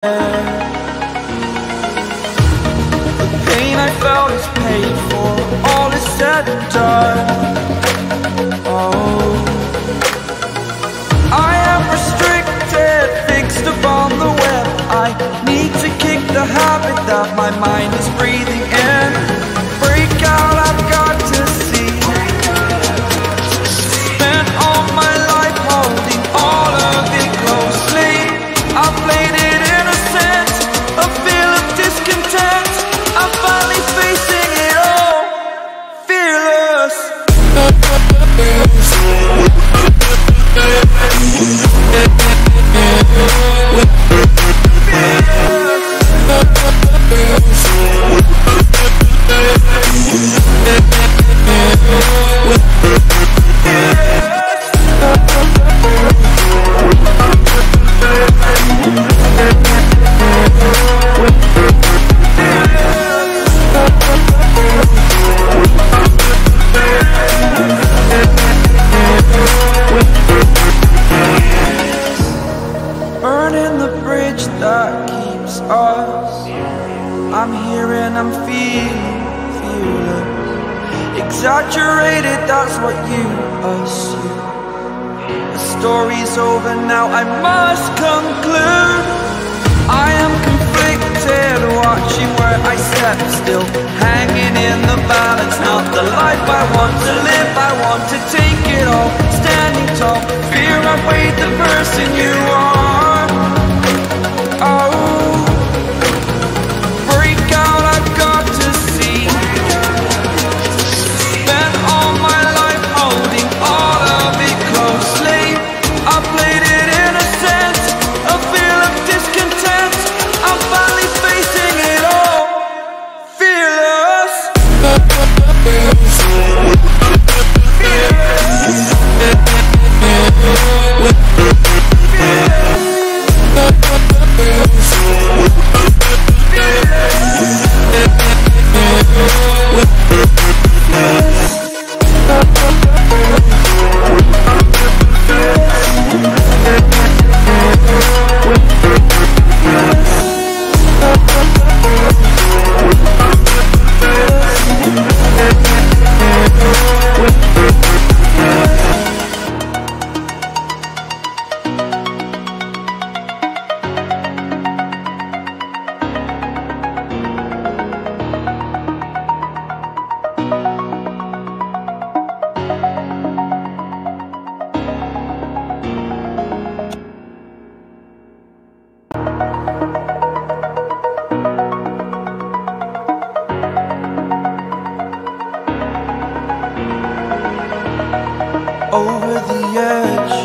The pain I felt is paid for, all is said and done. Oh, I am restricted, fixed upon the web. I need to kick the habit that my mind is breathing in. Break out, I've got to see. Spent all my life holding all of it closely. I played it innocent, a feel of discontent. I'm finally facing it all, fearless. Burning the bridge that keeps us. I'm here and I'm feeling fearless. Exaggerated, that's what you assume. The story's over now, I must conclude. I am conflicted, watching where I step still, hanging in the balance. Not the life I want to live, I want to take it all. Standing tall, fear I weighed the person you are. Oh, break out, I've got to see. Spent all my life holding all of it closely. I played it innocent, a feel of discontent. I'm finally facing it all, fearless. Over the edge,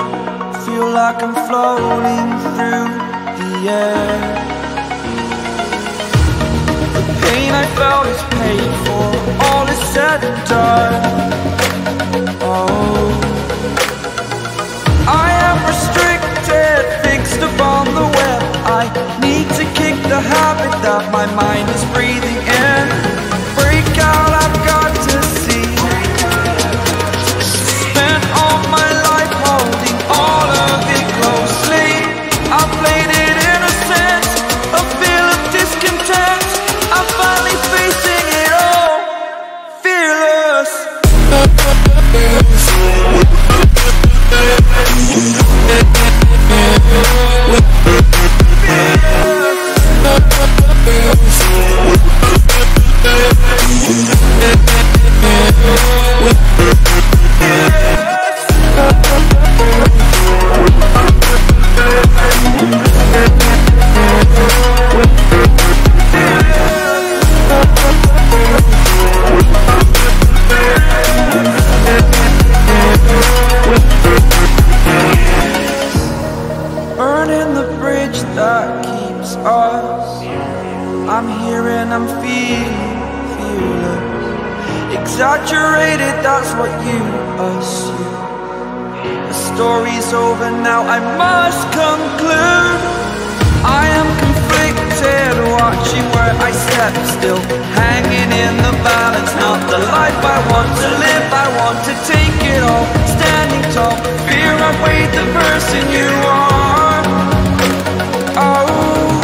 feel like I'm floating through the air. The pain I felt is paid for, all is said and done. Oh, I am restricted, fixed upon the web. I need to kick the habit that my mind is breathing in. Break out, I've got to see. Spent all my life holding all of it closely. I played it innocent, a feel of discontent. I'm finally facing it all, fearless. Burning the bridge that keeps us. I'm here and I'm feeling fearless. Exaggerated, that's what you assume. The story's over now, I must conclude. I am conflicted, watching where I step still, hanging in the balance. Not the life I want to live, I want to take it all. Standing tall, fear I weighed the person you are. Oh,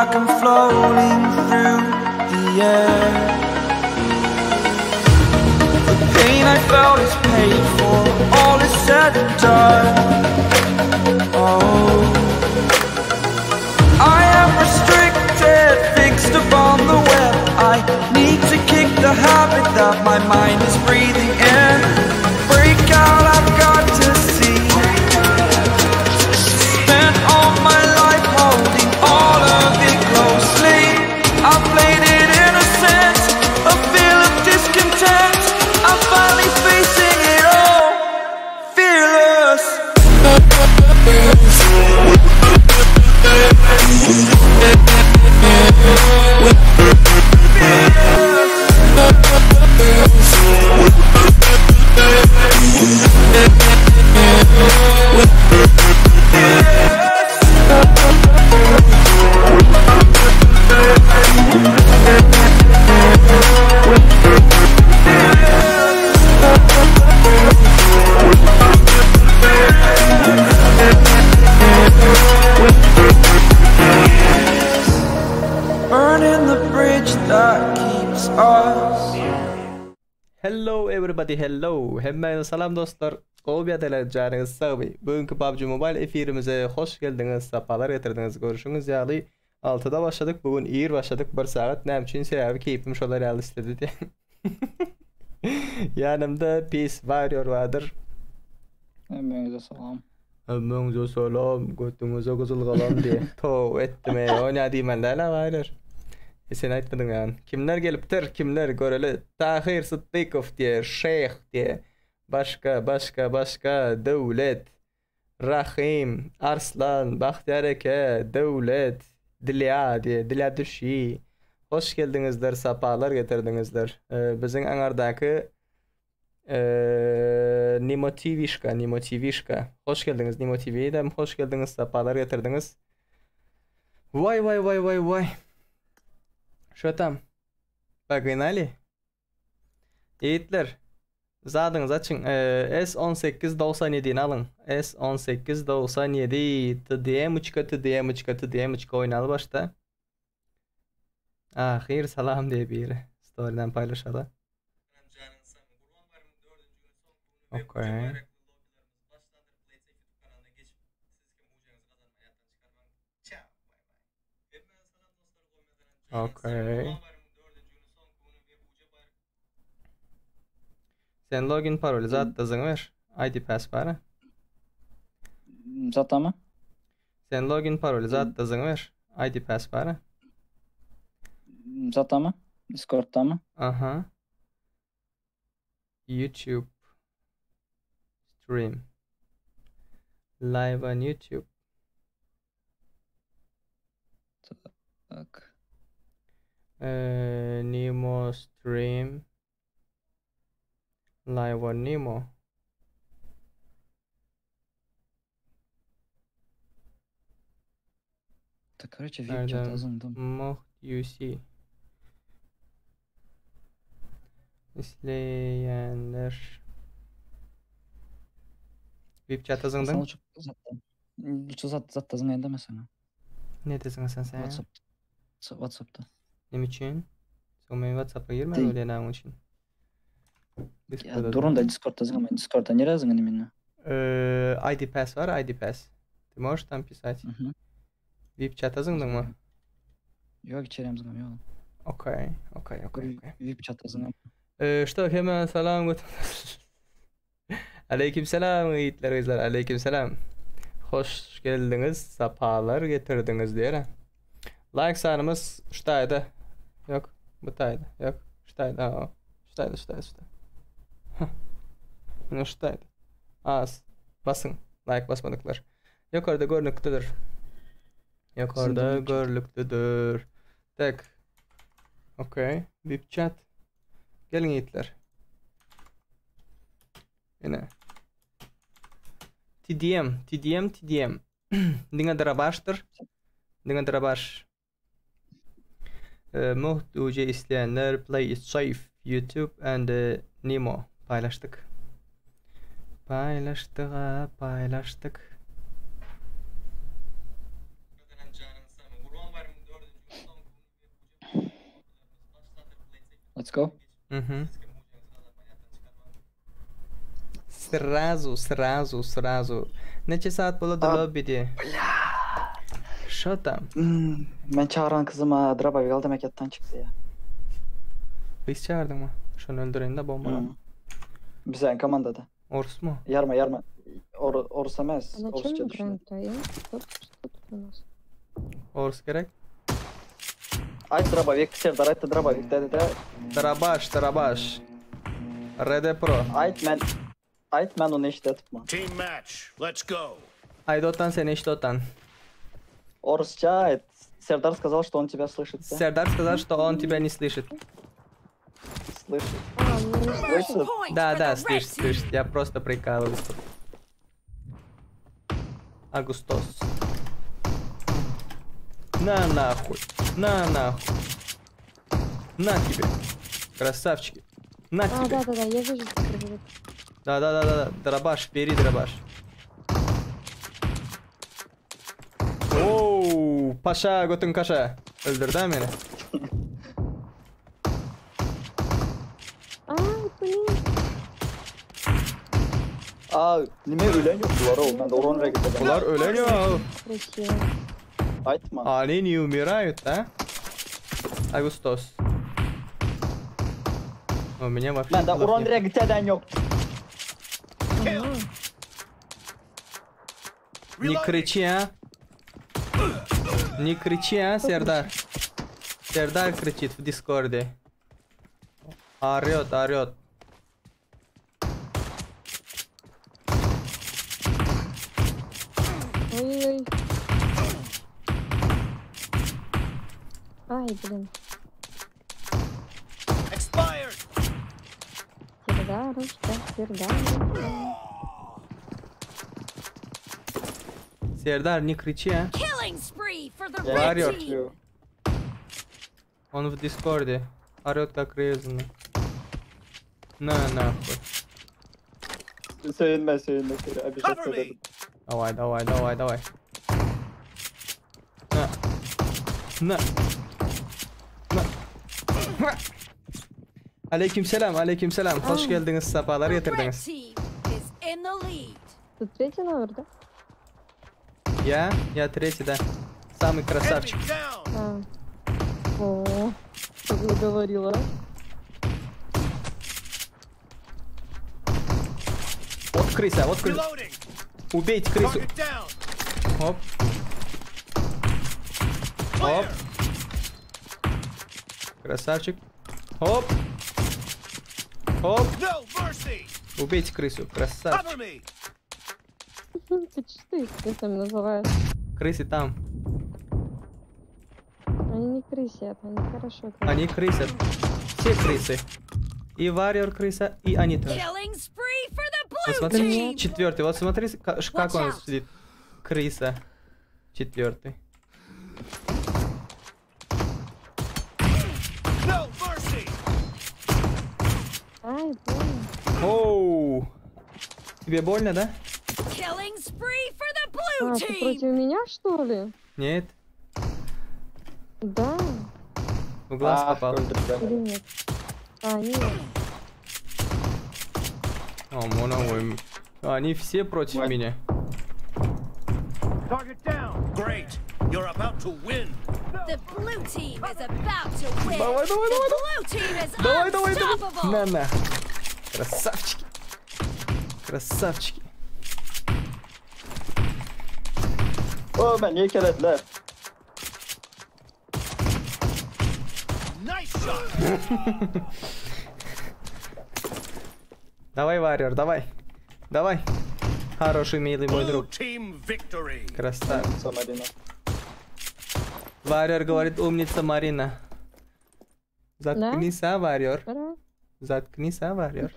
like I'm floating through the air. The pain I felt is paid for, all is said and done. Oh, I am restricted, fixed upon the web. I need to kick the habit that my mind is breathing in. Break out, I've got to see. Spent all my life holding all of it closely. I played it innocent, a feel of discontent. I'm finally facing it all, fearless. Burning the bridge that keeps us. Hello everybody hello hemmäňize salam dostlar gowy ýagdaýlar janyňyz sagmy bu günki PUBG Mobile efirimize hoş geldiňiz sapalar getirdiňiz görşüňiz ýaly altyda başladyk bu gün ir başladyk bir sagat näme üçin sebäbi keýpim şolar ýaly isledi diýen ýanymda Peace Warrior bardyr Hemmäňize salam. Hemmäňize salam götüňize gyzyl galam diýe toba etdim eý o nä diýmeli däl-ä Warrior E sen aýtmadyň ýa. Kimler gelipdir kimler göreli Tahyr Sytdykow diýe Şeýh diýe başga başga başga Döwlet Rahym, Arslan, Bagtyýar eke, Döwlet, Dilýa diýe, Dilýa düşi. Hoş geldiňizler, sapalar getirdiňizler. Biziň aňardaky Nimo TVşka, Nimo TVşka. Hoş geldiňiz Nimo TV-dem, hoş geldiňiz, sapalar getirdiňiz. Waý waý waý waý waý. Şo tam. Pognaly. Ýigitler, zadyňyzy açyň. S 18 97-ni alyň. S 18 97 TDM-çka TDM-çka TDM-çka oýnaly başda. Ahyr salam diýip biri storydan paýlaşada. Okay. Okay. Sen login paroly zat da zyňy ber. ID pass bar. Zatamy? Sen login paroly zat da zyňy ber. ID pass bar. Zatamy? Discord'damy? Aha. YouTube stream live on YouTube. Tak. Ee, Nemo stream live on Nemo. Tak, короче, VIP chat Nereden? azyndan. Moh UC. Isleýänler. VIP chat Sen zyňdyň? uçup zatda. Uçup zat zatda zyňaýyn demesene. Ne desin sen sen? WhatsApp. WhatsApp'ta. Näme üçin? Soň men WhatsApp-a girmän Deý. bolýar näme üçin? Ya Discord'a durun da Discord'da zyňamaýyn. Discord'da nirä zyňan imенно? Э, ID pass bar, ID pass. Ты можешь там писать? Mhm. VIP chata zyňdyňmy? Ýok, içerim zyňam ýok. Okey, okey, okey, okey. VIP chata zyňam. Ee, что, hemen salam götür. Aleyküm selam ýigitler gyzlar, aleyküm selam. Hoş geldiňiz, sapalar getirdiňiz diýere. Like sanymyz şu taýda. Ýok, bu taýda. Ýok, şu taýda. Ha, şu taýda, şu taýda, şu taýda. Mine şu taýda. Az. Basyň. Like basmadyklar. Ýokarda görnüklidir. Ýokarda görnüklidir. Tek. Okey. VIP chat. Geliň ýigitler. Ine. TDM, TDM, TDM. Diňe drabaşdyr. Diňe drabaş. Muht UC isleýänler play it safe YouTube and Nimo paýlaşdyk. Paýlaşdyk-a, paýlaşdyk. Let's go. Mhm. Srazu, srazu, srazu. Neçe saat bolady lobbide? Şo tam. Hmm, men çagyran kyzyma drabawik al demek ýatdan çykdy ya. Gyz çagyrdyňmy? Şony öldüreýin-de bombala. Hmm. Biziň komandada. Orsmy? Ýarma, ýarma. Or, orus emes. А на чем Orusça düşüner. играем-то? Я? Что, что тут у нас? Ors gerek. Aýt drabawik, Serdar aýtdy drabawik dedi de. Darabaş, darabaş. RD Pro. Aýt men Aýt men ony eşidetipmi? Team match. Let's go. Aýdotan sen eşidotan. Orusça aýt. Serdar сказал, что он тебя слышит. да? Serdar сказал, что он тебя не слышит. Слышит. А, ну не Слышит? слышит. Point Да, for да, the red слышит, team. слышит. Я просто прикалываюсь. Агустос. На нахуй. На нахуй. На тебе. Красавчики. На А, тебе. да, да, да, я вижу, что дробовик. Да, да, да, да, да. Дробаш, бери дробаш. Оу, Паша, götün kaşa. Öldürdü ha meni. А, блин. Aa, nime ölen yok bular oğlum. Ben de oran registerden. Bular ölen yok. Красиво. Aýtma. Они не умирают, да? Агустос. У меня вообще... Mende глав oran нет. registerden yok. Ага. Не кричи, а. Не кричи, а, Сердар. Сердар кричит в Дискорде. Орет, орет. Ой-ой-ой. Ай, блин. Expired. Сердарушка, Сердарушка. Сердар, не кричи, а. Killing spree for the Я red Warrior. team. Он в Дискорде. Орет как резанный. На нахуй. Söýünme, söýünme. Обижаться Cover me. dedim. Давай, давай, давай, давай. На. На. На. Aleyküm selam, aleyküm selam. Hoş geldiňiz, sapalar The red getirdiňiz. team is in the lead. Тут третий номер, да? Я, я третий, да. Самый Enemy красавчик. down. А. О, что говорила. Вот крыса, вот крыса. Reloading. Убейте крысу. Target down. Оп. Оп. Clear. Красавчик. Оп. Оп. No mercy. Убейте крысу. Красавчик. Cover me. Ты что их крысами называешь? Крысы там. Они не крысят, они хорошо говорят. Они крысят. Все крысы. И Warrior крыса, и они тоже. Killing spree for the Вот blue смотри, team. четвертый. Вот смотри, как Watch он out. сидит. Крыса. Четвертый. No mercy. Ай, больно. Оу. Тебе больно, да? Killing spree for the blue А, ты team. против меня, что ли? Нет. Да В глаз Ah, попал. öldürdüler. или нет? А, нет. О, мона, ой. Они все против Ой. меня. Target down. Great. You're about to win. The blue team is about to win. Давай, давай, The давай, blue team is Давай, давай, давай. unstoppable. На, на. Красавчики. Красавчики. Oh, men ýekelediler. Nice shot. Давай, Warrior, давай. Давай. Хороший, милый мой Blue друг. team victory. Красавец. Marina. Warrior говорит, умница Марина. Заткнись, а, Warrior. Ура. Заткнись, а, Warrior.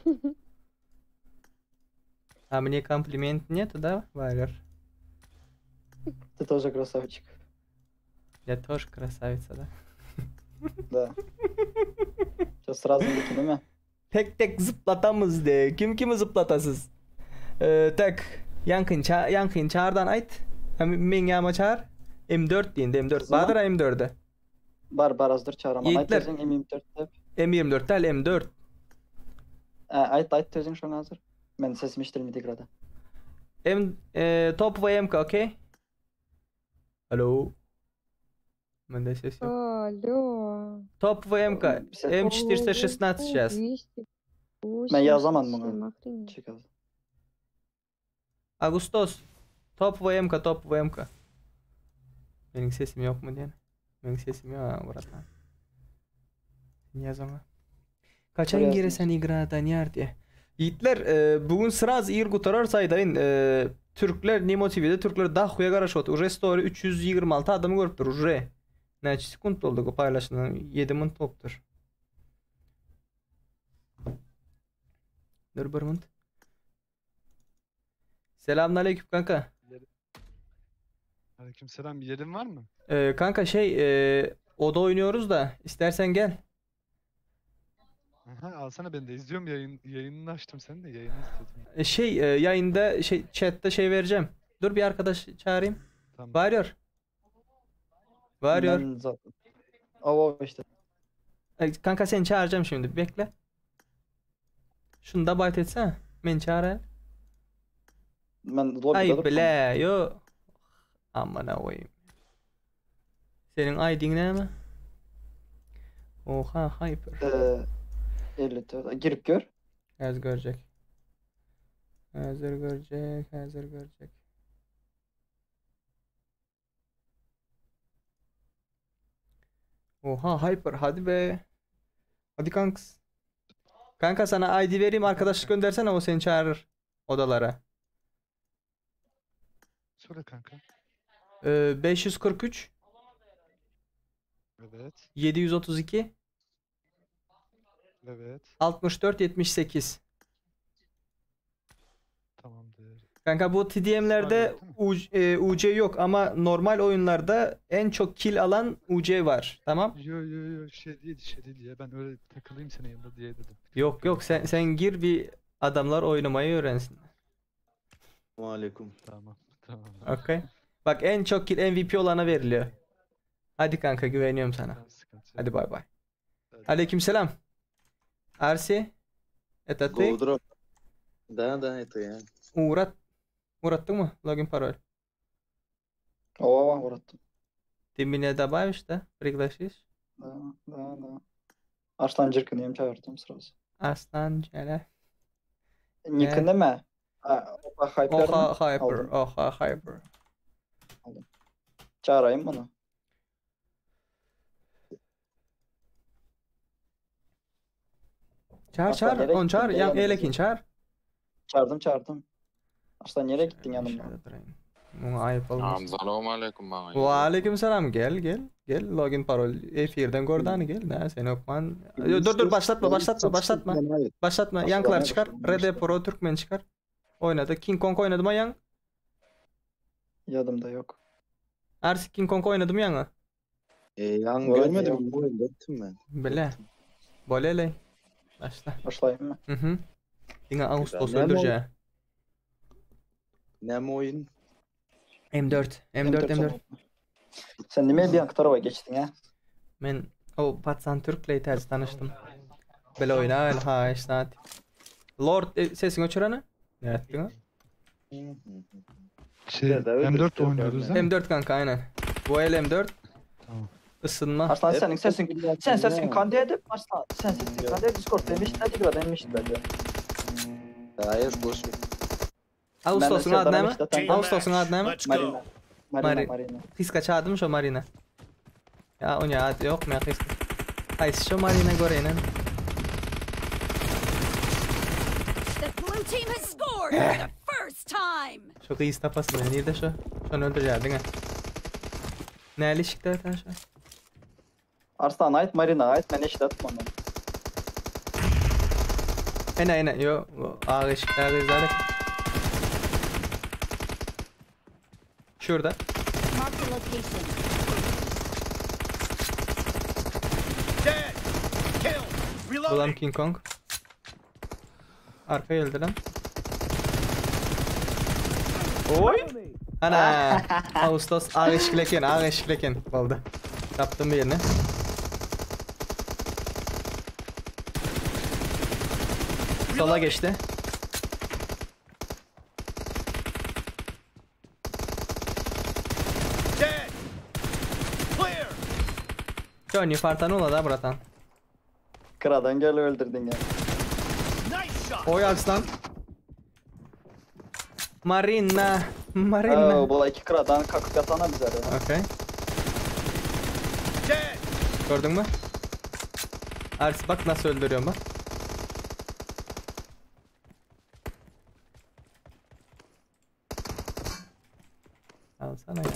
А мне комплимент нету, да, Warrior? Ты тоже красавчик. Я тоже красавица, да? Да. Сейчас сразу выкинем. Tek tek zıplatamız de. Kim kimi zıplatasız? Ee, tek. Yankın, ça yankın çağırdan ait. Hem men yama çağır. M4 deyin de M4. Kızım Bahadır M4'e. Bar bar azdır çağıraman. Yiğitler. Ayt özüň M24 dep. M24 däl M4. Ä, aýt aýt özüň şoňa hazir. Men sesim eşidilmedi igrada. M e, topowy MK okey? Alo. Mende ses ýok. Alo. Topowy MK Sen- M416 сейчас. Men ýazaman muňa. Çek az. Agustos. Topowy MK topowy MK. Meniň sesim ýokmy diýen. Meniň sesim ýok ha, bratan. Sen ýaz oňa. Kaçan Ýazdym. giresen igradan ýar diýe. Ýigitler, e, bugün sraz ir gutarar saýdaýyn. E, Türkler Nemo TV'de Türkler dahuya garaşyp Uje story 326 adamy görüpdir uje. Näçe sekund boldy bu paýlaşylan? 7 minut bolupdyr. Dur bir minut. Selamünaleyküm kanka. Aleykümselam. Yerin var mı? Ee, kanka şey e, oda oynuyoruz da istersen gel. Aha, alsana beni de izliyorum yayın yayınını açtım senin de yayını izledim. E, Şey e, yayında şey chatte şey vereceğim. Dur bir arkadaş çağırayım. Tamam. Varıyor. Varıyor. Men zaten. Awa işte. E, Kanka seni çağıracağım şimdi. Bekle. Şunu da bayt etsene. Beni çağır hele. Men lobbyda Ay durup bile yo. Amına koyayım. Senin ID'in ne mi? Oha hyper. Ee, 54. Girip gör. Az görecek. Hazır görecek, hazır görecek. Oha hyper hadi be. Hadi kanks. Kanka sana ID vereyim arkadaşlık göndersene o seni çağırır odalara. Söyle kanka. Ee, 543 Evet. 732 Evet. 64 78. Tamamdır. Kanka bu TDM'lerde Var, değil mi? U- e, UC yok ama normal oyunlarda en çok kill alan UC var. Tamam? Yo yo yo şey değil şey değil ya ben öyle takılayım senin yanında diye dedim. Yok yok sen sen gir bir adamlar oynamayı öğrensin. Aleyküm. Tamam tamam. Okey. Bak en çok kill MVP olana veriliyor. Hadi kanka güveniyorum sana. Tamam, sıkıntı yok. Hadi bay bay. Hadi. Aleykümselam. Arsi. Это ты? Go drop. Да, да, это я. Uğrat. Uğrattın mı? Login parol. Awa uğrattım. Ты меня добавишь, да? Пригласишь? Да, да, да. Arslan Cirkin'i hem çağırdım sırası. Aslan Cele. Nick'i neme? Ha, Oha Hyper'mi? Oha hyper. Aldım. Oha hyper. Çağırayım bunu. Çağır Aslan çağır. nereye On gittin? çağır. Gel Yan yanımıza. elekin çağır. Çağırdım çağırdım. Arslan nereye gittin yanımdan? Şöyle durayım. Buna ayıp olmaz. Salam aleyküm bana. Ve aleykümselam gel gel. Gel login parol efirden gordani gel. Ne sen okman. Yo, Dur dur başlatma başlatma başlatma. Başlatma. Yankılar çıkar. Rede Pro Türkmen çıkar. Oynadı. King Kong oynadı mı yan? Yadımda yok. Ersi King Kong oynadı mı yana? E, yan Var görmedim. ya. Bu oyunda ettim ben. Bile. Bolele. Başla. Başlayayım mı? Hı hı. Yine Ağustos Ne öldüreceği. Ne mi oyun? M4. M4 M4. Sen niye bir tarafa geçtin ha? Men o Patsan Türk'le ters tanıştım. Bile oyna el ha işte. Lord e, sesini öçür ana. Ne ettin ha? Şey, Ya da öyle M4 bir şey oynuyoruz değil mi? M4 kanka aynen. Bu el M4. Tamam. Isınma. Arslan Hep- senin sesin hep- sen sesin Ne? kan edip Arslan sen sesin kan edip Discord demiş ne diyor demiş diyor. Hayır boş ver. Ağustos'un adı ne mi? Team Ağustos'un match. adı ne mi? Let's Marina. go. Marina Mari- Marina. Kıskaç adı mı şu Marina? Ya o ne adı yok mu ya kıskaç? Ay şu Marina göre The blue team has scored for the first time. Şu kız tapasın nerede şu? Şunu öldüreceğim ha. Ne ilişkide sen şu? Arslan ait Marina ait ben eşit atmam. Ene ene yo ağ ışıklar kızlar. Şurada. Mark the location. Dead. Kill. Bulam Reloading. King Kong. Arkaya geldi lan. Oy. Ana. Ağustos ağ eşikleken ağ eşikleken oldu. Yaptım birini. Sola geçdi. Dead. Clear. Чё, не фартануло, да, братан? Kradan gel öldürdün ya. Nice shot. Oy Arslan. Marina. Marina. Oo, bu iki kradan kakıp yatana bize. Okey. Dead. Gördün mü? Ars bak nasıl öldürüyorum bak. Alsana ya.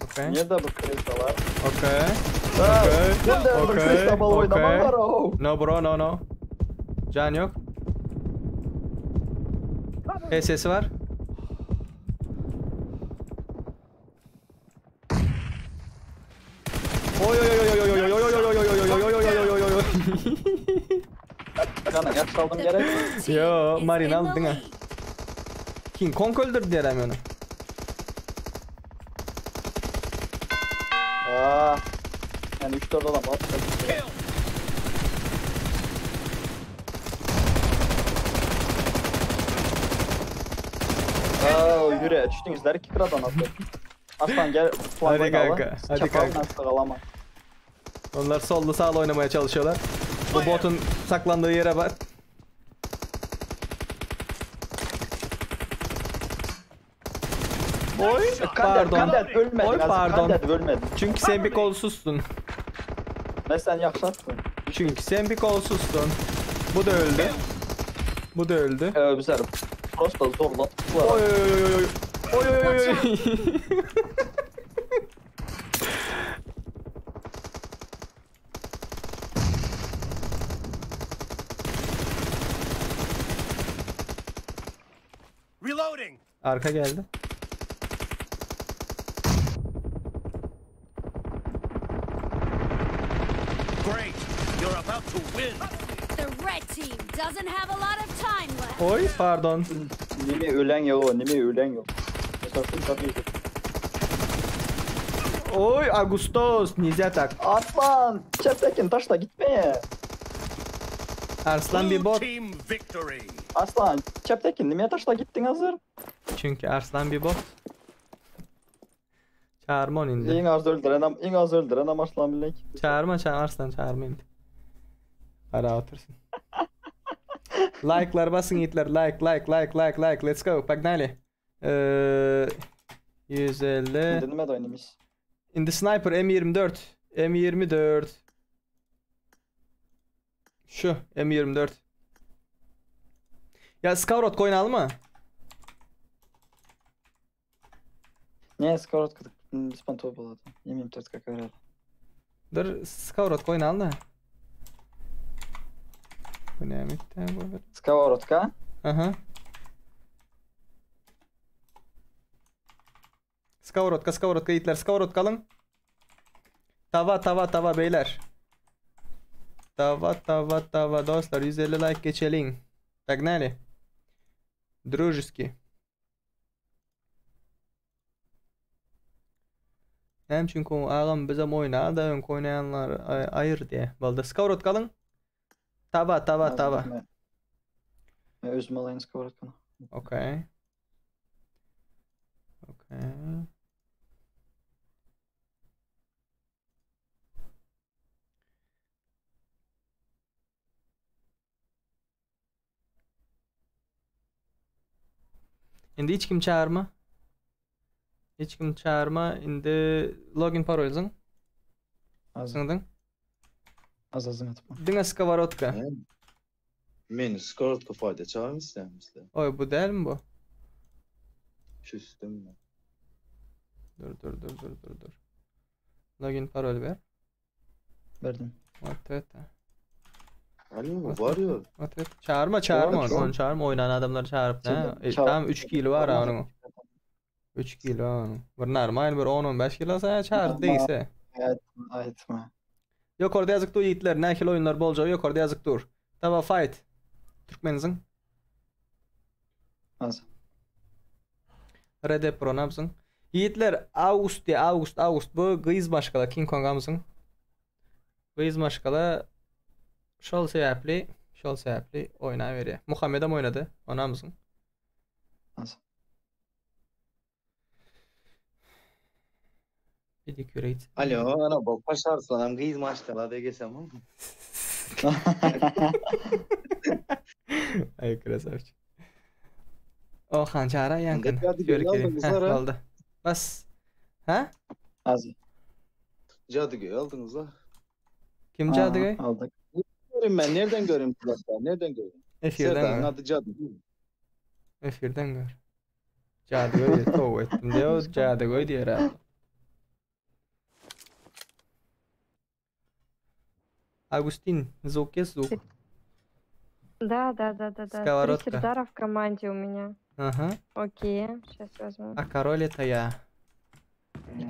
Okey. Niye de bu kristalar? Okey. Okey. Okey. Okey. Okey. Okey. var o. No bro no no. Can yok. HS'si var. Oy oy oy oy oy oy oy oy oy oy oy oy oy oy oy oy oy oy. Canım yaş saldım The gerek. blue team Yo, is Marina in the aldın ha. lead. King Kong öldürdü diye onu. Aa. Yani 3-4 adam at. Kill. Aa, yürü. Düştünüzler iki kradan attı. Aslan gel. Hadi kanka, hadi kanka. Sağlama. Onlar sollu sağlı oynamaya çalışıyorlar. Bu botun saklandığı yere bak. Oy pardon. Kandet ölmedin. Oy pardon. Kandet ölmedin. Çünkü sen bir kolsuzsun. Ne sen yakşatsın. Çünkü sen bir kolsuzsun. Bu da öldü. Bu da öldü. Ee, bizler prosto zorla. Oy oy oy oy. Oy oy oy oy. Reloading. Arka geldi. Great. You're about to win. The red team doesn't have a lot of time left. Oy pardon. Nimi ölen yok, nimi ölen yok. Mesela tabii ki. Oy Agustos нельзя так. Aslan, Çeptekin taşla gitme. Arslan bir Blue bot. team victory. Aslan, Çeptekin niye taşla gittin hazır? Çünkü Arslan bir bot. Çağırma onu indi. En az öldüren, en az öldüren ama Arslan bilek. Çağırma çağır Arslan çağırma indi. Ara otursun. Like'lar basın yiğitler. Like like like like like. Let's go. Погнали. Ee, 150. Şimdi nime de oynamış. In the sniper M24. M24. Şu M24. Ya Scout coin alma. Ne skorotka беспонтово было там. Имеем тут как говорят. Dur Scout coin al da. Bu ne miktar bu? Сковородка. Aha. Skavrotka, skavrotka yiğitler, skavrotka alın. Tava, tava, tava beyler. Tava, tava, tava dostlar 150 like geçelim. Погнали. Дружески. Näme üçin ko agam bizem oýna da öňki oýnaýanlar aýyr diýe. Boldy. Skavrotka alın. Tava, tava, tava. Ben özüm alayım skorodkanı. Okey. Okey. Indi hiç kim çağırma. Hiç kim çağırma. Indi login parolzun. Az Syňdyň. az azın atma. Diňe skavorotka. Men skorotka fayda çağırma istemişler. Oy bu değil mi bu? Küstüm ben. Dur dur dur dur dur dur. Login parol ver. Verdim. What Alo var ya. What Çağırma çağırma onu. Var, Onu çağırma. Oynayan adamları çağırıp ne? Şimdi E, çağır- tamam 3 kilo var ha onun. 3 kilo onun. Bir normal bir 10-15 kilo sana çağır Ama- değilse. Evet, ayetme. Yok orada yazık dur yiğitler. Ne kilo oyunlar bolca yok orada yazık dur. Tamam fight. Türkmenizin. Az. Red Pro ne yapsın? Yiğitler August diye August August bu gıyız başkala King Kong amsın. Gıyız başkala. Şol sebäpli, şol sebäpli oýnaberýär. Muhammedem oýnady, onamyzyň. Az. Pediküreýt. Alo, ana bu Paşarslanam gyz maşgala de geçem. Ay krasavçik. O hançara yankın. Anda jadygoý aldyňyz ara. Oldu. Bas. Ha? Az. Jadygoý aldyňyz ha. Kim jadygoý? Aldyk. Göreyim ben nereden göreyim kulaklar? Nereden göreyim? Efirden Serdar'ın gör. adı Cadıgöy. Efirden gör. Jadygoý diye tövbe ettim diyor. Jadygoý diyor abi. Агустин, звук есть звук? Да, да, да, да, да. Три Сковородка. Сердара в команде у меня. Ага. Окей, сейчас возьму. А король это я.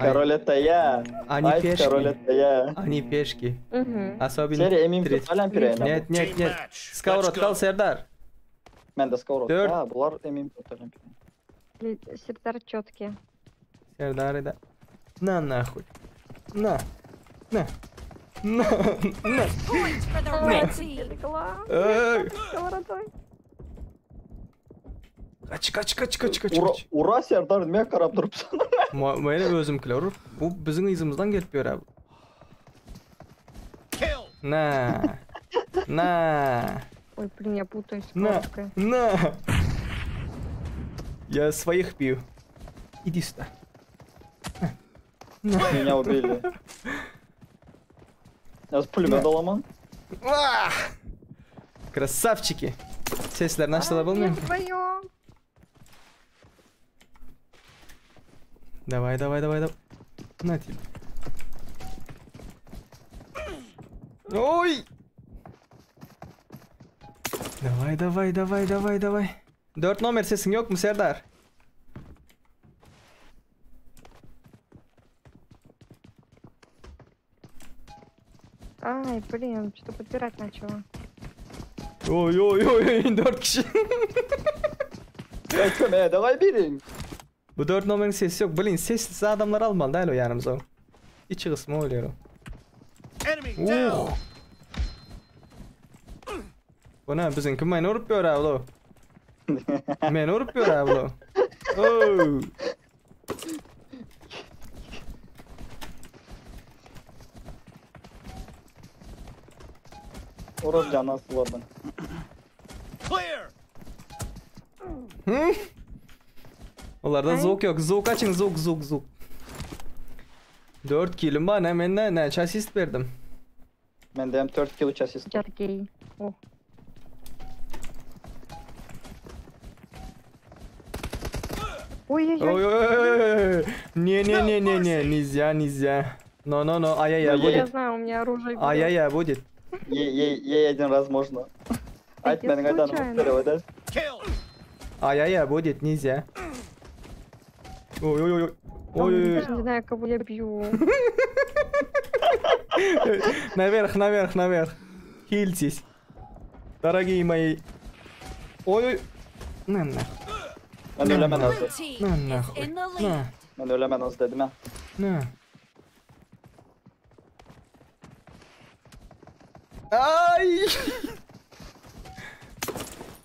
Король это я. Они Ай, пешки. король это я. Они пешки. Мгм. Особенно Seri emin третий. Alem pireýin. Нет, нет, Team нет. match. Let's Сковородка go. al Serdar. Men de skоворodka. Dört. Ha, bular emin Alem pireýin. Сердар четкий. Serdar da. Na нахуй. Na. Na. Na. Na. Point for the red team. Легла. Ey. Сковородой. Kaç kaç kaç kaç kaç Ura, kaç. ura Serdar nime karap durupsan? Meni özümkiler urup bu biziň yzymyzdan gelip ýör abi. Kill. Na. Na. Ой, блин, я путаюсь с На. сковородкой. На. Я своих бью. Иди сюда. Меня убили. Я с пулемет alaman. Ah! Красавчики. Sesler А, nasıl я bolmaýar? вдвоем. Давай, давай, давай, давай. На тебе. Ой! Давай, давай, давай, давай, давай. 4 nomer sesin yok mu Serdar? Ай, блин, что-то подбирать начала. Oy oy oy oy 4 kişi. Ya kömeğe davay birin. Bu 4 nomerin sesi yok. Blin sessiz adamlar almalı değil o yanımıza. İçi kısmı oluyor o. Enemy down. Oh. Bu ne bizimki meni urup ýör abi Meni urup ýör abi Oh. Ura canı asılardan. Clear. Hı? Onlarda Ay. zvuk yok. Zvuk açın zvuk zvuk zvuk. 4 kilim var ne men ne ne asist berdim. Men de hem 4 kilo asist. Сергей. О, Ой-ой-ой. Oy oy oy oy, oy. Не не не не не нельзя нельзя. No no no ай ай ай Я будет. знаю, у меня оружие. берет. Ай ай ай будет. Ей, ей, ей один раз можно. Ayt Я meniň aydanım случайно. переводать. Kill. Ай ай ай будет нельзя. Ой ой ой ой. Ой Ой, ой Даже не знаю, кого я бью. ой. Наверх наверх наверх. Хильтесь. Дорогие мои. Ой ой. На на. Men ölemen Blue az. team Na is нахуй. in the lead. На. Men ölemen az dedim ha. На. Ay!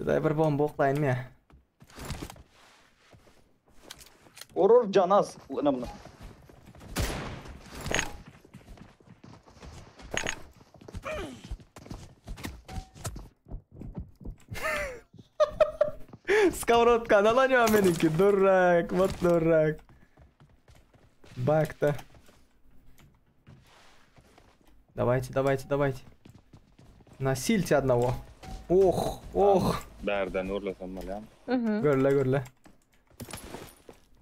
Day bir bomba oklaýyn ya. Urur can az. Ne bunu? Сковородка alanýar meniki. Дурак, вот дурак. Бак-то. Давайте, давайте, давайте. Насильте одного. Ох, ох. Bärden urlasam bolýar. Мгм. Görle, görle.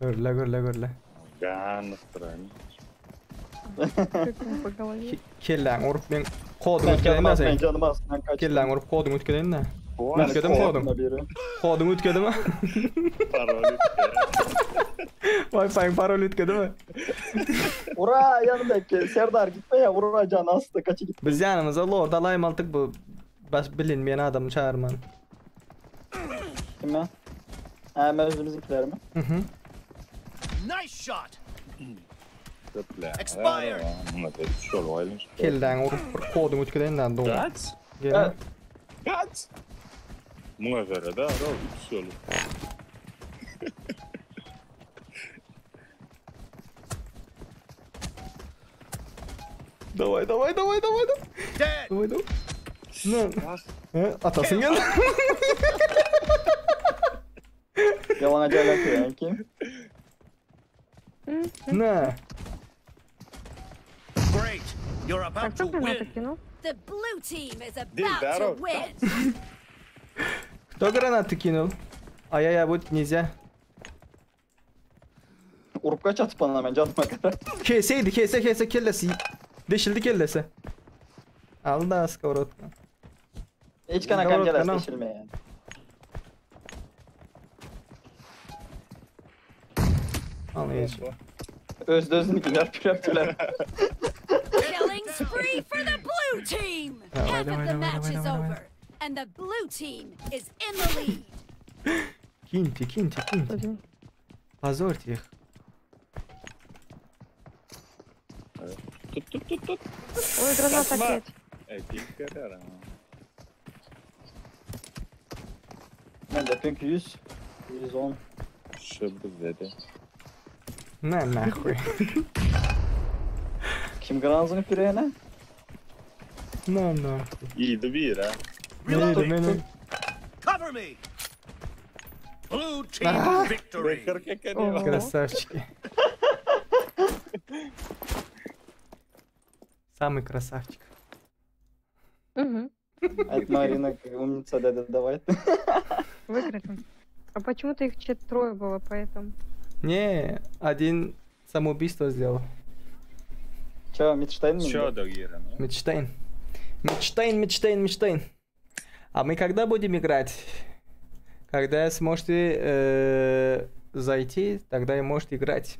Görle, görle, görle. Gan ysdyraýyn. Как ему по голове. Kelläň urup men koduň Ben ütkeden canım az, ben sen. canım az. Ben kaçtım. Kelläň urup koduň ütkeden de. Ben Ütkedim kodum. biri. Koduň ütkedi mi? Parol ütkedi. Wi-Fi'ň parol ütkedi mi? Ura yanındaki Serdar gitme ya. Ura can astı. Kaçı git. Biz yanımıza Lord alayım altık bu baş bilinmeyen adamı çağırman. Kime? Ha ben bizimkiler mi? Hı hı. Nice shot. Köple. Expired. Şol oýlun. Kelläň urup bir koduň ütkeden de doğru. That's. Gel. Kaç. Muňa göre de ro 3 ýoly. Daway daway daway daway daway. Dead. Daway daway. Ne? He, atasyn geldi. Ýalaňa jaýlap ýören kim? Ne? Great. You're about Так, to кто гранату win. кинул? The blue team is Dil about to Darrow. win. Кто гранаты кинул? Ай-яй-яй, будет нельзя. Urup kaç atyp bana men janyma kadar. Keseydi, kese kese kellesi. Deşildi kellesi. Al da skовородка. Hiç kana kam Doğru, gelesi tamam. deşilmeýän. Anlayacağım. Özde özünü güler püreptiler. Killing spree for the blue team. Dawaj, Half of dawaj, the dawaj, match dawaj, is dawaj, over, and the blue team is in the lead. Киньте, киньте, киньте. Один. Позорьте их. Tut tut tut tut. Ой, граната Atma. опять. Ey, pink görýär ama. Men de pink 100. 110. Şu bizde de. На нахуй. Kim granatını püreyene? На нахуй. Iyiydi bir ha. Neydi benim? Cover me. Blue team victory. 40 eken Oho. ya. Красавчики. Самый красавчик. Угу. Ayt Marina умница dedi давай. Выиграли. А почему-то их че трое было, поэтому. Не, один самоубийство сделал. Ço Mitstein mi? Şu da giren. Мечтайн. Мечтайн, мечтайн, мечтайн. А мы когда будем играть? Когда сможете э, зайти, тогда и можете играть.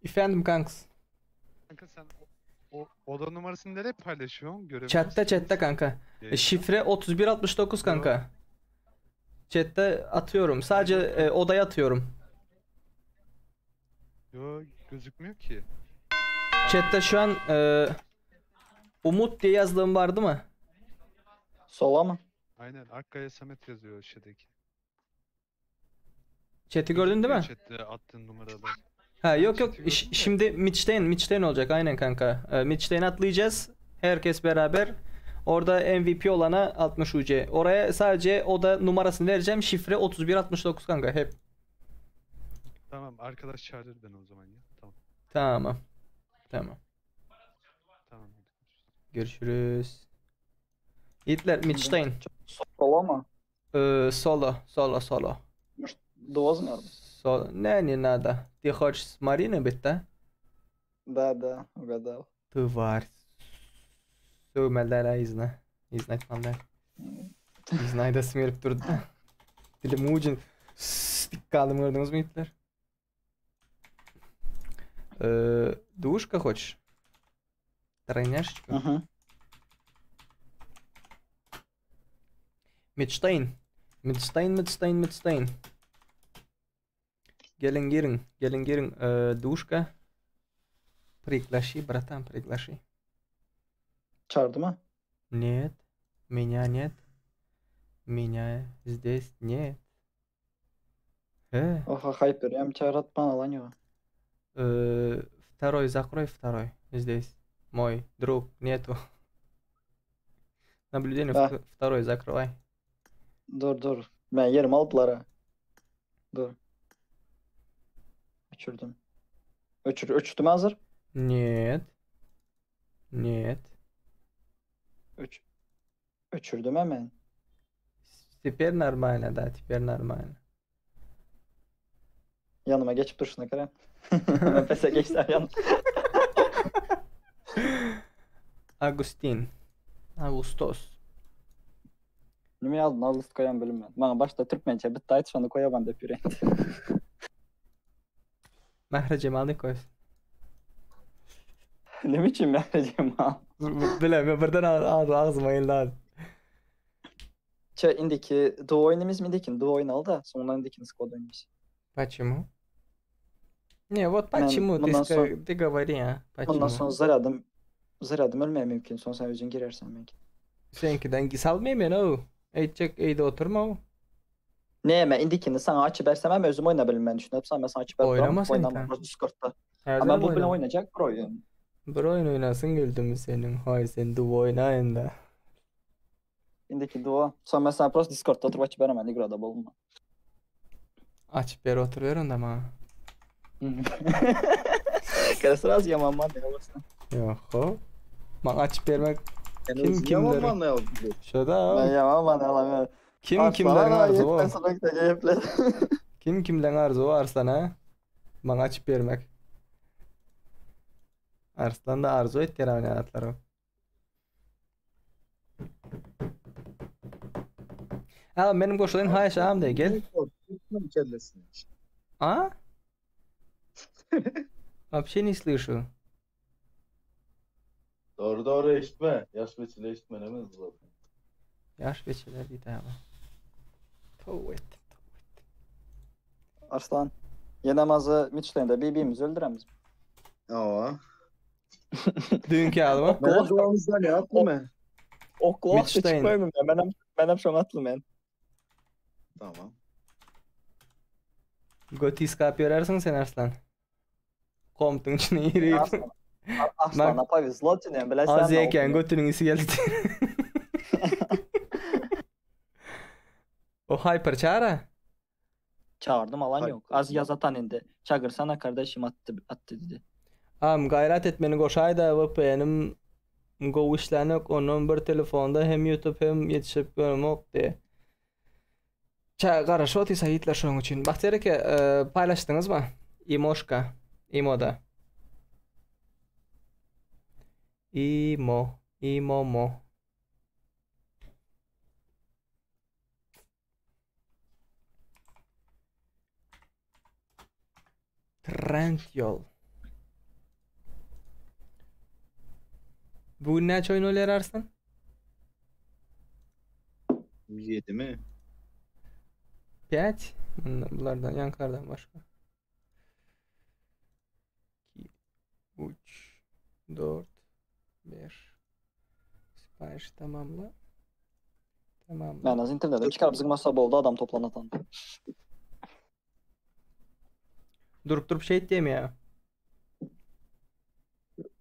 Efendim kanks. Kanka sen o, o oda numarasını nereye paylaşıyorsun? Görebiliyor Chatte musun? chatte kanka. E, Yayında. Şifre 3169 kanka. Chatte atıyorum. Sadece e, odaya atıyorum. Yo gözükmüyor ki. Chatte şu an e, Umut diye yazdığım vardı mı? Sola mı? Aynen Akkaya Samet yazıyor şeydeki. Chat'i gördün değil mi? Chatte attığın numaralar. Ha yok yok. Chat'i gördüm Ş- de. şimdi Mitch'ten Mitch'ten olacak aynen kanka. E, Mitch'ten atlayacağız. Herkes beraber. Orada MVP olana 60 UC. Oraya sadece oda numarasını vereceğim. Şifre 3169 kanka hep. Tamam arkadaş çağırır beni o zaman ya. Tamam Tamam. Tamam. tamam. hadi görüşürüz. Görüşürüz. Yiğitler Mitch'ten. Sola mı? Ee, solo, solo, solo. Doz mu? Соло. Не, не надо. Ты хочешь с Мариной быть, да? Да да угадал. Тварь. Sögmeliler yzyna. Yzyna aýtmalylar. Yzyna aýdasym gelip durdy da. Dilim ujun dik galdym gördüňizmi ýigitler? Ee, Двушка хочешь? Тройняшечку? Hı. Мечтайн. Мечтайн, мечтайн, мечтайн. Gelin girin, gelin girin. Ee, двушка. Приглаши, братан, приглаши. Çağırdı mı? Нет, меня нет. Меня здесь нет. Э, Oha hyper hem çağırat bana lan yo. э, второй закрой, второй. Здесь. Мой друг нету. Наблюдение Да. второй закрывай. Dur dur. Ben yerim aldılar ha. Dur. Öçürdüm. Öçür, öçürdüm hazır. Нет. Нет. Öç, öçürdüm hemen. Теперь нормально, да, теперь нормально. Yanıma geçip durşuna Kerem. Hemen pese geçler yan. Агустин. Агустос. Nime yazdın? Ağustos koyan bölüm ben. Bana başta Türkmençe bitti ait şunu koyaman dep yüreğim. Mähre Jemaly koy. Ne biçim ya Cemal? Bilem, birden ağzıma geldi abi. Çe indiki duo oýnamyz, indikini duo oýnaly-da, soňundan indikini squad oýnamyz. Почему? Ne, вот Men почему ты, mundan ска- soň ты говори, а? mundan Почему? soň zarýadym zarýadym ölmeye mümkin. Soň sen özüň girersen belki. Seňkiden salmaýyn men o. Eýtjek eýde oturma o. Näme indikini saňa açyp bersem hem özüm oýna bilmen düşünip sen men saňa açyp berip Oýnama sen oýnam sen. Discordda. Häzir Ama bu bilen oýna. oýnajak bir oýun. Bir oýun oýnasyn geldimi seniň? Haý sen duo oýnaýyn da. Indiki duo. Soň men sana prosta Discordda oturyp açyp beremän igrada bolma. Açyp ber otur ber onda maňa. Kere sraz ýaman man diýip Ýok, ho. Maňa açyp bermek Sen kim özüň ýaman kimleriň? manna aldın. Şoda. Ben ýaman man alamam. Kim kimleriň arzuwy? Arzuwy. Kim kimleň arzuwy Arslana? Maňa açyp bermek. Arslan da arzuw etýär oýnatlary. Ha benim goşulan haýyş agam de gel. Kellesini. А? Вообще не слышу. Doğru doğru eşitme. Yaş beçile eşitme ne mezun. Ýaş beçeler diýdi ama. Tow etdim. Arslan. Ýene mazy Mitchland'da bir-birimizi öldüremiz. Aa. Dünkü alma. Ben duamızdan ya atlı mı? Okla Mitchland. çıkmayayım ben. Ben ben hem şoň atly men. Tamam. Göti skap ýörersiň sen Arslan. Komptuň içine girip. Arslan. Arslana повезло tünen bilen sen. Az eken götünüň isi geldi. O hyper çara. Çağırdım alan yok. Az yaz atan indi. Çağırsana kardeşim attı attı dedi. Am gaýrat etmeni goşaýda VPN-im gowy işlänok ondan bir telefonda hem YouTube hem ýetişip görmok diýe. Ça garaşyp otyr saýtlar şonuň üçin. Bagtyýar eke, e, paýlaşdyňyzmy? Imoşka, Imoda. Imo, Imomo. Trendyol. Bugün näçe oýun oýnar Arslan? Yedi mi? 5. Bunlardan, ýankardan başga. 2 3 4 5 Sipariş tamamla. Tamamla. Ben az internete çıkarıp zıgmasa boldy adam toplanatan. Durup durup şey etdiýem ya.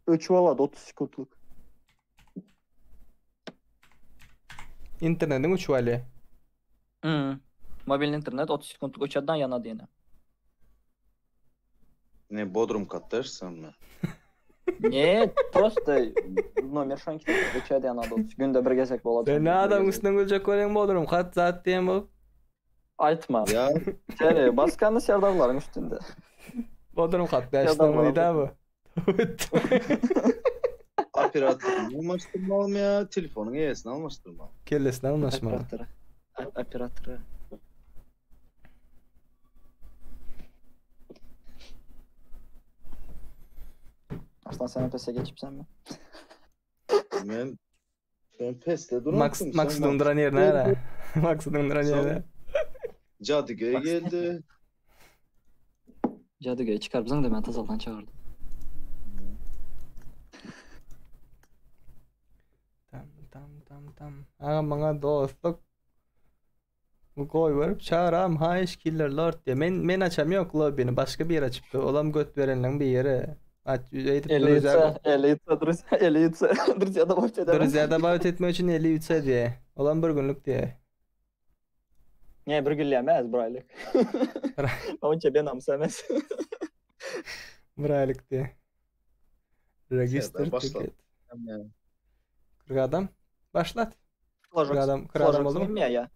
3 valada 30 sekuntlyk. Internetiň 3 wali. Hmm. Mobil internet 30 sekuntlyk uçardan yana diýene. Ne Bodrum katlarsın mı? Ne, prosta nomer şonki uçardan yana 30 günde bir gezek bolady. Sen ne adam üstünden güljek bolýan bolurum. Kat zat diýen bolup. Aýtma. Ya Seri baskanı serdarlaryň üstünde. Bodrum kat Ya da 5 var. da bu. operatörünü almaştırmalı mı ya? Telefonun e'sini almaştırmalı. Kellesini almaşmaly. Operatory. Operatory. Arslan sen PES'e geçip sen mi? Ben ben PES'te duramam. Max Max dunduran ýerine ara. Max dunduran ýerine. Cadıköy Max- geldi. Cadıgöy çıkar bizden de ben tazaldan çağırdım. Tam tam tam tam. Aga maňa dostluk Bu goý berip çağıram haýyş killer lord diye. Men men açam yok lobby'ni başga bir açypdy. Olam göt berenleň bir ýeri. Aç eýdip duracak. Elitse, elitse, друзья, elitse, друзья добавьте edemez. Друзья добавить etmek üçin 53 diye. Olam bir günlük diye. Ne, bir güllemez bir aylık. Onça ben amsamez. Bir aýlyk diye. Register başla. ticket. Yani. 40 adam. Başlat. Флажок, 40 adam, 40 adam флажок boldy mı? zıňmy ya?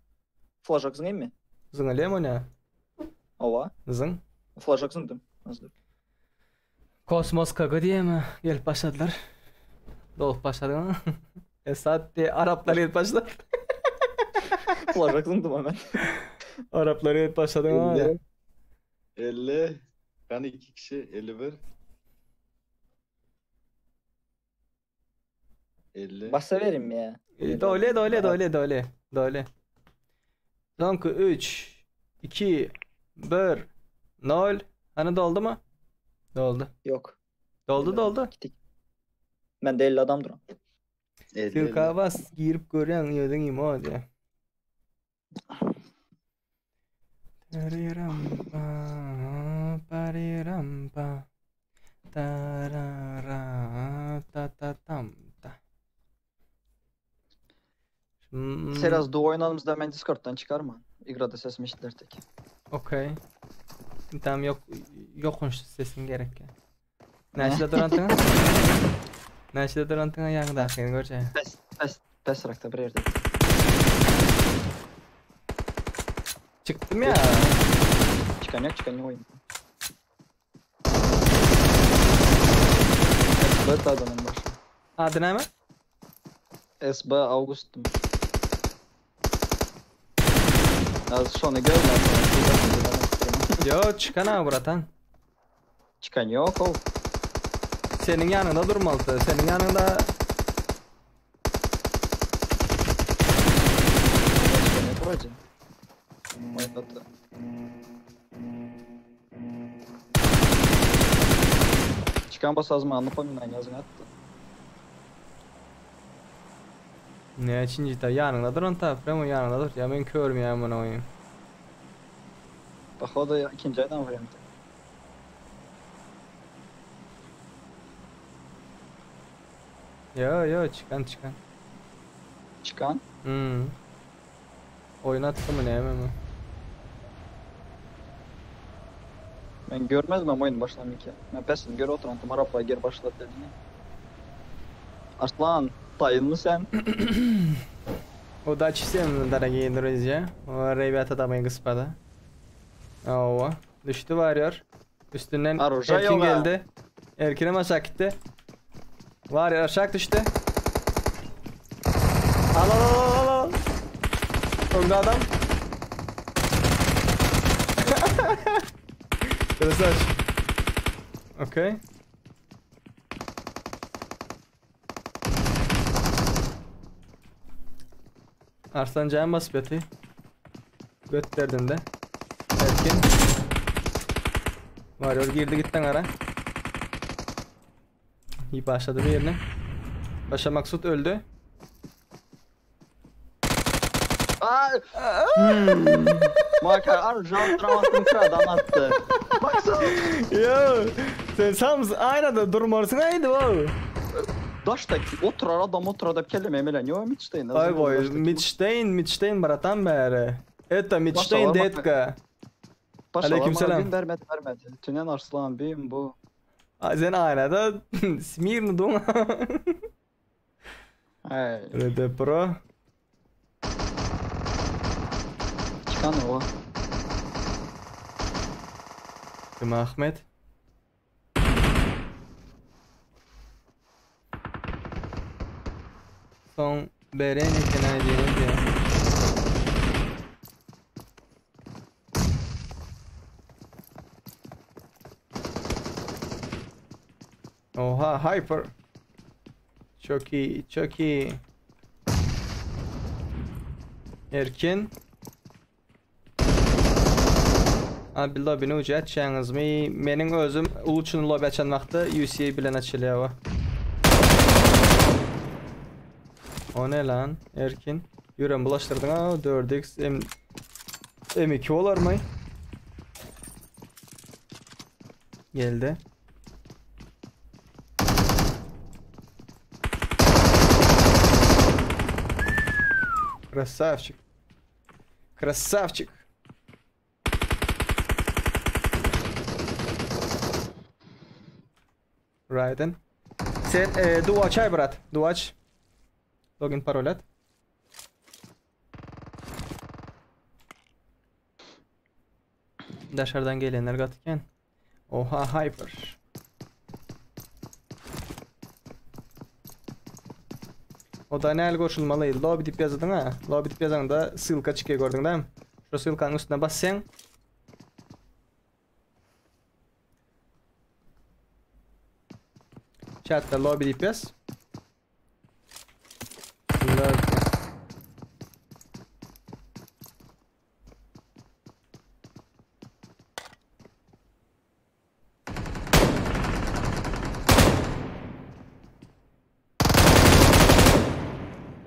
Флажок zıňmy? Zyňalýam o ne? Ova, Zyň. флажок zıňdym. Azdır. Kosmos KG diye mi? Gelip başladılar. Dolup başladı ama. Esat diye Araplar gelip başladı. Флажок zıňdym hemen. Araplar gelip başladı ama. 50. 50. Ben iki kişi 51. 50. Basa verim ya. E, Dole dole dole dole. Dole. Soňky 3 2 1 0 Hany doldumy? Doldy. Yok. Doldy doldy. Gittik. Ben de 50 adam duran. Sylka bas girip görýäň özüň imo diýä. Tarirampa, parirampa, tarara, ta ta tam ta. Hmm. Seraz duo oynadığımızda ben Discord'dan çıkarma. Igrada sesim eşitilir tek. Okey. Tamam yok yokunç sesin gerek ya. Näçede durantyňa? Näçede durantyňa ýaňydakyny görjä. Pes, pes, pes rakta bir yerde. Çykdym ya. Çıkan yok, çıkan yok oyun. SB adamın başı. Ady näme? SB August. Az şonu görme. Yo çykan ha bratan. Çıkan yok ol. Seniň ýanyňda durmalydy. Seniň ýanyňda Çıkan yok vroje. Oynadı. Çıkan basazma напоминание yazın attı. Ne üçünji ta ýanyňda duran ta premo ýanyňda dur. Ya men körmeýän muny oýun. Походу ikinci aydan variantı. Yo yo çykan çykan. Çıkan. Hmm. Oýnatdy mı näme mi? Ben görmezdim ama oyun başından iki. Ben pesin gör oturan Arap'a geri başladı dedim ya. Arslan, tayın mı sen? Удачи всем, дорогие друзья. Ребята дамы и господа. Ова. Düştü varıyor. Üstünden Aruşa Erkin yoga. geldi. Erkin'e aşağı gitti. Varıyor aşağı düştü. Al al al al al. Önde adam. Красавчик. Okey. Arslan can basıp yatıyor. Göt derdinde. Erkin. Varıyor girdi gitten ara. İyi başladı bir yerine. Başa Maksut öldü. Ay! Hmm. Makar Aruşa antrenmanını kıradan attı. Baksana. Yo, sen sams aynada durmarsın haydi wow. Daştaki oturar adam oturar da kelime emelen yok Mitstein. Ay boy, Mitstein, Mitstein bratan bäri. Это Mitstein Başa, detka. Aleykümselam. Aleyküm vermedi vermedi. Tünen Arslan bim bu. Ay, Sen aynada smirno dun. Ay, RD Pro. çıkan o. Kim Ahmet? Son beren eken aýdýan diýä. Oha Hyper. Çok iyi, çok iyi. Erkin. Abi lobbyni ucu açýaňyzmy? Meniň özüm ulçun lobby açan wagtda UCA bilen açylýar o. O ne lan? Erkin. Ýürem bulaşdyrdyň ha 4x M M2 olar mı? Geldi. Красавчик. Красавчик. Raiden. Sen e, duaç ay brat. Duaç. Login parol at. Daşardan gelenler gatyken. Oha Hyper. O da näl goşulmaly? Lobby diýip ýazydyň ha. Lobby diýip ýazanda ssylka çykýar gördüň dämi? Şu ssylkanyň üstüne bassaň Chatda lobby diýip ýaz. Lobby.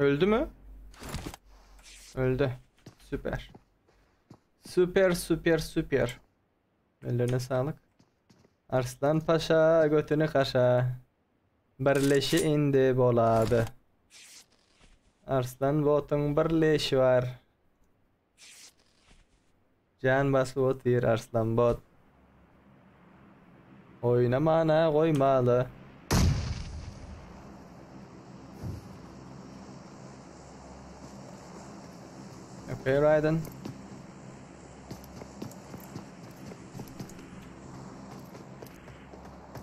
Öldü mü? Öldü. Süper. Süper süper süper. Ellerine sağlık. Arslan Paşa götünü kaşa. Birleşi indi boladı. Arslan botun birleşi var. Can basıp otyr Arslan bot. Oýnamana goýmaly. Okay, Raiden.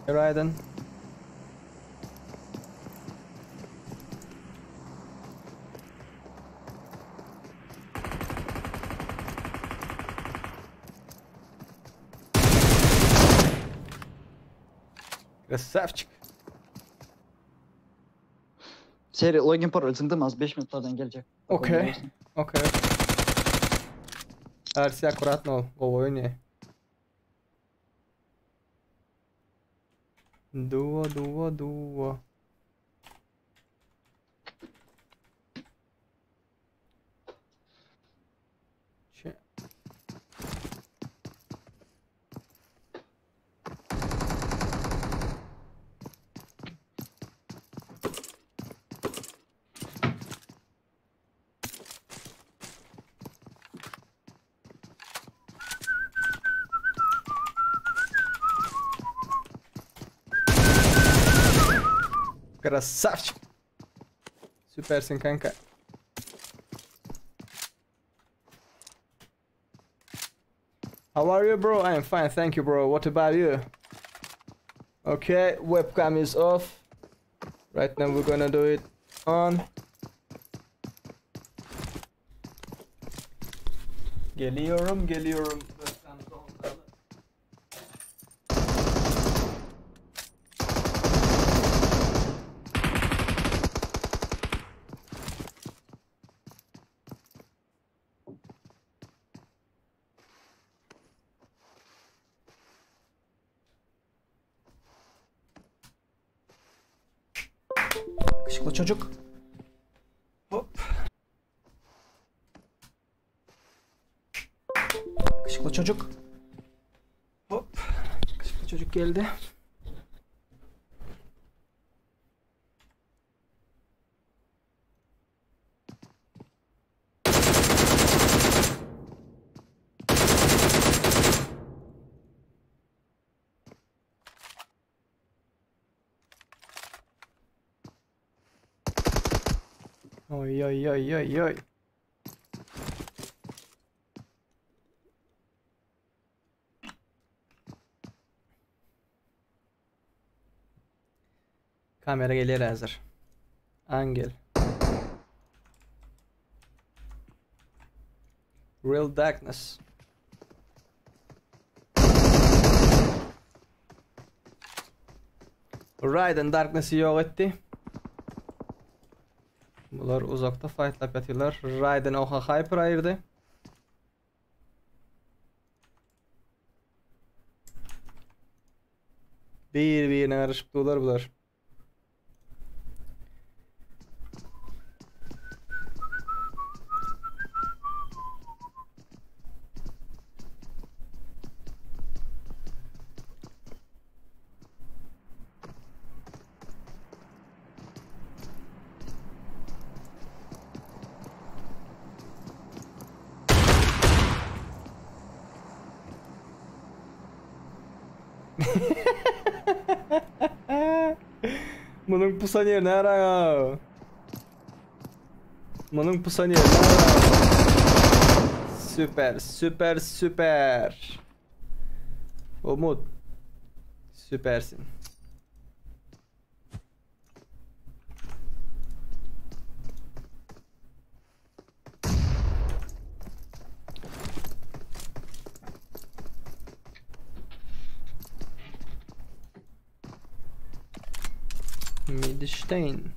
Raiden. Красавчик. Seri login parol zyňdym az 5 minutlardan geljek. Okey. Okey. Ersi akkuratno ol. Gowy oýnaý. Duo, duo, duo. Krasavçik. Süpersin kanka. How are you bro? I am fine, thank you bro. What about you? Okay, webcam is off. Right now we're gonna do it on. Geliyorum, geliyorum. Yakışıklı çocuk. Hop. Yakışıklı çocuk. Hop. Yakışıklı çocuk geldi. Oy oy oy oy oy. Kamera gelir hazır. Angel. Real Darkness. Raiden Darkness'i yok etti. Bular uzakta fightlap ýatyrlar. Raiden oha hyper ayırdy. Bir birine garyşyp durlar bular. Munuň pusan ýerine garaň. Munuň pusan ýerine garaň. Süper, süper, süper. Umut. Süpersin. Midstein.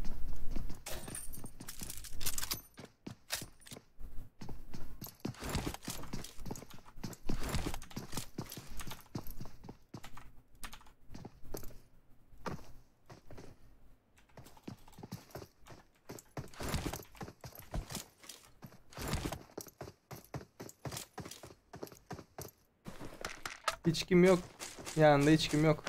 Hiç kim yok. Yanında hiç kim yok.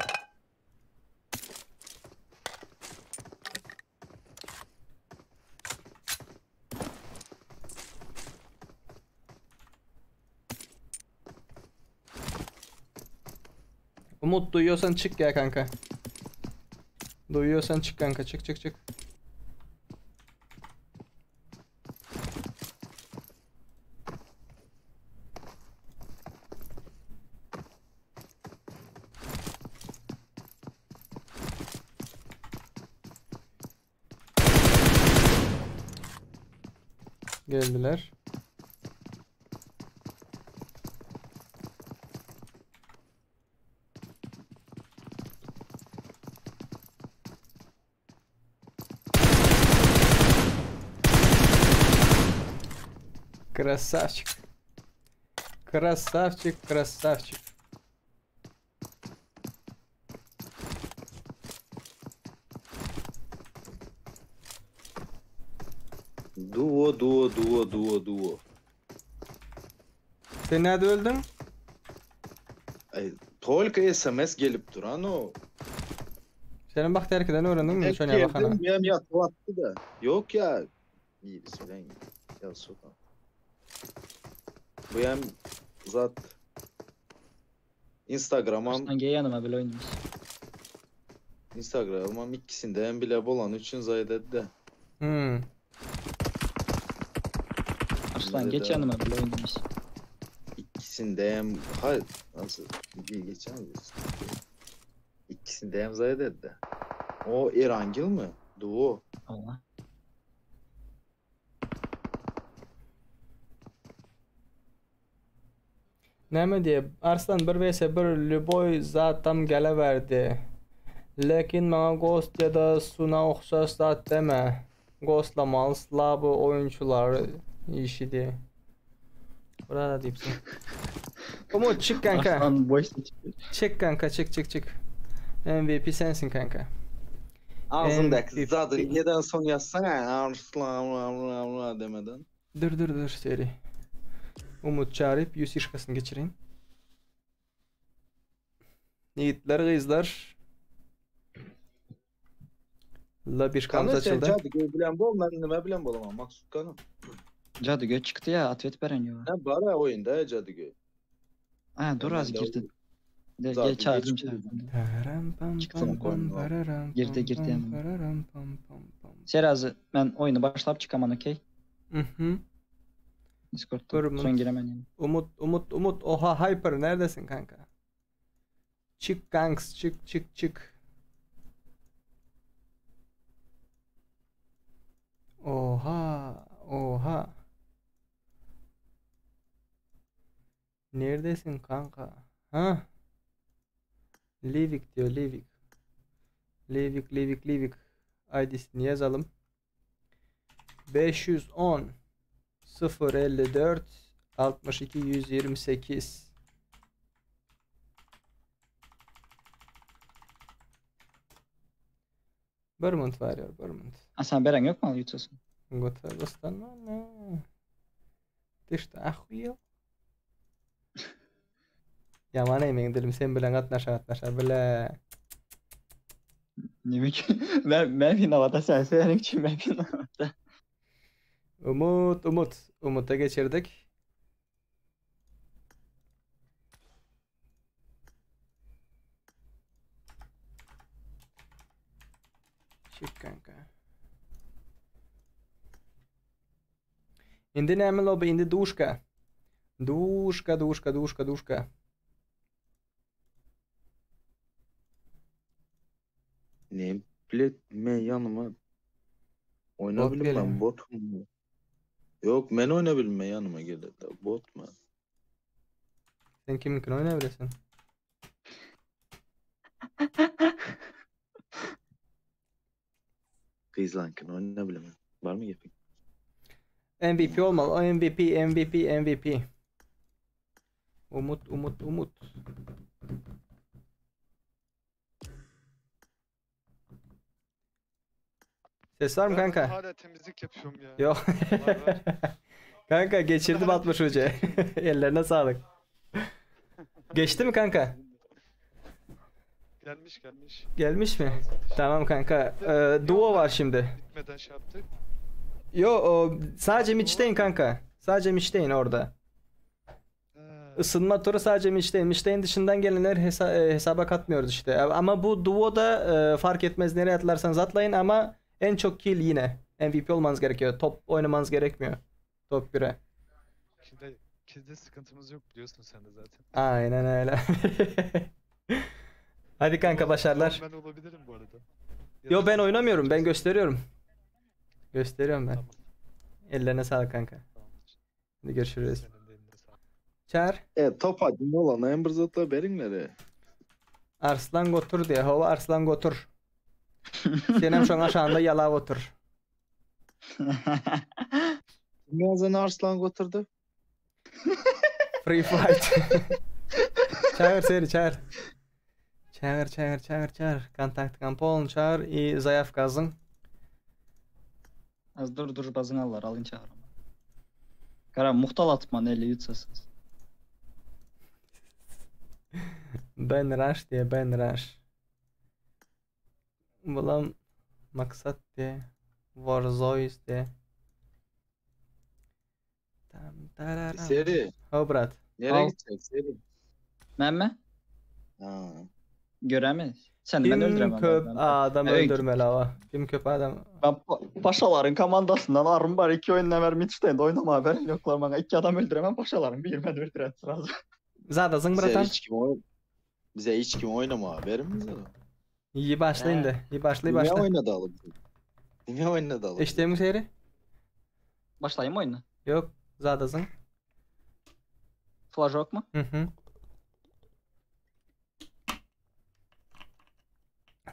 Umut duyuyorsan çık ya kanka. Duyuyorsan çık kanka çık çık çık. Geldiler. Красавчик. Красавчик, красавчик. Duo duo duo duo duo. Sen nerede öldün? Ay, tolka SMS gelip duran o. Senin bak terkiden öğrendin mi? Şöyle Geldim, bakana. Hem yatıp attı da. Yok ya. Birisi bilen ya sokan. Bu hem zat Instagram'am Arslan gel yanıma böyle oynuyoruz. Instagram'am ikisinde hem bile bolan için zaydet de. Hmm. Arslan geç Neden? yanıma böyle oynuyoruz. İkisinde hem hayır nasıl bir geçen İkisinde hem zaydet de. O Erangil mi? Duo. Allah. Näme diye Arslan 1 vs 1 любой zatam geleverdi. Lekin maňa Ghost ya da Suna oxşar zat deme. Ghostlamaly slabı oyuncular işi diye. Burada da deyipsin. Umut çık kanka. Arslan boş seçiyor. Çık kanka çık çık çık. MVP sensin kanka. Ağzındaki MVP. zadı neden son yazsana Arslan bla bla bla demeden. Dur dur dur seri. Umut çağırıp yüz şişkasını geçireyim. Yiğitler kızlar. La bir Kanı kamız sen açıldı. cadı bilen bol ben nime bilen bolamam Maksut kanı. Cadı göç çıktı ya atvet veren yo. Ne bara oyunda ya cadı gö. Ha dur az Ben de girdi. De, Zaten gel çağırdım geç çağırdım. Pararam pam Çıktı pam mı pam koyun? pararam Girdi, pam girdi pam hemen. pararam pam pam pam. Serazı ben oyunu başlayıp çıkaman okey. Mhm. Discord'da. Dur, Son giremen yani. Umut Umut Umut oha Hyper neredesin kanka? Çık kanks çık çık çık. Oha oha. Neredesin kanka? Ha? Livik diyor Livik. Livik Livik Livik. ID'sini yazalım. 510 054 62 128 Bermont var ya Bermont. Ha sen beren yok mu YouTube'sun? Gotowy ne? Ты что, охуел? Yaman emin dilim sen bilen gatnaşa gatnaşa bile. Ne mümkün? Ben ben finalda sen senin için ben finalda. Umut Umut Umut'a geçirdik. Çık kanka. Indi näme lobby indi duşka. Duşka duşka duşka duşka. Ne bile men yanıma oyna Bot bilmem geliyor. bot mu? Yok men oyna bilmem yanıma gelir de bot mu? Sen kiminkini oynayabilirsin? Kızlankini oyna bilmem. Var mı gepin? MVP olmalı. O MVP, MVP, MVP. Umut, Umut, Umut. Ses var mı Ben kanka? Hala temizlik yapıyorum ya. Yok. Var, var. Kanka geçirdim Hala 60 hoca. temizlik yapıyorum. Ellerine sağlık. Geçti mi kanka? Gelmiş gelmiş. Gelmiş mi? Tamam kanka. Ee, duo var şimdi. Bitmeden şey yaptık. Yo o, sadece Mitch'teyin kanka. Sadece Mitch'teyin orada. Isınma turu sadece Mitch'teyin. Mitch'teyin dışından gelenler hesaba katmıyoruz işte. Ama bu duo da fark etmez nereye atlarsanız atlayın ama en çok kill yine. MVP olmanız gerekiyor. Top oynamanız gerekmiyor. Top 1'e. Kilde sıkıntımız yok biliyorsun sen de zaten. Aynen öyle. Hadi kanka başarılar. Ben olabilirim bu arada. Yo ben oynamıyorum. Ben gösteriyorum. Gösteriyorum ben. Ellerine sağlık kanka. Hadi görüşürüz. Çağır. E top hadi ne olan en bir zatla berinleri. Arslan gotur diye. Hova arslan gotur. Senem şoň aşağında yalav otur. Kim yazan Arslan goturdu? Free fight. Çağır seri çağır. Çağır çağır çağır çağır. Kontakt kampon çağır i zayavka azyň. Az dur dur bazın allar alın çağırma. Kara muhtal atman eli yutsasız. Ben rush diye ben rush. Bulam maksat diye. Warzoys diye. Tam tararam. Seri. Ho brat. Nereye Al. gidecek Seri? Ben mi? Ha. Göremez. Sen ben Kim öldüremem. köp Ben, adam Evet. öldürmeli hava. Kim köp adam. ben paşaların komandasından arım var. İki oyundan ver Mitch'ten de oynama haberin yoklar bana. İki adam öldüremem paşaların. Bir ben öldürem sırası. Zada zıng Bize bratan. hiç kim oyn Bize hiç kim oynama haberimiz yok. İyi başlayın da. İyi başlay Niye başla. oynadı alıp? Niye oynadı alıp? Eşiteyim mi seri? Başlayayım mı oyuna? Yok. Zada zıng. Flajok mu? Hı hı.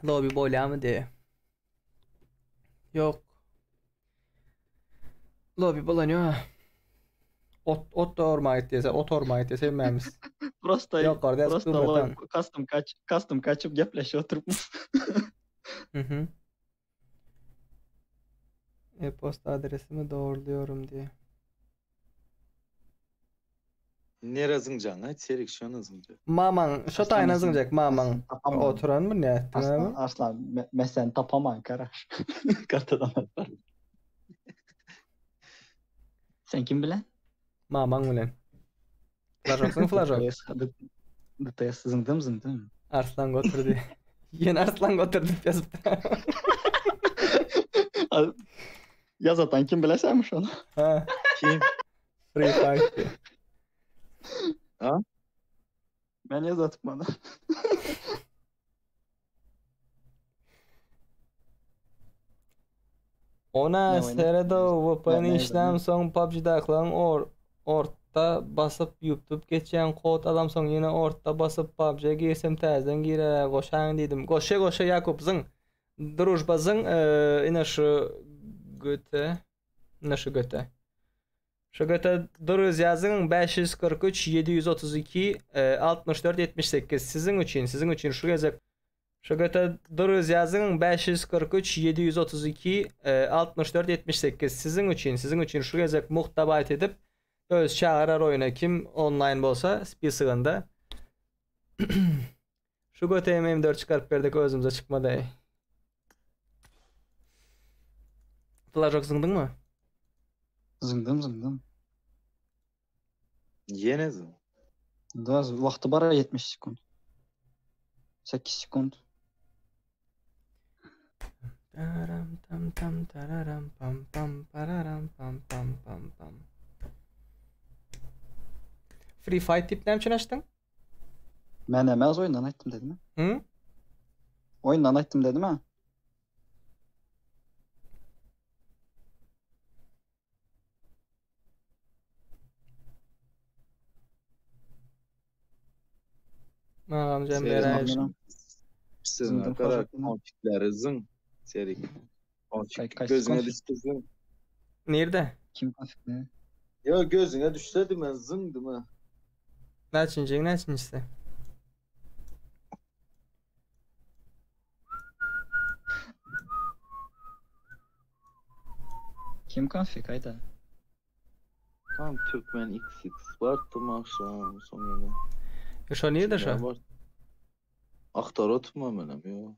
Lobby bolýamy mı diye. Yok. Lobby bolanıyor ha. Ot ot da ormaýt diýse, ot ormaýt diýse bilmämiz. Prosta Yok orada prosta bratan. loy custom kaç custom kaçıp gepleşip oturup Hı hı. E-posta adresimi doğruluyorum diye. Nereye zıngcan? Ayt Serik şuna zıngcan. Maman, şu taýna zyňjak maman. Tapaman. Oturan mı ne ettin Aslan abi? aslan me, mesen tapaman karaş. Kartadan atar. Sen kim bilen? Maman bilen. Flajoksyň flajok. DTS, DTS zıngdım zıngdım. Arslan gotur diye. Yeni Arslan gotur diýip ýazypdy. Yaz atan kim bilesenmiş onu. Ha, Kim? Free fight diye. Ha? Ben yaz atıp bana. Ona Ne oyna? seredo Ne- VPN ne işlem soň PUBG'dakylaryň or orta basyp YouTube geçýän kod alam soň ýene orta basyp PUBG'ye girsem täzeden girere goşaň diýdim. Goşa goşa Yakup zyň. Družba zyň ine şu göte. Ine şu göte. Şu göte Druz ýazyň 543 732 64 78 siziň üçin siziň üçin şu gezek Şu göte Druz ýazyň 543 732 64 78 siziň üçin siziň üçin şu gezek muhtabayt edip öz çağırar oyuna kim online bolsa spisygynda Şu göte M4 çıkarıp berdik özümüze çıkmadı ey. Flajok zyňdyň mı? Zıngdım zıngdım. Yine zıng. Da vakti bara 70 sekund. 8 sekund. Taram tam tam tararam pam pam pararam pam pam pam pam. Free fight tip näme üçin açdyň? Ben emez oyundan aytdım dedim ha. Hı? Oyundan aytdım dedim ha. Ağam Seri Cem zıng. Sizin Zıngdım kadar flajokunu. konfikleri zıng. Serik. Konfik Kay- gözüne konfik? düştü zıng. Nerede? Kim konflikte? Ya gözüne düşse değil mi? Zıng değil mi? Näçinji, näçinjisi? Kim konfik hayda? Tam Türkmen XX var. Tam akşam son yine. Şo nirde şo? Aktar oturma menem yo.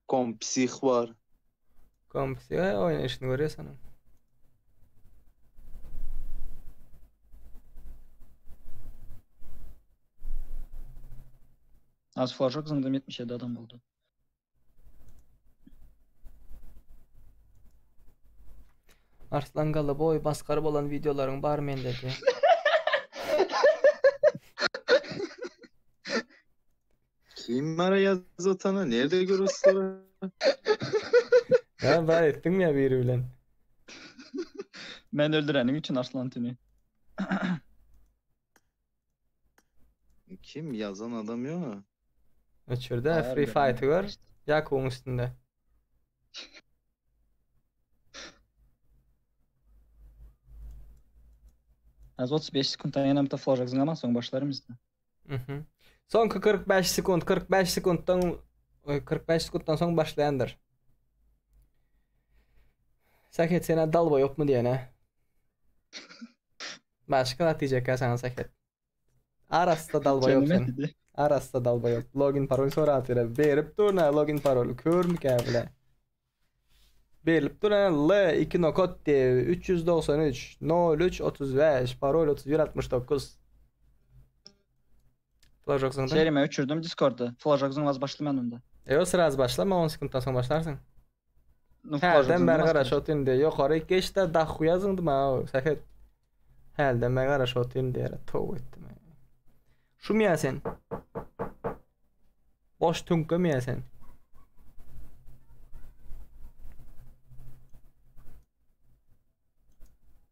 Kompsih bar. Kompsih oýnaýşyny görýäs onuň. Az flajok zyňdym 77 adam boldy. Arslan Galaboý masgara bolan wideolaryň bar mende diýä. Kim bara ýazatana? Nirde görürsüň? Ya bar etdiňmi ya biri bilen? Men öldürenim üçin Arslan tüni. Kim yazan adam yok. Öçürde Free Fight'ı gör. Yakubuň üstünde. Az 35 sekuntdan ýene bir flajok zyňaman soň başlarym izde. Mhm. Soňky 45 sekund, 45 sekuntdan 45 sekuntdan soň başlaýandyr. Sähet sen dalba ýokmy diýene. Başga zat diýjekkä saňa Sähet. Arassa dalba ýok sen. Arassa dalba ýok. Login parol sorap ýöre. Berip dur na login parol. Körmükä bile. Berlip dur L 2 nokat D 393 03 35 parol 31 69. Flajok zyňdy. Şerime öçürdim Discord'da. Flajok zyňmaz başlaman onda. Eyo sraz başlama 10 sekuntdan soň başlarsyň. No, flajok Hälden bäri zyňmaz. garaşyp otyryn diýe. Ýokary geç-de dahuýa zyňdym ha, Sähet. Hälden bäri garaşyp otyryn diýere. Tow etdim. Şum ýa sen? Boş tüňkemi ýa sen?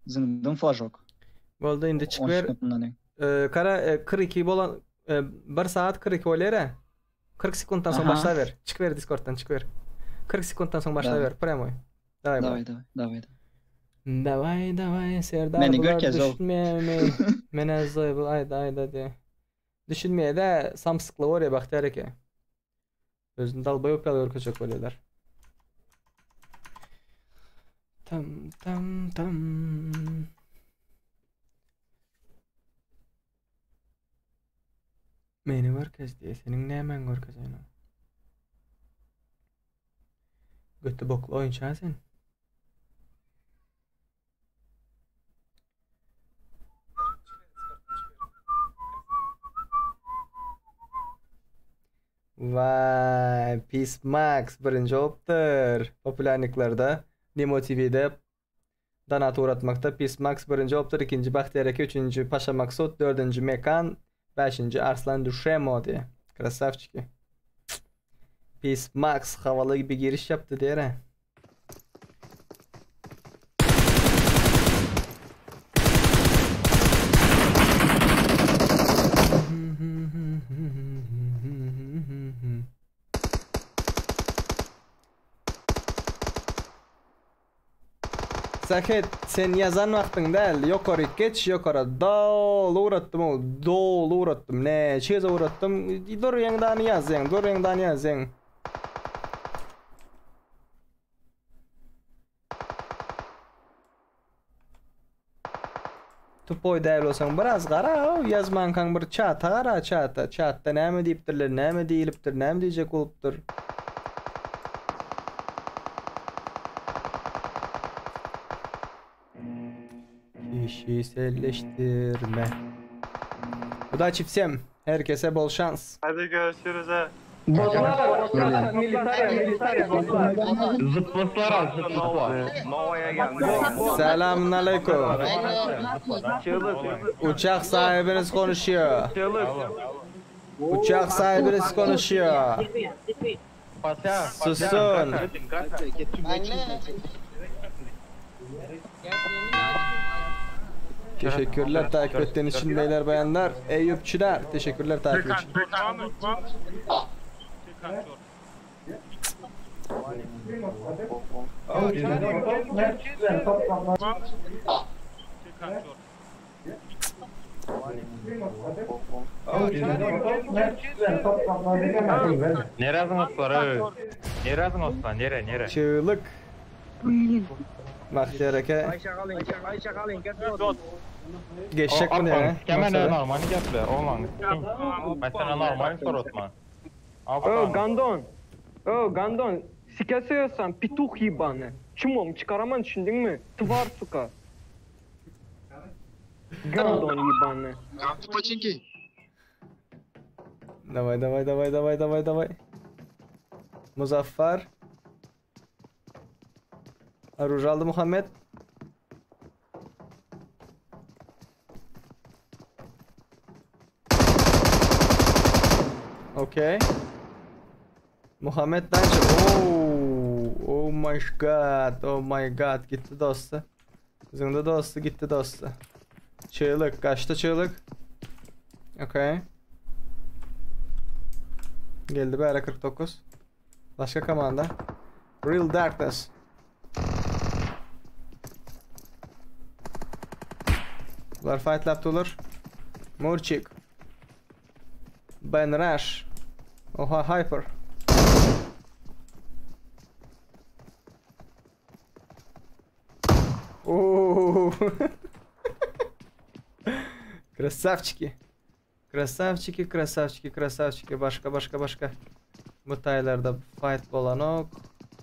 Zyňdym flajok. Boldy indi çyk 10 ber. sekuntdan öň. Ee, kara e, 42 bolan e, 1 saat 42 bolýar. 40 sekuntdan soň Aha. başla ber. Çyk ber Discord'dan çyk ber. 40 sekuntdan soň başla Daway. ber. Prямой. Daway. Daway daway daway. Daway daway Serdar Meni bular görkez ol. düşünmeýärmi? Men azzoý bu aýda aýda diýe. Düşünmeýär-de samsykly bolýar Bagtyýar eke. Özüni dalbaýop ýaly görkezjek bolýarlar. Tam tam tam. Meni görkez diýe, seniň nämäň görkezeýin? Göti bokly oýunça sen. Vay, Peace Max birinji bolupdyr. Populärliklerde Nemo TV'de Donat ugratmakda Peace Max birinji bolupdyr, ikinji Bagtyýar eke, üçünji Paşa Maksut, dördünji Mekan, bäşinji Arslan Düşemo diýe. Krasavçiki. Peace Max havaly bir giriş yaptı diýere. Sähet sen ýazan wagtyň däl, ýokaryk geç, ýokara doly ugratdym o, doly ugratdym. Näçe gezek ugratdym. Dur ýaňdany ýazýaň, dur ýaňdany ýazýaň. Tupoý däl bolsaň biraz gara, ýazmankaň bir çata gara, çata. Çatda näme diýipdirler, näme diýilipdir, näme diýjek bolupdyr. Kişiselleştirme. Удачи всем. Herkese bol şans. Hadi görüşürüz ha. Selamun aleyküm. Uçak sahibiniz konuşuyor. Uçak sahibiniz konuşuyor. Susun. Teşekkürler takip ettiğiniz için beyler bayanlar. Eyüp Çınar teşekkürler takip için. Nere adyň oslar? Nere adyň oslar? Nere, nere? Çığlık. Bagtyýar eke. Geçjek mi diýýäň? Kemene normal geple, oglan. Ben sana normal sorotma. О, Gandon. О, Gandon. Sikesiyorsan pituh ýebany. Çmom çykaraman düşündiňmi? Twar suka. Gandon ýebany. Починки. Daway daway daway daway daway daway. Muzaffar. Aruj aldy Muhammet. Okey. Muhammed bence oh, oh my god, oh my god gitti dosty. Zyňdy dosty, gitti dosty. Çığlık, kaçtı çığlık. Okey. Geldi bäre 49. Başka komanda. Real Darkness. Bular fightlap durlar. Murçik. Ben Rush. Oha Hyper. Oo. Красавчики. Krasavçiki, krasavçiki, krasavçiki. Başka, başka, başka. Bu taýlarda fight bolanok.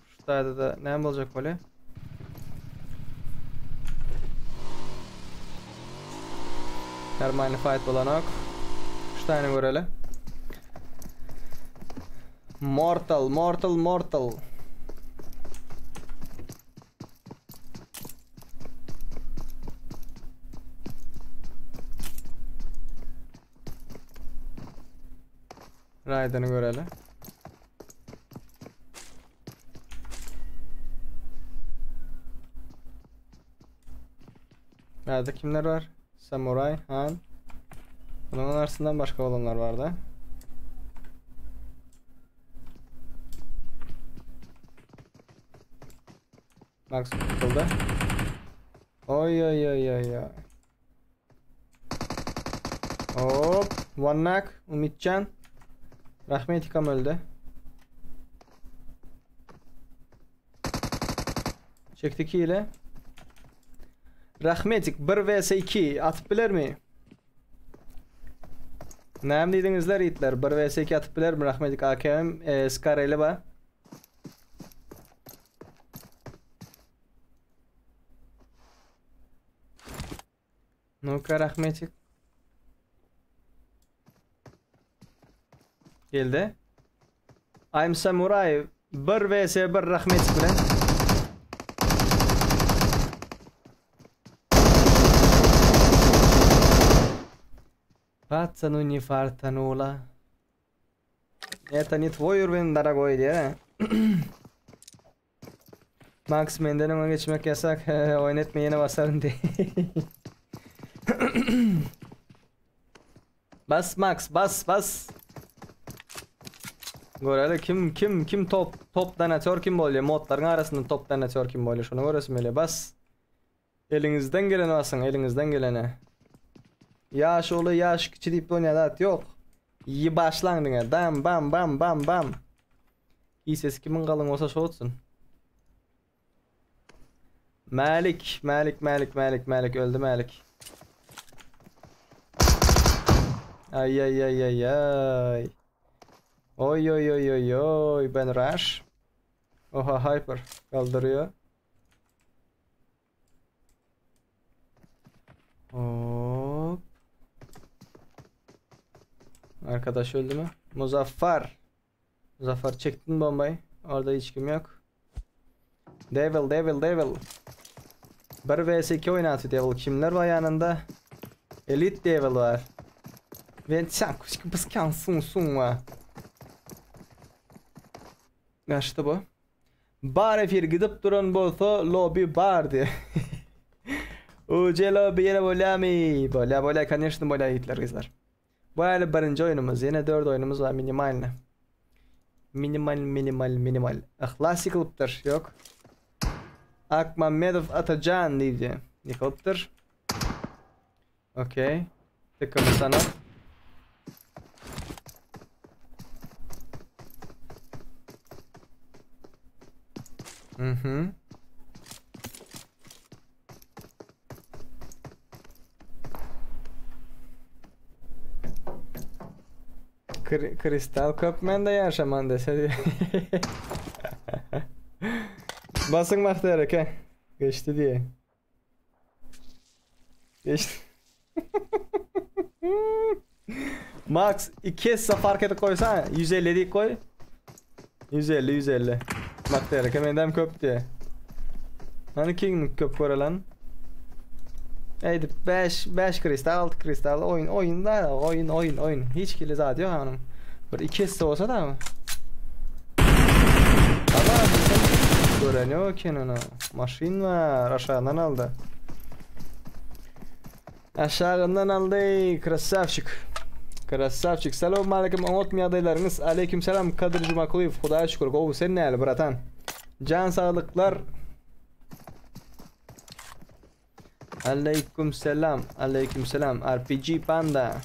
Şu taýda da näme boljak bolýa? Normalny fight bolanok. Şu taýyny göreli. Mortal, Mortal, Mortal. Raiden'i göreli. Nerede kimler var? Samuray, Han. Bunun arasından başka olanlar vardı. Max tutuldu. Oy oy oy oy oy. Hop, one knock, Ümitcan. Rahmet ikam öldü. Çektik ile. Rahmetik 1 vs 2 atyp bilermi? Näme diýdiňizler itler? 1 vs 2 atyp bilermi Rahmetik AKM e, Scar ba? Nu-ka Rahmetik. Geldi. I'm Samurai 1 vs 1 Rahmetik bilen. Пацану не фартануло. Это не твой уровень, дорогой, diýä. Max menden öňe geçmek yasak. Oýun etme ýene basaryn diý. Bas Max, bas, bas. Göreli kim kim kim top top donatör kim bolýar? Modlaryň arasynda top donatör kim bolýar? Şony göresim gelýär. Bas. Eliňizden geleni basyň, eliňizden geleni. Ýaş uly, ýaş kiçi diýip bolýan zat ýok. Ýy başlaň diňe. Dam bam bam bam bam. Kisesi kimiň galyň bolsa şo utsun. Mälik, Mälik, Mälik, Mälik, Mälik öldi Mälik. Ay ay ay ay ay. Oy oy oy oy oy ben Rush. Oha Hyper kaldırıyor. Hop. Arkadaş öldü mü? Muzaffar. Muzaffar çektin bombayı. Orada hiç kim yok. Devil, Devil, Devil. 1 vs 2 oynatıyor Devil. Kimler var yanında? Elite Devil var. Ve sen pıskan sun sun var. Kaçtı bu. Bar efir gidip duran bolsa lobby bar diye. UC lobby ýene bolýamy? Bolýa bolýa, конечно bolýa ýigitler gyzlar. Bu häli birinji oýnumyz, ýene 4 oýnumyz bar minimalny. Minimal minimal minimal. Yhlas ýykylypdyr, ýok. Akmammedow Atajan diýdi. Ýykylypdyr. Okey. Tıkımı sana. Mhm. Kristal köp mende ýaşaman dese diýe. Basyň Bagtyýar eke. Geçdi diýe. Geçdi. Max 2 esse fark edip goýsa 150 diýip goý. 150 150. Bagtyýar eke mendem köp diýe. Hani kiňlik köp görelen. Eýdip 5 5 kristal 6 kristal oýun oýun da oýun oýun oýun. Hiç kili zat ýok anyň. Bir 2 esse bolsa da. Ama gören ýok eken ona. Maşyn bar aşagyndan aldy. Aşagyndan aldy. Krasavçik. Krasavçik. Salam aleyküm. Oňat ýagdaýlaryňyz? Aleyküm selam Kadyr Jumakulyýew. Hudaýa şükür gowy. Sen näle bratan? Jan saglyklar. Aleyküm selam. Aleyküm selam. RPG Panda.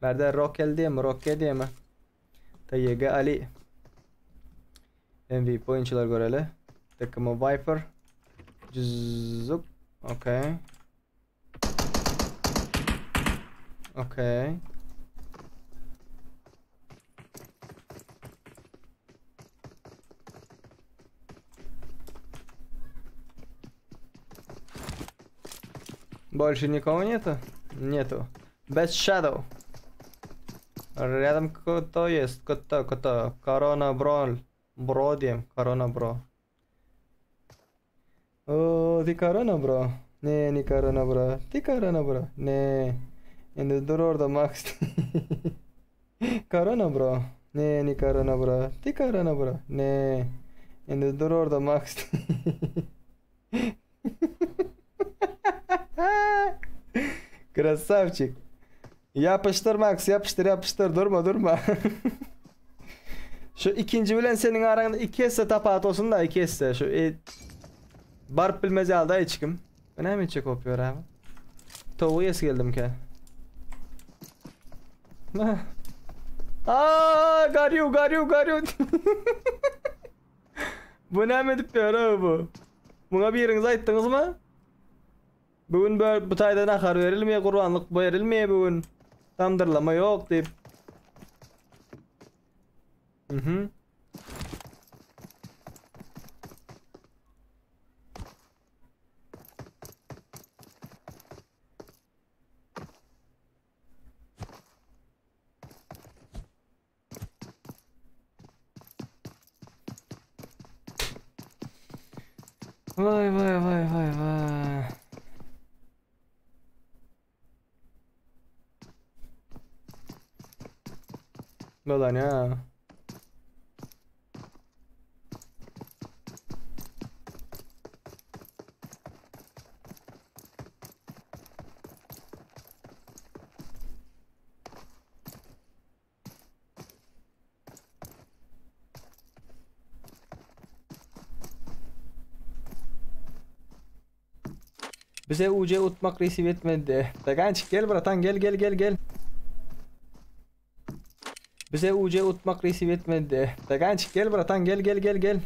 Berde Rokel diýemi, Rokke diýemi? TYG Ali. MVP oýunçylar göreli. Takımı Viper. Cüzük. Okey. Okey. Больше никого нету? Нету. Best Shadow. Рядом кто есть? Кто, кто? Корона Бро. Бро diýem. Корона Бро. O, ty Корона Бро. Ne, ne Корона Бро. Ty Корона Бро. Ne. Indi dur orada Max. Korona bro. Ne, ne Korona bro. Ty Korona bro. Ne. Indi dur orada Max. Krasavçik. Yapıştır Max, yapıştır, yapıştır. Durma, durma. Şu ikinci bilen senin aranda iki esse tapat olsun da iki esse. Şu e, barp bilmez aldı çıkım. Ben hemen çek kopuyor abi. Tavuğu yes geldim ki. Aa, garyu garyu garyu. bu ne edip ýör abi bu? Buna biriňiz aýtdyňyz mı? Bugün bu, bu taýda nahar berilmeýär, gurbanlyk berilmeýär bugün. Tamdyrlama ýok diýip. Mhm. Vay vay vay vay vay. Bolan ya. Bize UC utmak nasip etmedi. Taganç gel bratan gel gel gel gel. Bize UC utmak nasip etmedi. Taganç gel bratan gel gel gel gel.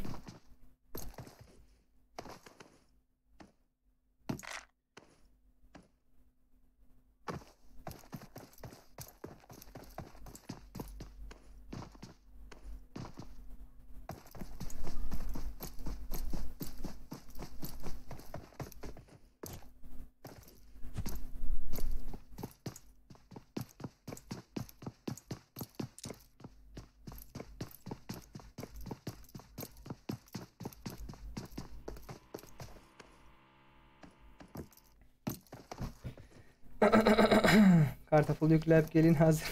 Kartapul yüklep gelin hazır.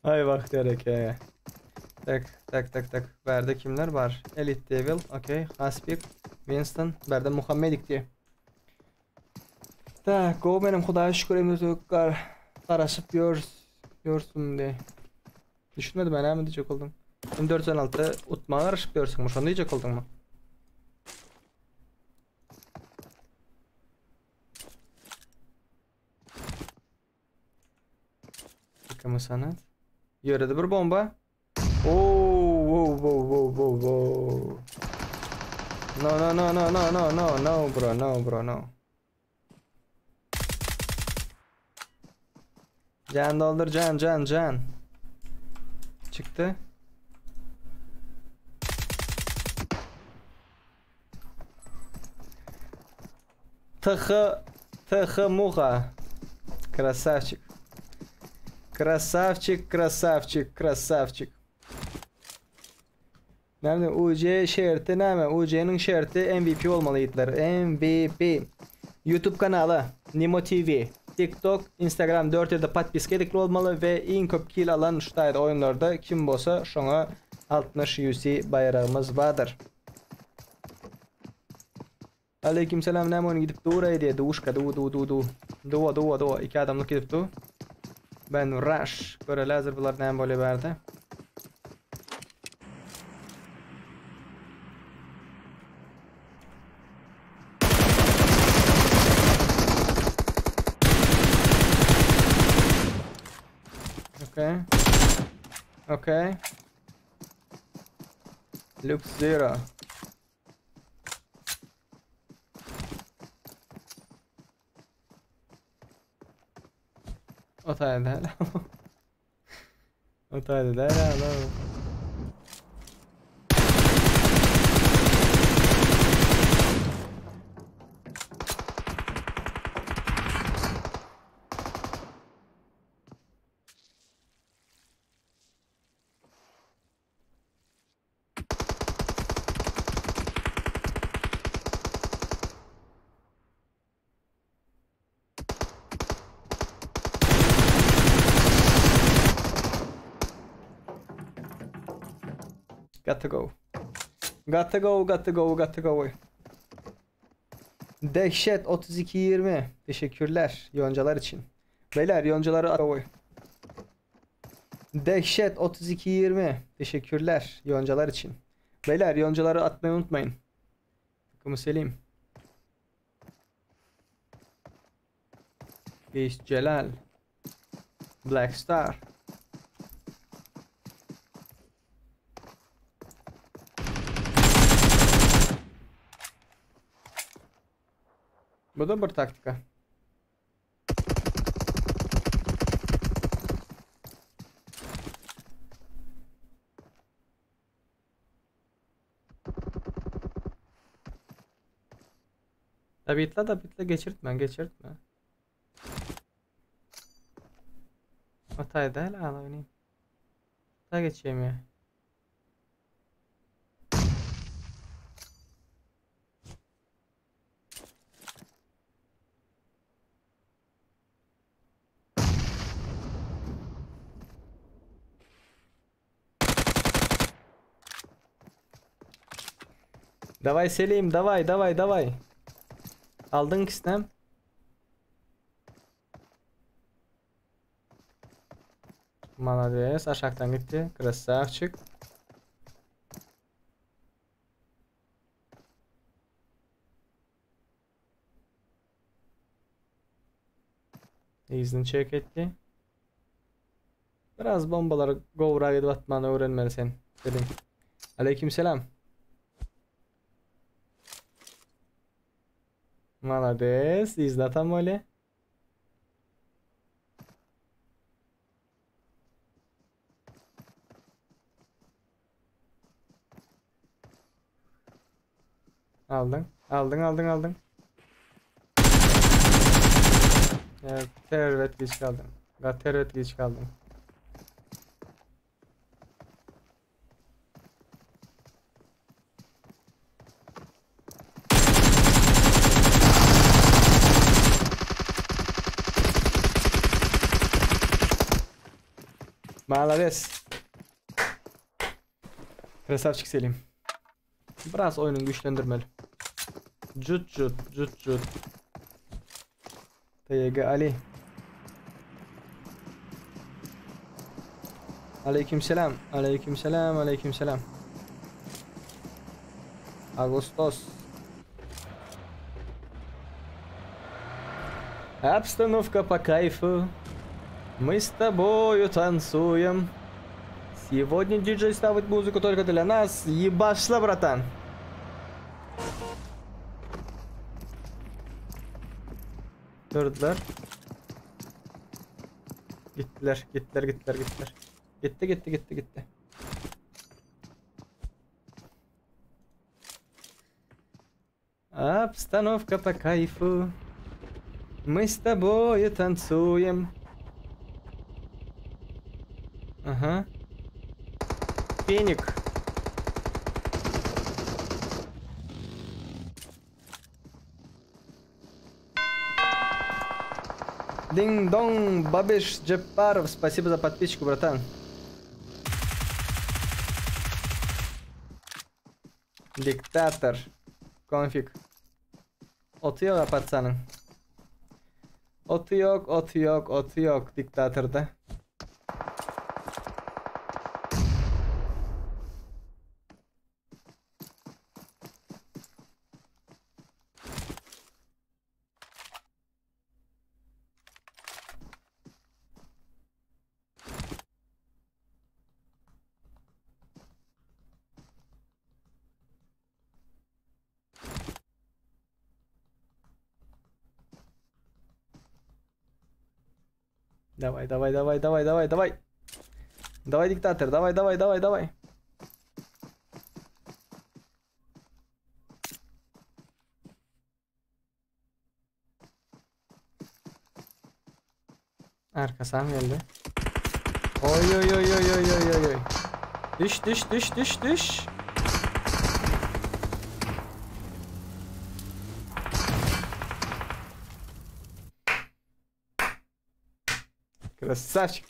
Ay bak diyerek ya. Tak tak tak tak. Berde kimler var? Elite Devil, okey. Haspik, Winston, berde Muhammedik diye. Tak, go benim Hudaya şükür emri kar karaşıp yor yorsun diye. Düşünmedim ben hemen diyecek oldum. 416 utmağa karışıp diyorsun mu? Şunu diyecek oldun mu? Takımı sanat. Yörede bir bomba. Oo, wow, wow, wow, wow, wow. No, no, no, no, no, no, no, no, bro, no, bro, no. Can doldur can can can. Çykdy. TH TH Muha. Krasavçik. Krasavçik, krasavçik, krasavçik. Näme UC şerti näme? UC-niň şerti MVP bolmaly ýigitler. MVP. YouTube kanaly Nimo TV, TikTok, Instagram 4 ýerde podpiska edikli bolmaly we iň köp kill alan şu taýda oýunlarda kim bolsa şoňa 60 UC baýragymyz bardyr. Aleyküm selam näme oýun gidip dur aý diýe duşka du du du du. Duo duo duo iki adamlyk gidip du. Ben rush. Göreli hazır bular näme bolýar bärde. Okay. Okay. Lux Zero. O taýda däl. O taýda däl adam. Got to go. Got to go, got to go, got to go. Dehşet 32-20. Teşekkürler yoncalar için. Beyler yoncaları at. Dehşet 32-20. Teşekkürler yoncalar için. Beyler yoncaları atmayı unutmayın. Takımı Selim. Beast Celal. Black Star. Bu da bir taktika. Tabitla tabitla geçirtme geçirtme. Hatayda hele al oynayayım. Hata geçeyim ya. Давай Selim давай давай давай. Aldın ikisini. Malades aşakdan gitdi. Krasavçik. Yzyny çek etdi. Biraz bombalary gowrak edip atmany öwrenmeli sen. Selim. Aleyküm selam. Malades, yzyna atan bolýa. Aldyň, aldyň, aldyň, aldyň. Evet, erbet geç kaldyň. Gaty erbet geç kaldyň. Malades. Krasavçik Selim. Biraz oyunun güçlendirmeli. Cut cut cut cut. TYG Ali. Aleykümselam. Aleykümselam. Aleykümselam. Ağustos. Обстановка по кайфу. Мы с тобою танцуем. Сегодня диджей ставит музыку только для нас. Ебашла, братан. Gördüler. Gitdiler, gitdiler, gitdiler, gitdiler. Gitti, gitti, gitti, gitti. Обстановка по кайфу. Мы с тобой танцуем. Ага. Феник. Динг-донг, Бабиш Джепаров, спасибо за подписчику, братан. Диктатор. Konfig. Otu yok apartsanın. Otu yok, otu yok, otu yok diktatörde. Давай, давай, давай, давай, давай, давай. Давай, диктатор, давай, давай, давай, давай. Arkasam geldi. Oy oy oy oy oy oy oy oy. Düş düş düş düş düş. Красавчик.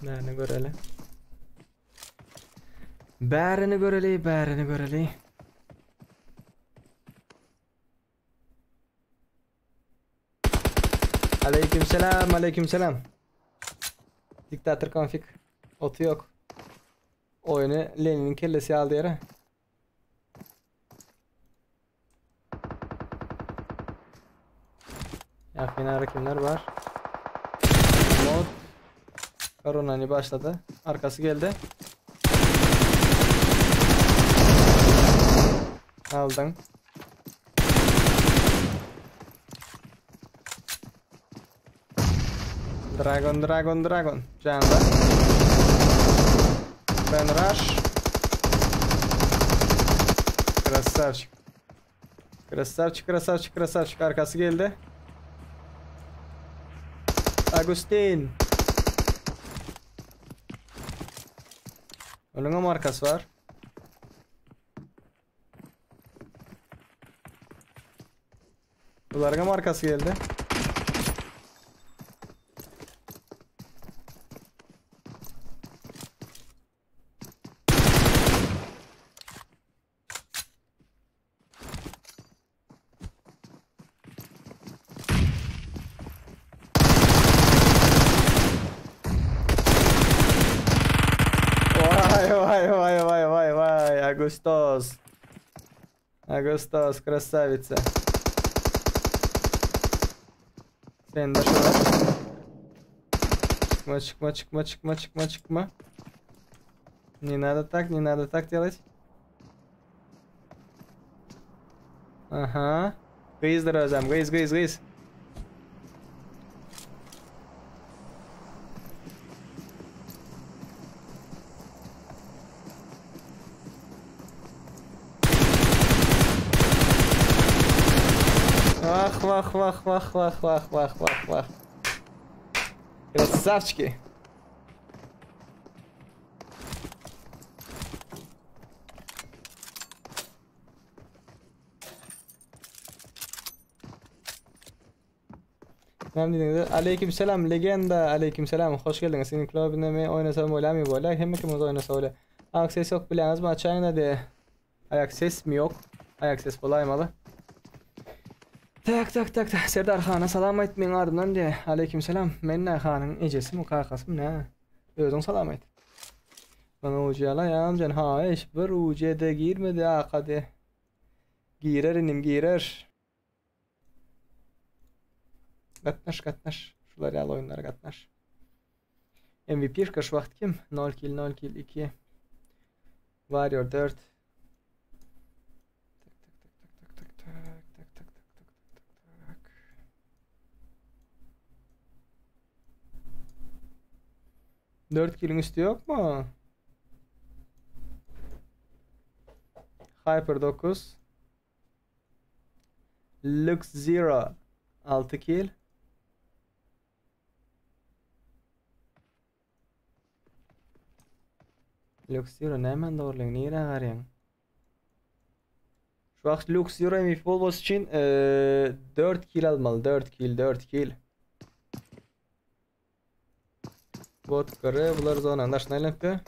Bärini göreli. Bärini göreli, bärini göreli. Aleykümselam, aleykümselam. Diktatör konfig. Otu yok. Oyunu Lenin'in kellesi aldı yere. Yakın kimler var? Mod. Coronani başladı. Arkası geldi. Aldın. Dragon, Dragon, Dragon. Canda. Ben Rush. Красавчик. Красавчик, красавчик, красавчик. Arkası geldi. Agustin. Onun markası var. Bularga markası geldi. Vay vay vay vay vay vay Агустос. Агустос, красавица. Sen de şurada. Çıkma çıkma çıkma çıkma çıkma çıkma. Не надо так, не надо так делать. Ага. Gyzdyr özem, gyz gyz gyz. Vah vah vah vah vah vah vah vah vah. Красавчики. Näme diýdiňiz? Aleykümselam legenda, aleykümselam. Hoş geldiňiz. Seniň klubynda men oýnasam bolýarmy? Bolýar. Hemme kimimiz oýnasa bolýar. Ayak ses yok bilýäňizmi? Açaýyň da de. Ayak ses mi yok? Ayak ses bolaýmaly. Tak tak tak tak. Serdar hana salam aýt meň adymdan de. Aleykümselam. Men nä hanyň ejesimi, kakasymy nä? Özüň salam aýt. Bana ucu alaýam jan haýyş bir ucu-da girmedi aka de. Girer inim girer. Gatnaş gatnaş. Şular ýaly oýunlara gatnaş. MVP şu wagt kim? 0 kill 0 kill 2. Warrior 4. Tak tak tak tak tak tak tak tak tak tak. 4 kiliň üstü yok mu? Hyper 9. Lux Zero 6 kill. Lux Zero nämen dogrulyň nirä garýaň? Şu wagt Lux Zero MVP bolmasy üçin 4 kill almaly. 4 kill, 4 kill. Bot göre bular zonanın daşyna aýlanypdy.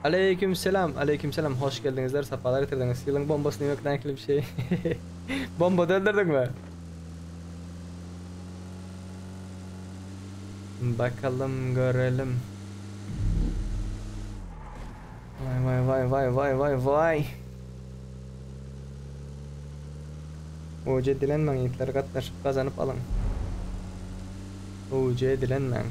Aleyküm selam, aleyküm selam. Hoş geldiňizler, sapalar getirdiňiz. Ýylyň bombasyny ýemek nähili bir şey? Bomba döndürdüň mi? Bakalım görelim. Vay vay vay vay vay vay vay. UC dilenmäň ýigitler gatnaşyp gazanyp alyň. UC dilenmäň.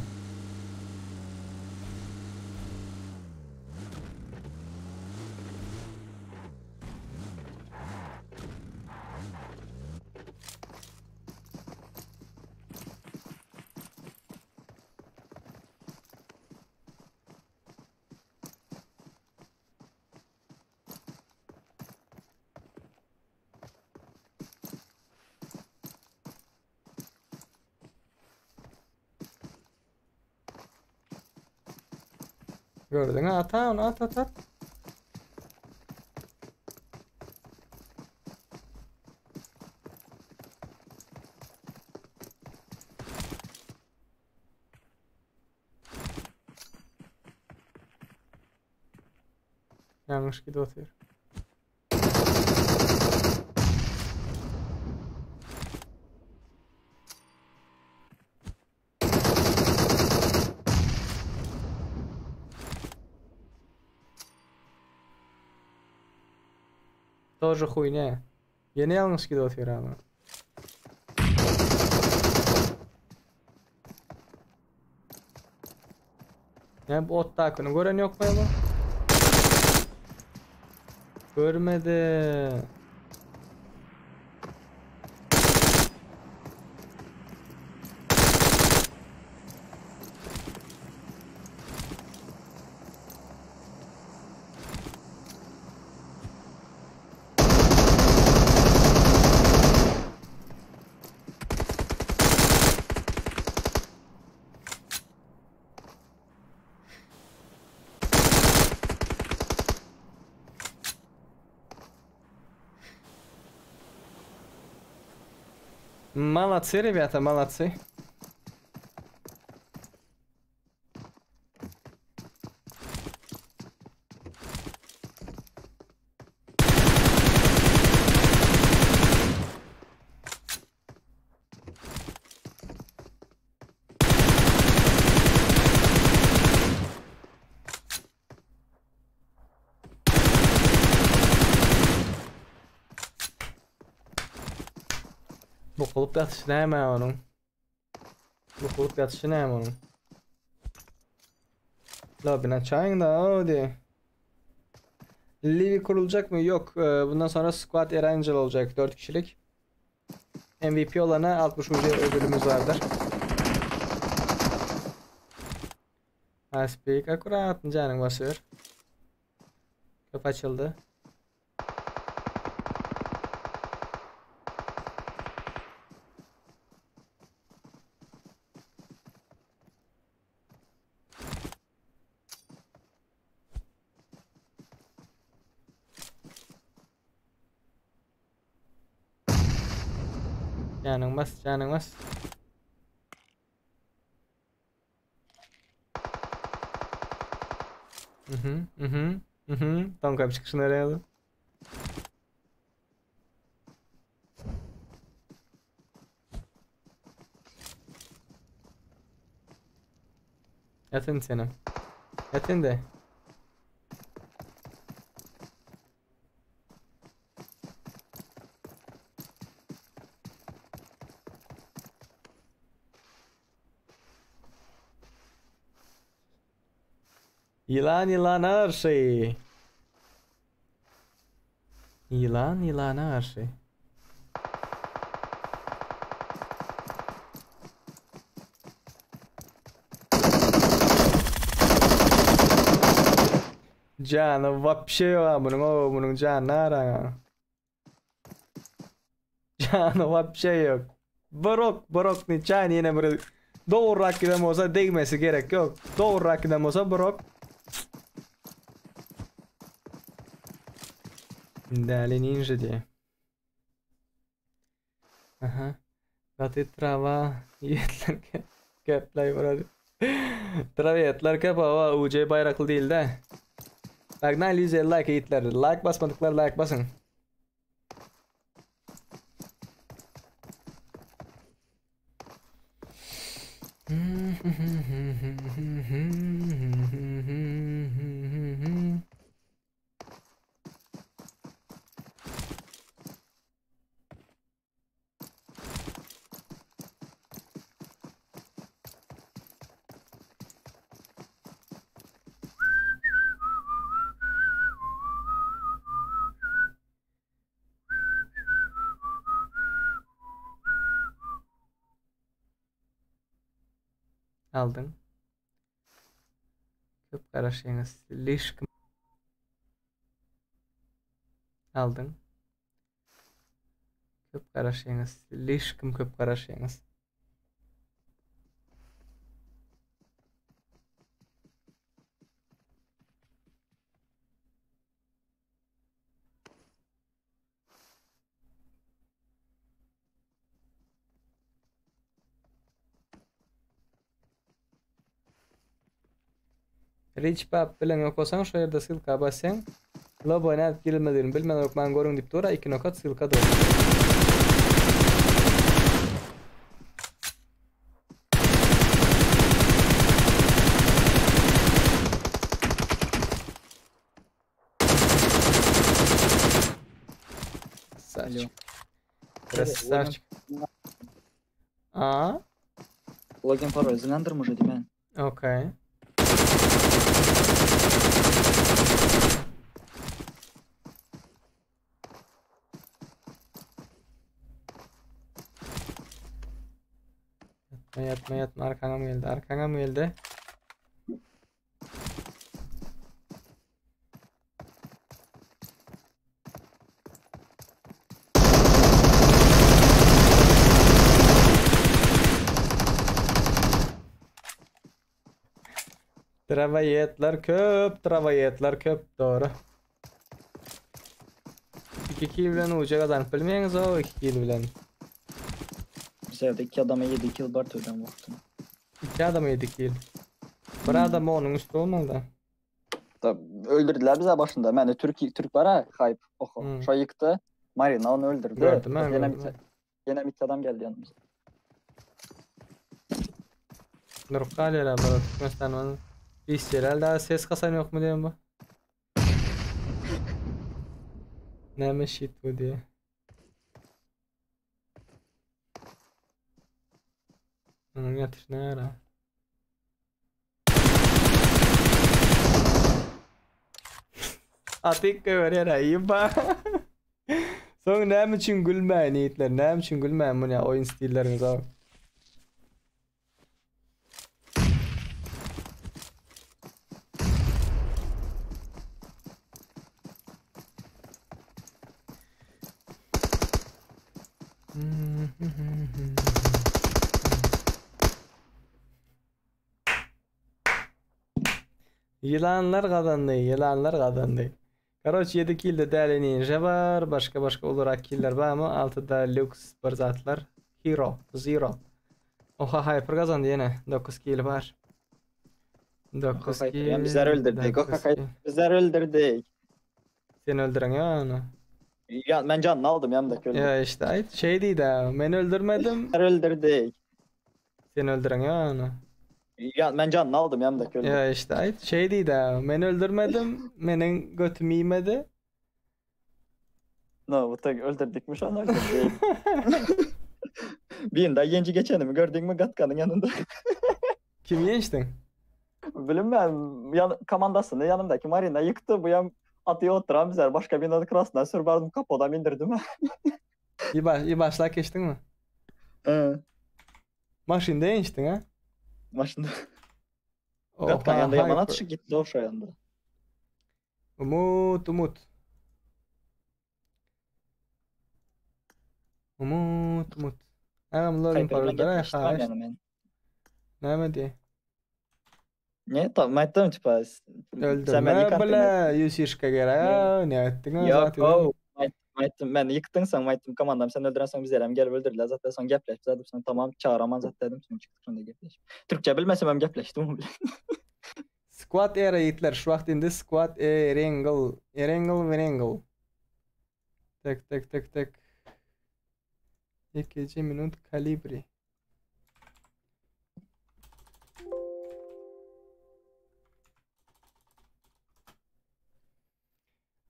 Gördüň at ha onu at at at. Ýalňyş gidip otyr. Тоже хуйня. Ýene ýalňyş gidip otyr ama. Ne bu otdakyny gören yok mu bu? Görmedi. Молодцы, ребята, молодцы. Bukulyp ýatyşy näme onuň? Bukulyp ýatyşy näme onuň? Lobby'ni açaýyň da hadi. Livi kuruljak mı? Yok. Bundan sonra Squad Erangel olacak. 4 kişilik. MVP olana 60 UC ödülümüz vardır. Aspik akurat canın basıyor. Kapı açıldı. Canın bas, canın bas. Mhm, mhm, mhm. Tam kapı çıkışını arayalım. Yatın senin. Yatın de. Yılan yılan her şeyi. Ýylan ýylana garşy. Jany wapşe ýok ha bunuň o bunuň janyny araň ha. Jany wapşe ýok. Brok brok niçaýyn ýene bir dogrurak giden bolsa degmesi gerek ýok. Dogrurak giden bolsa brok. Däli ninja diýe. Aha. Gaty trava ýetler keplay burada. Trava ýetler kep awa UJ baýrakly diýildi. Pagnaly 150 like ýitler. Like basmadyklar like basyň. Aldyň. Köp garaşýaňyz. Slişkim aldyň. Köp garaşýaňyz. Slişkim köp garaşýaňyz. Rich Pap bilen okasaň şu ýerde ssylka bassaň Lobo nädip girilmedigini bilmän hökman görüň diýip dur, iki nokat ssylka dur. Красавчик. Красавчик. A? Login parol Zlender może diýmän. Okey. Ýatma ýatma ýatma arkaňam geldi arkaňam geldi. Travayetler köp, travayetler köp doğru. 2 kill bilen uca kazanyp bilmeýäňiz o 2 kill bilen. Mesela iki adama 7 kill bar töden wagtym. 2 adama 7 kill. Bir adam onuň üstü olmaly da. Da öldürdüler bize başında. Men Türk Türk var ha hype. Oho. Hmm. Şo ýykdy. Marina onu öldürdü. Gördüm ha, Ýene gördüm. bir ýene bir adam geldi yanımıza. Durup galýar ha Türkmenistan'dan. Işçiler daha ses kasan yok mu diýen bu. Näme shit bu diýe. Onuň ýatyşy nära? Atyk göberýär ha, ýyba. Soň näme üçin gülmäýin ýigitler, näme üçin gülmäýin muny oýun stilleriňiz abi. Ýylanlar gazandy, ýylanlar gazandy. Karoç 7 kilde däli ninja bar, başga başga ulurak killer barmy? 6-da lüks bir zatlar. Hero, zero. Oha Hyper gazandy ýene. 9 kill bar. 9 kill. Yani bizler öldürdük. 9 Oha kill. bizler öldürdük. Sen öldüren ya onu. Ya ben canını aldım yanımdaki öldü. Ya işte ay şey diýdi ha, men öldürmedim. Bizler öldürdük. Sen öldüren ya onu. Ya ben canını aldım yanımdaki öldü. Ya işte ay şey diýdi ha, men öldürmedim. Meniň götüm iýmedi. No, bu tek öldürdük mü şu an öldürdük. Birinde yenci geçeni mi gördün mü Gatkan'ın yanında? Kim ýençdiň? Bilinmem yan komandasını yanımdaki Marina yıktı bu yan. Aty oturan bizler başga binada krasna sür bardym kapodan indirdim. İyi, baş, iyi başlak geçtin mi? He. Maşynda eniştin ha? Maşynda. Oha, Gatkan ýanda ýaman hyper. atyşyk gitdi o şo ýanda. Umut, Umut. Umut, Umut. Agam login Hyper bilen parolda gepleşdim haýyş. ýany men. Näme diýe? Ne tam aýtdym tipa sen meni Öldürme ýykan bile ýüz gerek. Ne etdiň Ýok, zaten? o aýtdym meni ýykdyň soň aýtdym komandam sen öldürensoň bizlerem gelip öldürdiler zatda soň gepleşip zadyp soň tamam çağıraman zat dedim soň çykdyk şonda gepleşip. Türkçe bilmesem hem gepleşdim o bilen. Squad era ýigitler şu wagt indi squad Erengel, Erengel, Werengel. Tek tek tek tek. 2 minut kalibri.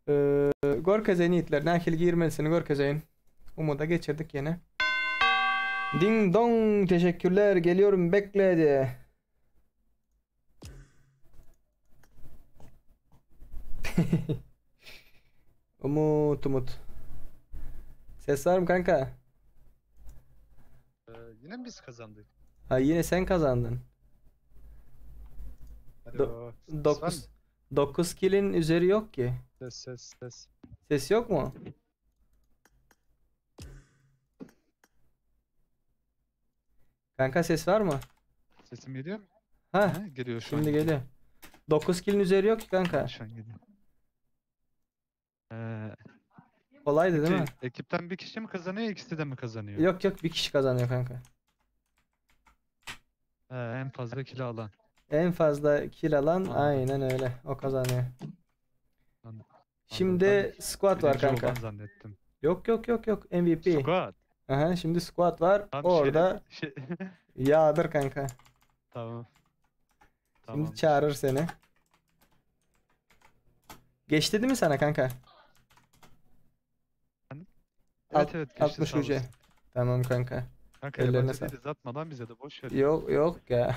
Ee, görkezeýin ýigitler, nähili girmelisini görkezeýin. Umuda geçirdik ýene. Ding dong teşekkürler geliyorum bekle diye. Umut Umut. Ses var mı kanka? Ee, yine mi biz kazandık? Ha yine sen kazandın. Hadi Do o, ses var mı? 9 9 kill'in üzeri yok ki. Ses ses ses. Ses yok mu? Kanka ses var mı? Sesim geliyor mu? Ha, Ha, geliyor şu an şimdi geliyor. geliyor. 9 kill'in üzeri yok ki kanka. Şu an geliyor. Ee, Kolaydı değil peki mi? ekipten bir kişi mi kazanıyor, ikisi de mi kazanıyor? Yok yok bir kişi kazanıyor kanka. Ee, en fazla kilo alan. En fazla kill alan Anladım. aynen öyle. O kazanıyor. Anladım. Şimdi Ben squat var birinci kanka. olan zannettim. Yok yok yok yok MVP. Squat. Aha, şimdi squat var. Tam Orada şey, yağdır kanka. Tamam. Şimdi Tamamdır. çağırır seni. Geçti değil mi sana kanka? Evet evet geçti 60 sağ ucu. olasın. Tamam kanka. Kanka Ellerine yabancı sağlık. değiliz atma lan bize de boş ver. Yok yok ya.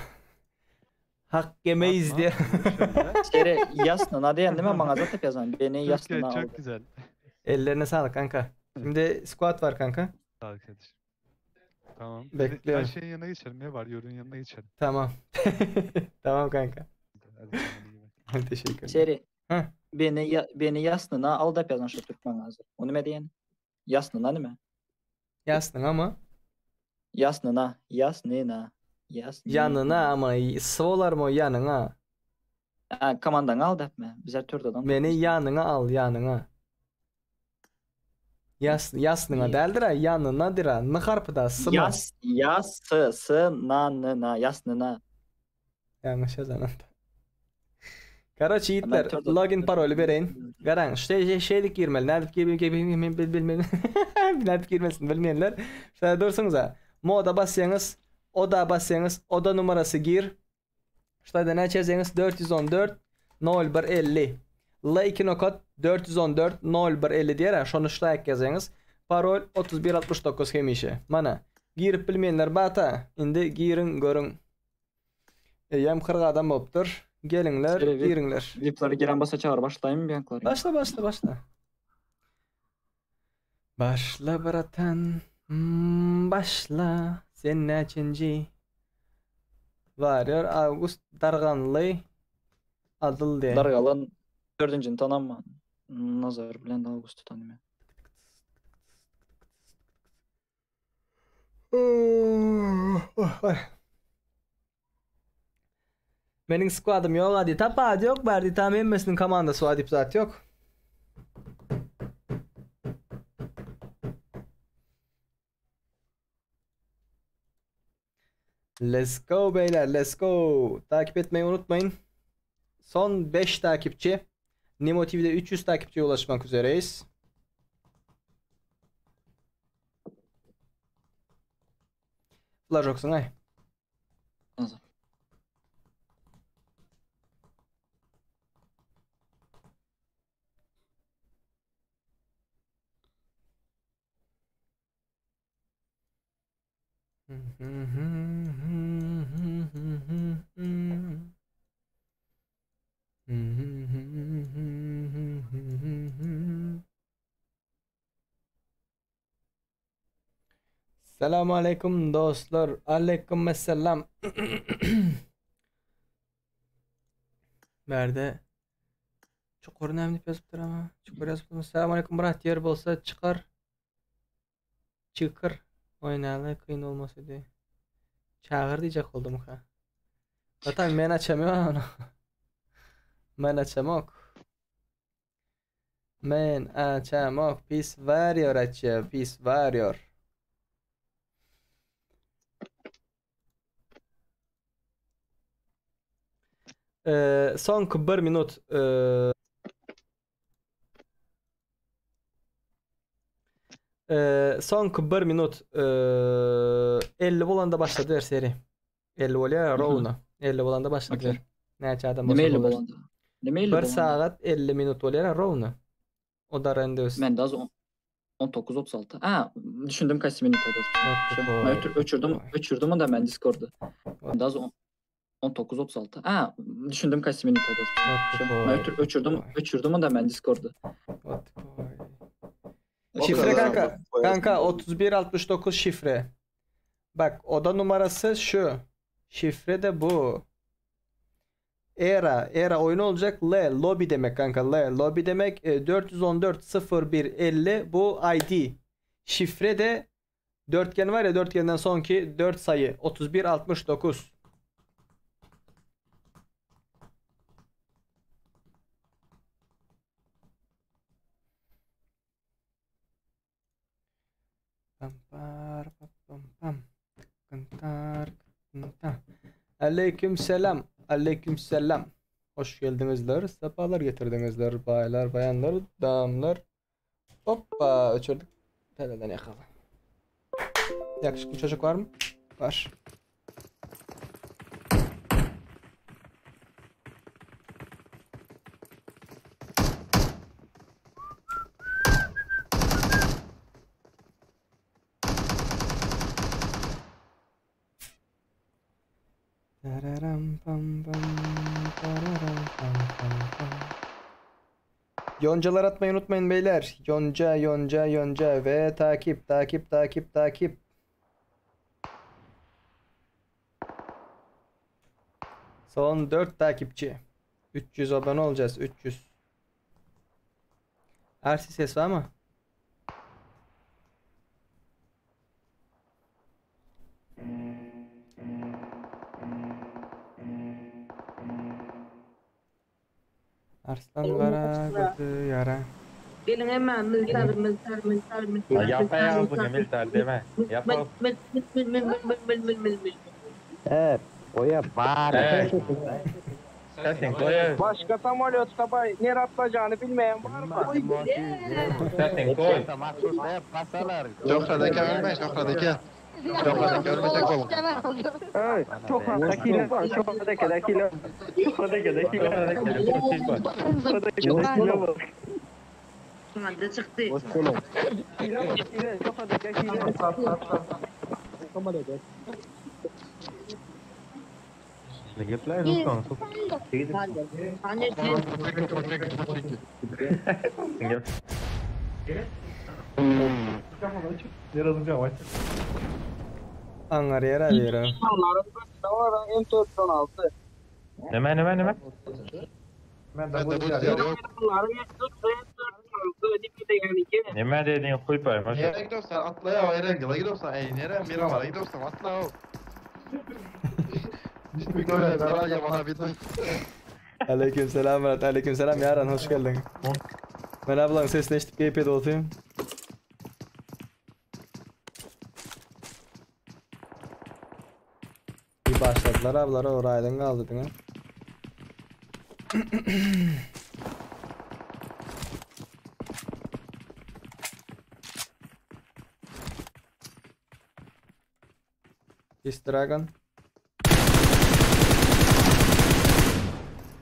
Hak yemeyiz Atma, diye. boş ver ya. Şere yasnına diyen değil mi? Bana zaten yazan. Beni Çok, yasnına aldı. çok güzel. Ellerine sağlık kanka. Şimdi squat var kanka. Sağ ol kardeşim. Tamam. Ben, ben Bekliyorum. şeyin yanına geçelim ya var yorun yanına geçelim. Tamam. Tamam kanka. Hadi kendine iyi bak. Teşekkürler. Şere Heh. beni ya, beni yasnına al da yazan şu Türkmen hazır. Onu ne diyen? Yasnına değil mi? Yasnın ama Yasnına, yasnına, yasnına. yanına ama sıvılar mı yanına? Ha, komandanı al depme. Bizler türd adam. Beni yanına al yanına. Yas, yasnına däldir ha yanına dir ha. N harpy da s mı? Yas, yas, s, s, na, n, na, yasnına. Yanlış yazan. Karaçi yiğitler Ben login parolü bereýin. Garaň şu şey şeylik girmeli. Nädip girmeli bilmem bilmem. Nädip girmesin bilmeyenler. Şöyle dursunuz ha. Moda basýaňyz, oda basýaňyz, oda numarası gir. Şurada ne çizeceğiniz 414 0150. L2 nokat 414 0150 diýer. Şonu şuraya yazaňyz. Parol 3169 hemişe. Mana girip bilmeyenler bata. Indi girin görün. Eýem 40 adam bolupdyr. Geliňler, Şere, VIP- giriňler. VIP'ları giren basa çağır başlayayım mı yankları? Başla başla başla. Başla bratan. Başla. Sen näçinji? Varıyor August Darganly Adıl diye. Dargalan dördüncünü tanımam. Nazar bilen de August'u tanımıyorum. Benim squad'ım yok hadi. Tapa hadi yok verdi. Tam emmesinin komandası var dip zat yok. Let's go beyler let's go. Takip etmeyi unutmayın. Son 5 takipçi. Nimo TV'de 300 takipçiye ulaşmak üzereyiz. Flash ay. Nazar. Salam aleýkum dostlar. Aleýkum esselam. Bärde çukur näme diýip ýazypdyr ama? Çukur ýazypdyr. Salam aleýkum brat, ýer bolsa çykar. Çykyr. Oýnaly kyn bolmasa diý. Çagyr diýjek boldum ha. Zaten men açamıyorum onu. Men açamok. Men açamok. Pis warrior açýar. Pis warrior. Ee, soňky bir minut ee, ee, soňky bir minut ee, 50 bolanda başlady ber seri. 50 bolýar rovno. 50 bolanda başlady ber. Näçe adam Nime bolsa 50 bolar. bolanda? Nime 50 1 bolanda? sagat 50 minut bolýar rovno. O da rendeus. Mende az 19.36. Ha, düşündüm kaç minut Ben ötür, öçürdüm, öçürdüm onu da ben Discord'da. Mende az 19.36. Ha, düşündüm kaç minut Ben ötür, öçürdüm, öçürdüm onu da ben Discord'da. Şifre kanka. Kanka 3169 şifre. Bak oda numarası şu. Şifre de bu. Era, era oyunu olacak. L, lobby demek kanka. L, lobby demek. E, 414 01 50 bu ID. Şifre de dörtgen var ya dörtgenden sonki 4 sayı 31 69. Pam par pa pam pam. Kıntar kıntar. Aleyküm selam. Aleyküm selam. Hoş geldinizler. Sefalar getirdinizler. Baylar, bayanlar, damlar. Hoppa öçürdük. Teleden yakala. Yakışıklı çocuk var mı? Var. Tararam pam pam, tararam pam pam pam. Yoncalar atmayı unutmayın beyler. Yonca, yonca, yonca ve takip, takip, takip, takip. Son 4 takipçi. 300 abone olacağız. 300. Ersi ses var mı? Arslan kara gözü yara. Gelin hemen militer militer militer militer. Yapayalnızım militer deme. Yapalım. Mil mil mil mil mil mil mil mil. Evet, oya bar. Evet. Sesin koy. Başka samolyotda bay nere atlayacağını bilmeyen var mı? Sesin koy. Şohradaki ölme, Şohradaki. Şohradaki ölmesek olur. Evet, çok hile var, çok hile hile. Çok hile hile. Çok hile var. Hadi çıktı. Hile var, hile, çok hile hile. Angar yere yere. M416. Neme neme neme? Neme dediğin huy var. Nereye gidiyorsan atla ya, nereye gidiyorsan, ey nereye Miramar'a gidiyorsan atla o. Aleyküm selam Murat. Aleyküm selam Yaran hoş geldin. Ben ablanın sesini eşitip GP'de olayım. İyi başladılar ablar oraydın kaldırdın ha. This dragon.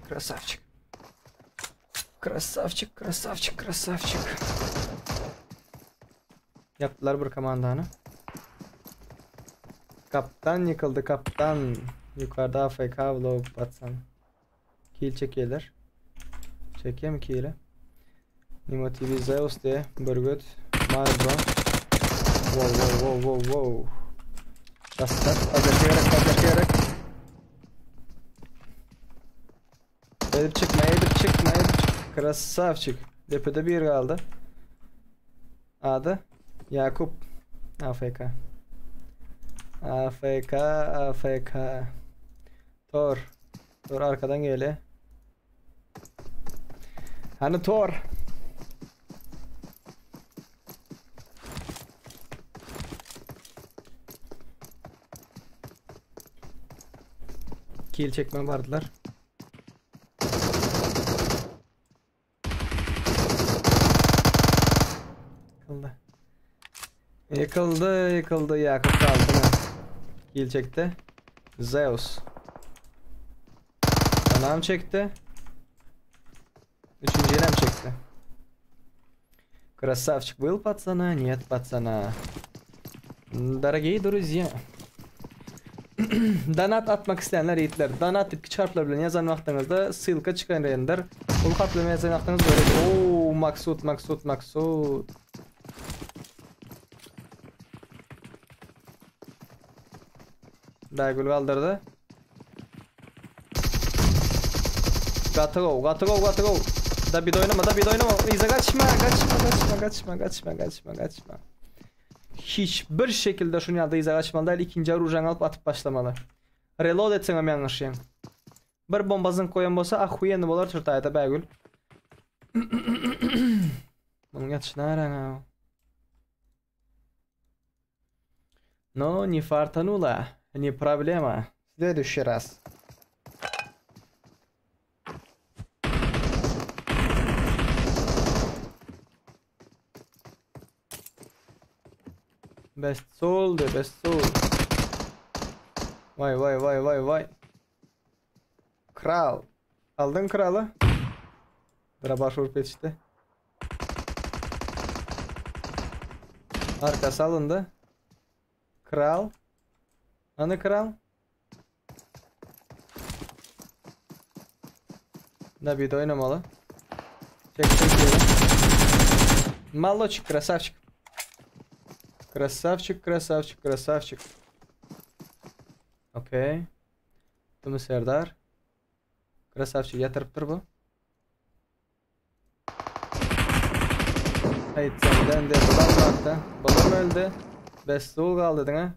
Красавчик. Красавчик, красавчик, красавчик. Yaptılar bir komandanı. Kaptan yıkıldı kaptan. Yukarıda AFK vlog batsan. Kill çekiyorlar. Çekeyim kill'i. Nimo TV Zeus diye. Burgut. Marbo. wow wow wow wow wow. Bas bas podlaşka gerek podlaşka gerek. Edip çykma edip çykma edip çyk. Krasavçik. Depede bir galdy. Ady Ýakup. AFK. AFK AFK. Tor. Tor arkadan gelýär. Hany Tor. Kill çekme bardylar. Yıkıldı. Yıkıldı, yıkıldı. Yakup kaldı. Kill çekti. Zeus. Anam çekti. Üçüncü yine mi çekti? Красавчик был пацана, нет пацана. Дорогие друзья. Donat atmak isleyenler yiğitler. Donat dip kiçi harfler bilen yazan wagtyňyzda ssylka çykan render. Uly harfler bilen yazan wagtyňyz böyle Oo, Maksut, Maksut, Maksut. Bägül galdyrdy. Gaty gowy, gaty gowy, gaty gowy. Da bir oynama, da bir oynama. Yza gaçma, gaçma, gaçma, gaçma, gaçma, gaçma, gaçma. Hiç bir şekilde şuny ýaly yza gaçmaly däl, ikinji oružaňy alyp atyp başlamaly. Reload etseňem ýalňyşýaň. Bir bomba zyňk goýan bolsa ahuýenny bolar çyrtaýda Bägül. Munuň ýatyşyna garaň-a. No, не фартануло, не проблема. В следующий раз. Best soul de best soul. Vay vay vay vay vay. Kral. Aldın kralı. Drabaş vurup yetişti. Arkası alındı. Kral. Hani kral? Da bir de oynamalı. Çek çek diyelim. Maloçik krasavçik. Krasavçik krasavçik krasavçik. Okey. Tümü Serdar. Krasavçik yatırıpdyr bu. Hayt senden de bulam bakda. Bulam öldü. Bestul galdy diňe.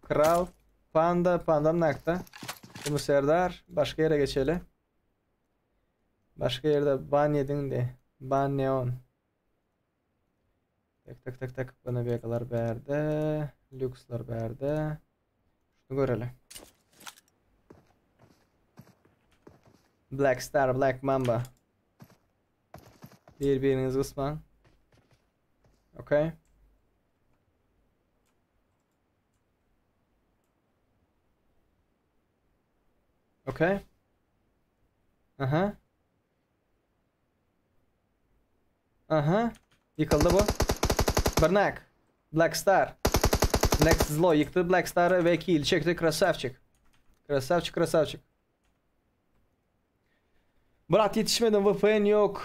Kral, Panda, Pandam nakda. Tümü Serdar. Başga ýere geçeli. Başga ýerde ban ýediňdi. Ban neon. Tak tak tak tak. Banabegalar bärde. Lükslar bärde. Şunu göreli. Black Star, Black Mamba. Bir biriniz gysmaň. Okey. Okey. Aha. Aha. Ýykyldy bu. Birnak. Black Star. Next Zlo ýykdy Black Stary we kill çekdi krasavçik. Krasavçik krasavçik. Brat ýetişmedim VPN ýok.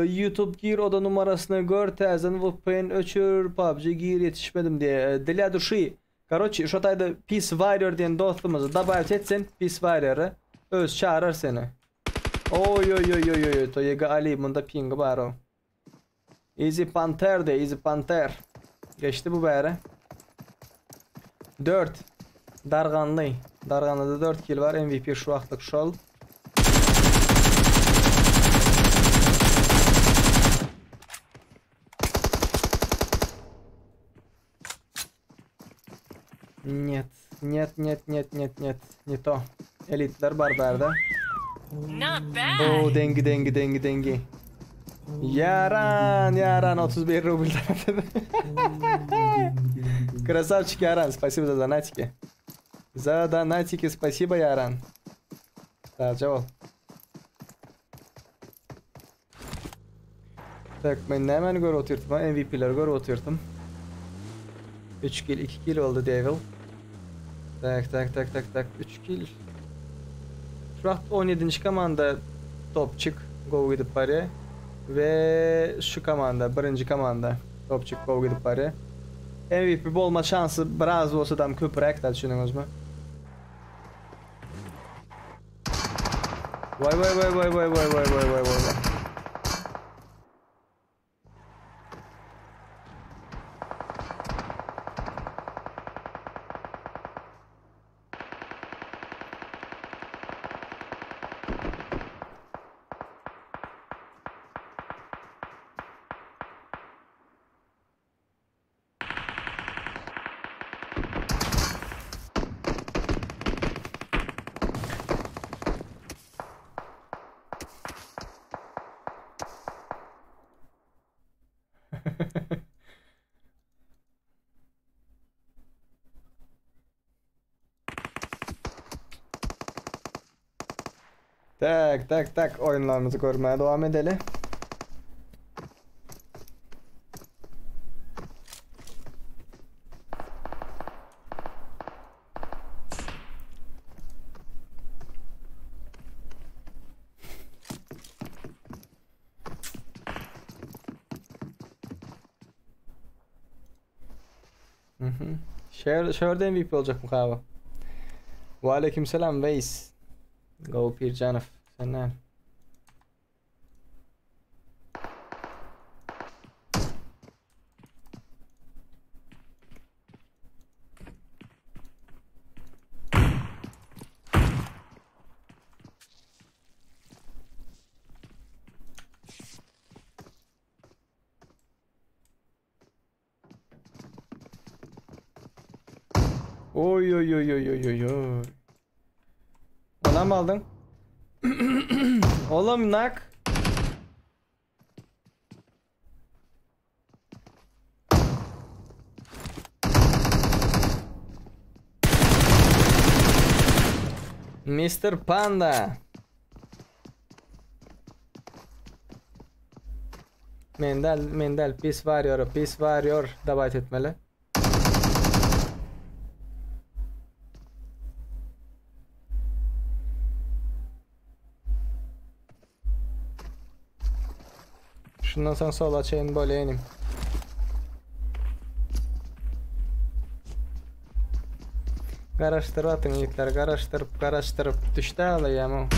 Youtube gir oda numarasyny gör täzeden VPN öçür PUBG gir ýetişmedim diýe. Dla duşi. Karoçi şo taýda Peace Warrior diýen dostumyzy dabawit et sen Peace Warriory öz çagyrar seni. Oý oý oý oý oý to ýege Ali munda pingi bar o. Easy Panther de Easy Panther. Geçdi bu bäri. 4 Darganly. Darganlyda 4 kill bar MVP şu wagtlyk şol. Net, net, net, net, net, net. Ne to. Elitler bar bärde. Not bad. Oo dengi dengi dengi dengi. Yaran, Yaran 31 rubl Красавчик Яран, спасибо за донатики. За донатики спасибо, Яран. Sagja bol. Tak, men nämäni görüp otyrtym? MVP-leri görüp otyrtym. 3 kill, 2 kill oldy Devil. Tak, tak, tak, tak, tak. 3 kill. Şu wagt 17-nji komanda Topçik gowy gidip barýar. We şu komanda, birinji komanda Topçik gowy gidip barýar. MVP bolma şansy biraz bolsadam köpräk da düşündüňizmi? Vay vay vay vay vay vay vay vay vay vay. Tak tak tak oyunlarımızı görmeye devam edelim. Mhm. Şer, şerde MVP olacak mı kahve? Ve aleykümselam Veys. Go Pircanov. Sen ne? Oy oy oy oy oy oy oy. Bana mı aldın? Oğlum nak. Mr. Panda. Mendel, Mendel, Peace Warrior, Peace Warrior davet etmeli. Şundan sonra sola chain bolýanym. Garaşdyryp atyň ýigitler, garaşdyryp, garaşdyryp düşdi alaýam o.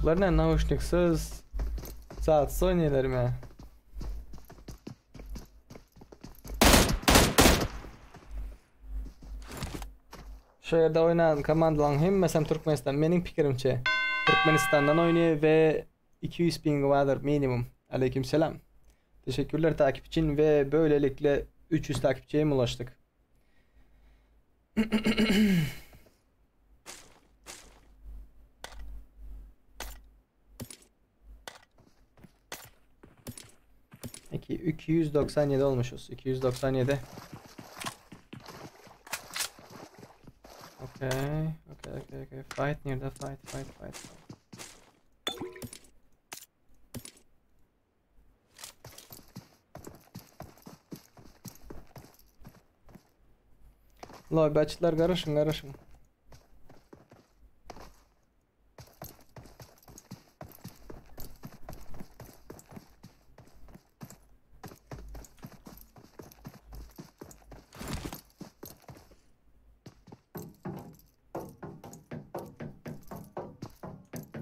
Bular ne nauşniksiz zatsyz oýnaýarlar me. Şu ýerde oýnan komandalaryň hemmesem Türkmenistan. Meniň pikirimçe Türkmenistandan oýnaýar we 200 pingi bardyr minimum. Aleykümselam. Teşekkürler takip için ve böylelikle 300 takipçiye mi ulaştık? Peki 297 olmuşuz. 297. Okay, okay, okay, okay. Fight nerede? Fight, fight, fight. fight. Lobby garaşyň, garaşyň.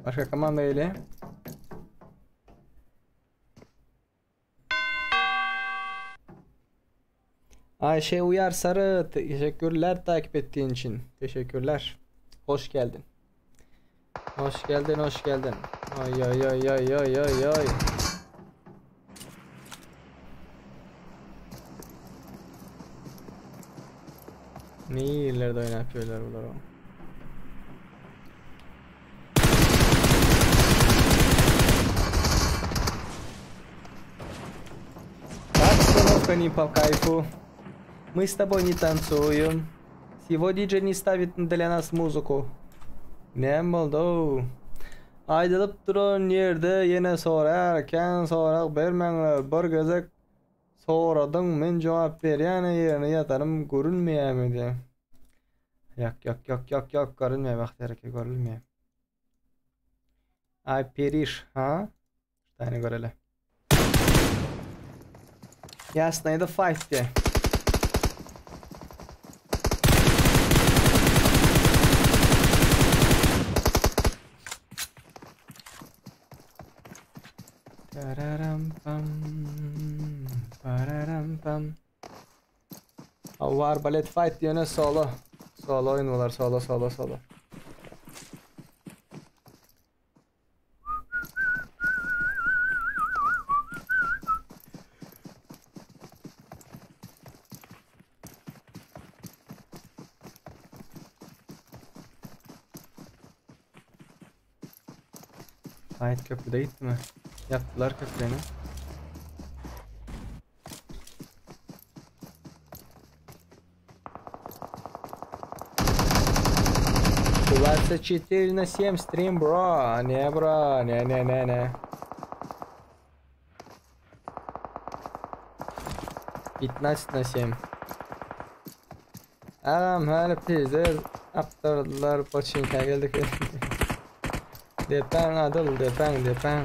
Başka komanda ile. Ayşe Uyar Sarı teşekkürler takip ettiğin için. Teşekkürler. Hoş geldin. Hoş geldin, hoş geldin. Ay ay ay ay ay ay ay. Ne yerlerde oynatıyorlar bunları. Обстановка не по кайфу. Мы с тобой не танцуем. Его диджей не ставит для нас музыку. Näme boldy? Aýdylyp duran ýerde ýene sorar eken, sorag bermäňler. Bir gezek soradyň, men jogap berýän ýerine ýatarym görünmeýärmi diýen. Ýok, ýok, ýok, ýok, ýok, görünmeýär Bagtyýar eke, görülmeýär. Ay periş, ha? Ştaýny göreli. Ýasnaýda fight diýe. Tararam pam, pararam pam. Var balet fight diýene solo. Solo oýun bolar, solo, solo, solo. Fight köprüde gitti mi? Yaptılar köprüni. 24 на 7 стрим, бро. Не, бро, не, не, не, не. 15 на 7. Agam häli pizde apdyrdylar poçinka geldik. Depäň adyl depäň depäň.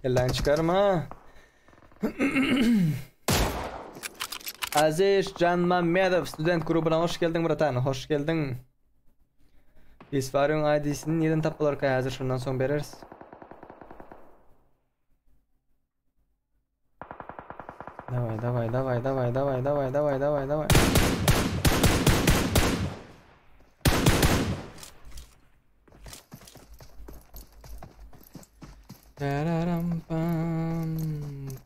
Elden çıkarma. Aziz Can Mamedov student grubuna hoş geldin bratan. Hoş geldin. Biz varın ID'sini nireden tapylar ki hazır şundan soň bereriz. Daway daway daway daway daway daway daway daway daway. Tararam pam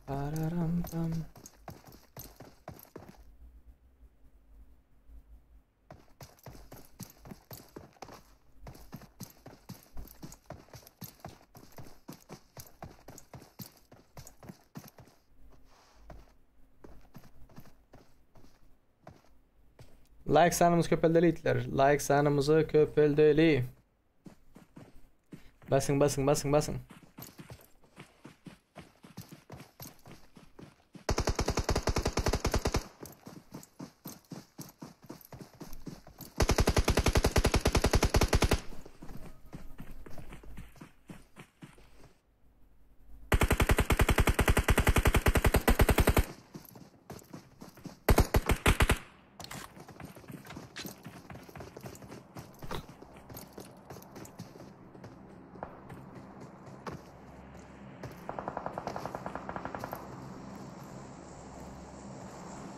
pararam pam. Like sanymyzy köpeldeli itler. Like sanymyzy köpeldeli. Basın basın basın basın.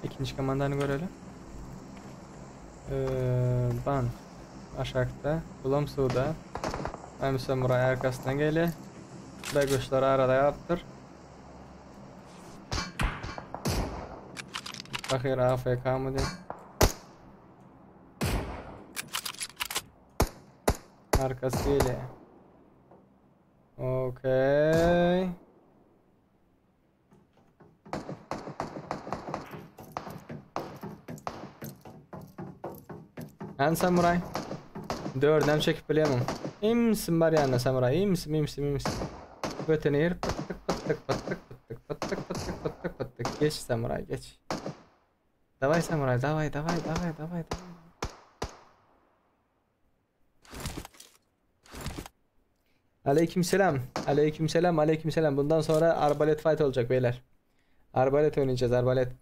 İkinci komandany göreli. Ee, ban. Aşakda. Bulam suwda. Hem samuray arkasyndan gelýär. Bayguşlar arada galypdyr. Pahyr AFK mı diýip. Arkasy gelýär. Okey. Hany samuray? Dördem çekip bilýärmiň? Imsim bar ýanynda samuray. Imsim, imsim, imsim. Götüni ýyr pytdyk, pytdyk, pytdyk, pytdyk, pytdyk, pytdyk, pytdyk, pytdyk. Geç samuray, geç. Daway samuray, daway, daway, daway, daway, daway. Aleyküm selam. Aleyküm selam. Aleyküm selam. Bundan sonra arbalet fight olacak beyler. Arbalet oynayacağız arbalet.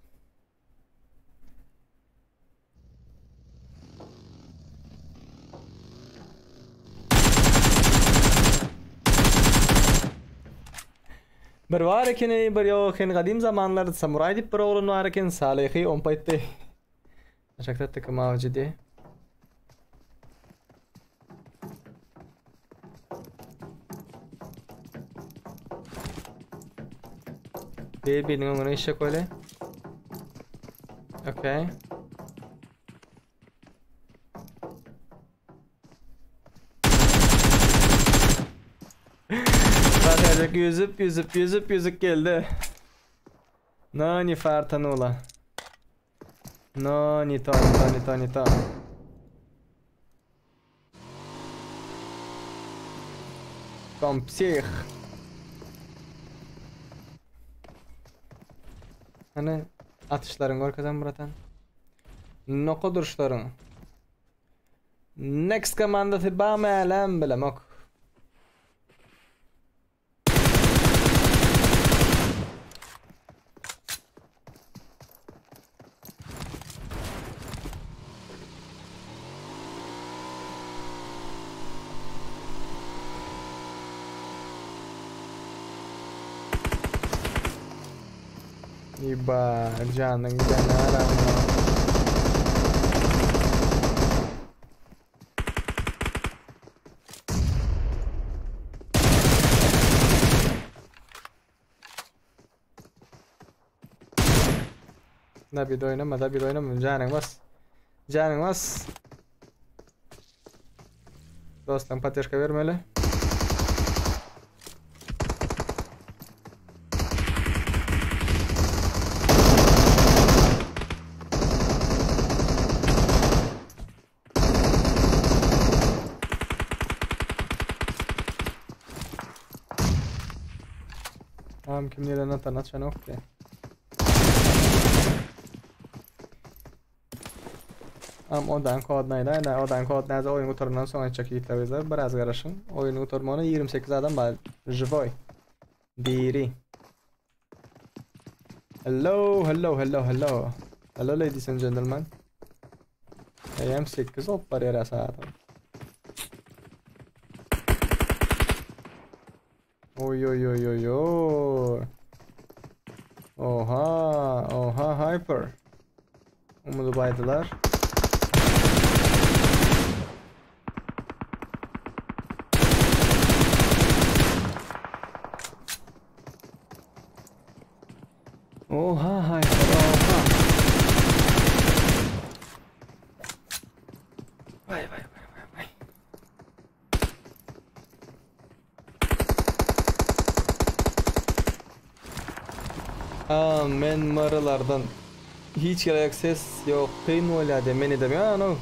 Bir bar ekeni, bir ýok ekeni gadym zamanlarda samuray diýip bir oglan bar eken, Salyhy ompa etdi. Aşakda tıkım avcı diye. Bir birinin öňüne işek öyle. Okey. Bakacak yüzüp yüzüp yüzüp yüzüp geldi. Nani fartanula. No, не то, не то, не то, не то. Там псих. Hani atışlaryň görkezen bratan. Noka duruşlaryň. Next komandasy bamy älem bilemok. Iba janyň gideni aramda. Da bir oynama da bir oynama janyň bas. Janyň bas. Dostum pateşka vermeli. Tamam kim nereden atar açan yok ki. Am odan kod neydi? Ne odan kod nerede oyun motorundan sonra çek yiğitler Biraz garaşın. Oyun motorunu 28 adam var. Живой. Diri. Hello, hello, hello, hello. Hello ladies and gentlemen. I am 8 olup barýar saat. Oy oy oy oy oy. Oha, oha hyper. Umudu baydılar. Oha hyper, oha. Vay vay vay vay vay. Aa, men maralardan hiç gerek ses yok. Kıyın olaydı men edem ya no.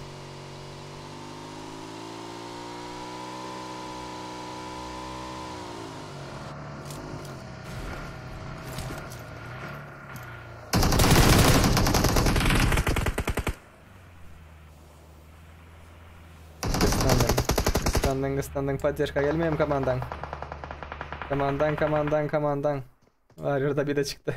Kıskandım. Kıskandım kıskandım. Поддержка gelmeyeyim komandan. Komandan komandan komandan. Var yurda bir de çıktı.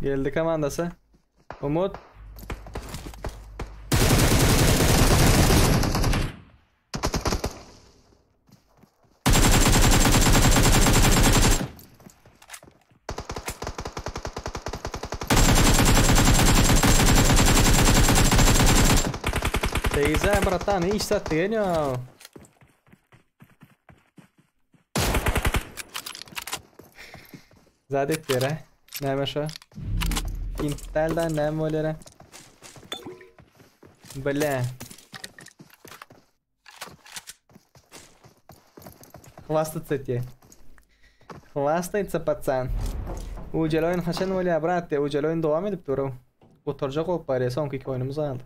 Geldi komandası. Umut. Teyze bratan iş sattı geliyor. Zadet yere. Näme şu? Intel'den näme bolýar? Бля. Хвастаться те. Хвастается пацан. Ujel oýun haçan bolýar brat? Ujel oýun dowam edip dur. Oturjak bolup barýar soňky iki oýnumyz galdy.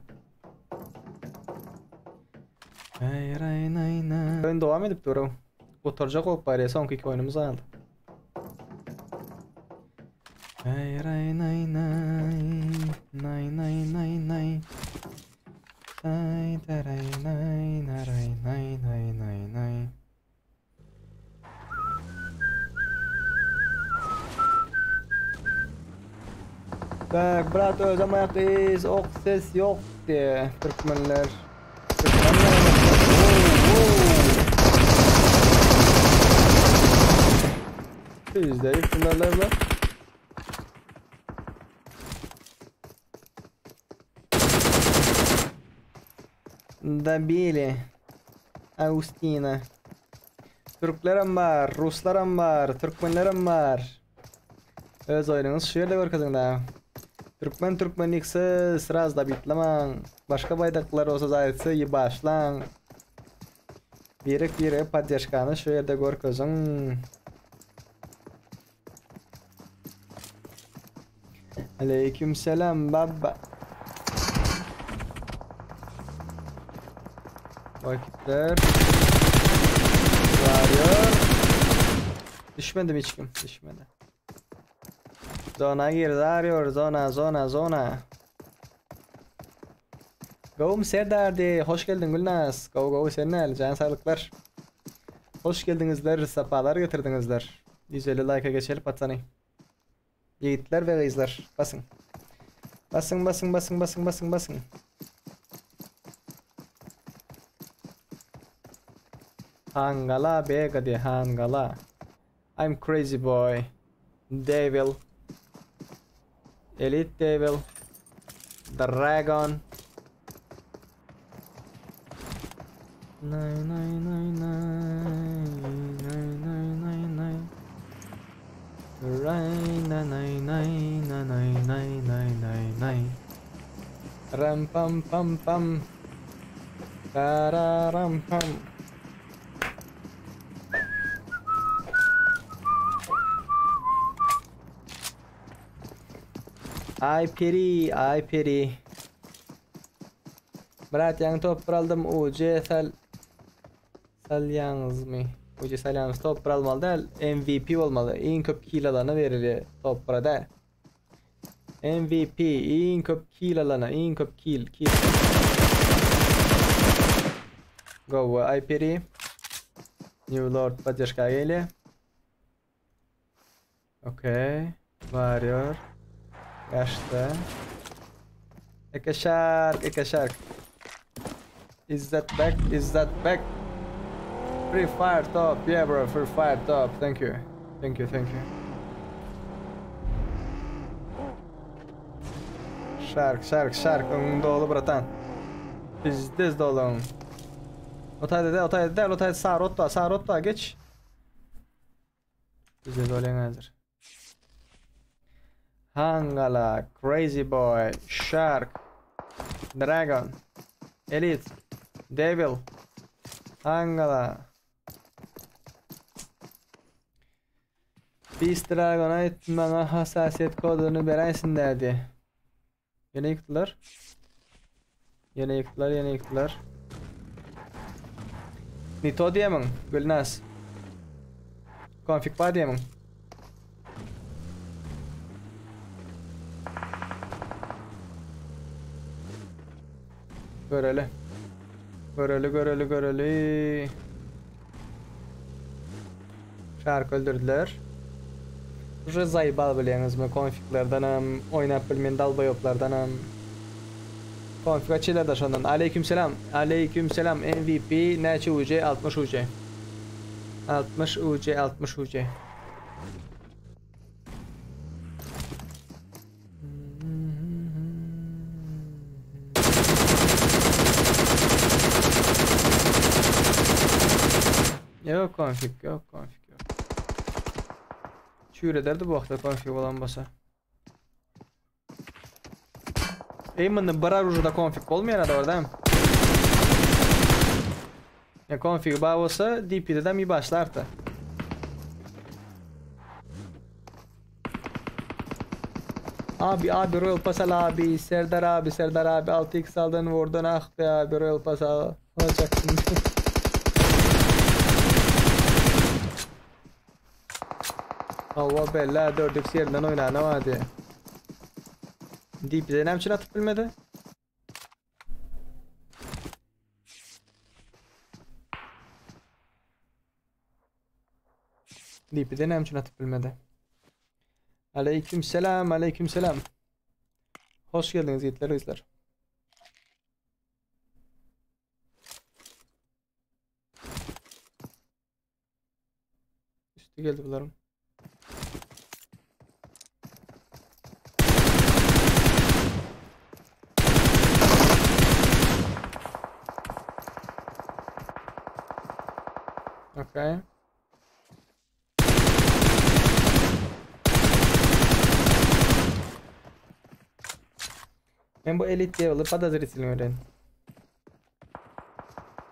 Ay ray nay nay. Oýun dowam edip dur. Oturjak bolup barýar soňky iki oýnumyz galdy. Ay ray nay nay. Nay nay nay nay. Tay taray nay naray nay nay nay nay. Tak brat özüm ayak iz ok ses yok diye Türkmenler. Türkmenler. Yüzde yıktılar lan. Добили Augustina. Türklerim var, Ruslarım var, Türkmenlerim var. Öz oýnuňyz şu ýerde görkeziň da. Türkmen türkmenliksiz sraz da bitlemäň. Başga baýdaklar bolsa zaýatsa başlaň. Birek birege poddeşkany şu ýerde görkeziň. Aleyküm selam baba. Vakitler. Varıyor. Düşmedi mi hiç kim? Düşmedi. Zona girdi arıyor. Zona zona zona. Gowmy Serdardy hoş geldiň Gülnaz gowy gowy sen näli jan saglyklar Hoş geldiňizler sapalar getirdiňizler 150 laýka geçeli patsany Ýigitler we gyzlar basyň Basyň basyň basyň basyň basyň basyň Hangala bega diýe hangala I'm crazy boy Devil Elite Devil Dragon Nay nay nay nay nay nay nay nay Ray nay nay nay nay nay nay nay nay nay Ram pam pam pam Tararam pam Aý peri, aý peri. Brat ýaňy top bir aldym UC sal salýaňyzmy? UC salýaňyz top bir almaly däl, MVP bolmaly. Iň köp kill alana berilýär top bir däl. MVP iň köp kill alana, iň köp kill, kill. Go aý peri. New Lord poddeşka gelýär. Okey. Warrior. Yaşta. Eke shark, eke shark. Is that back? Is that back? Free fire top. Yeah bro, free fire top. Thank you. Thank you, thank you. Shark, shark, shark. Öňüň doly bratan. Pizdiz doly öňüň. O taýda däl, o taýda däl, o taýda sary ot bar, sary ot bar, geç. Bize dolen hazır. Hangala, Crazy Boy, Shark, Dragon, Elite, Devil, Hangala. Beast Dragon aýt maňa hassasiýet koduny beräýsin dädi. Ýene ýykdylar. Ýene ýykdylar, ýene ýykdylar. Nito diýemiň, Gülnaz. Konfig bar diýemiň. Göreli. Göreli, göreli, göreli. Şark öldürdüler. Уже zaýbal bilýäňizmi konfiglerdenem, oýnap bilmeýän dalbaýoplardanam. Konfig açýarlar-da şondan. Aleýkümselam. Aleýkümselam MVP näçe UC 60 UC. 60 UC 60 UC. Yok konfig yok konfig yok. Çüýrederdi bu wagtda konfig bolan bolsa. Eý munda bir orujda konfig bolmaýar da orada. Ya konfig bar bolsa DP-de mi başlardy. Abi abi Royal Pass al abi Serdar abi Serdar abi 6x aldın vurdun ah be abi Royal Pass al alacaktım. Hawa bella 4x ýerinden oýnana bardy. DP-de näme üçin atyp bilmedi? DP-de näme üçin atyp bilmedi? Aleyküm selam, aleyküm selam. Hoş geldiňiz ýigitler, gyzlar. Üstü geldi bularyň. Okay. Men bu elit devil'i podozrительny öwren.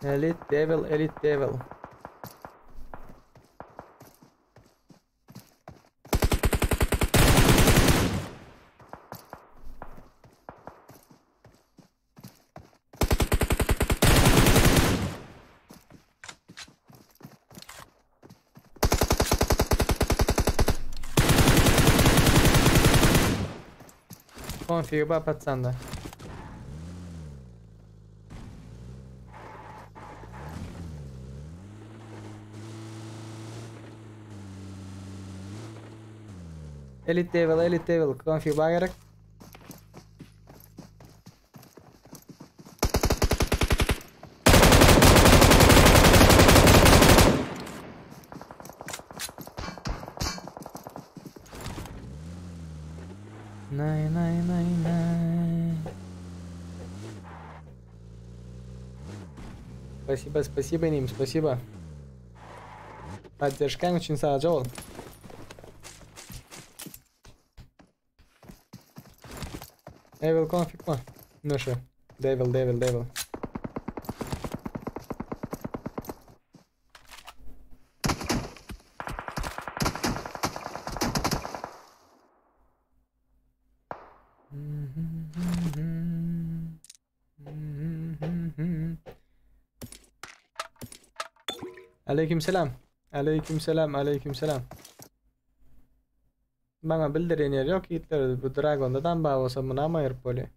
Elite Devil, Elite Devil. Konfigi bar patsanda. Elite Devil, Elite Devil, konfig bar gerek. Nay nay nay nay. Спасибо, спасибо, Ним, спасибо. Поддержкаň üçin sagja bol. Devil config mı? Nöşe. Devil, devil, devil. Aleykümselam. Aleykümselam, aleykümselam. Maňa bildiren ýeri ýok ýigitler bu Dragonda dan bar bolsa munam aýyryp bolýa.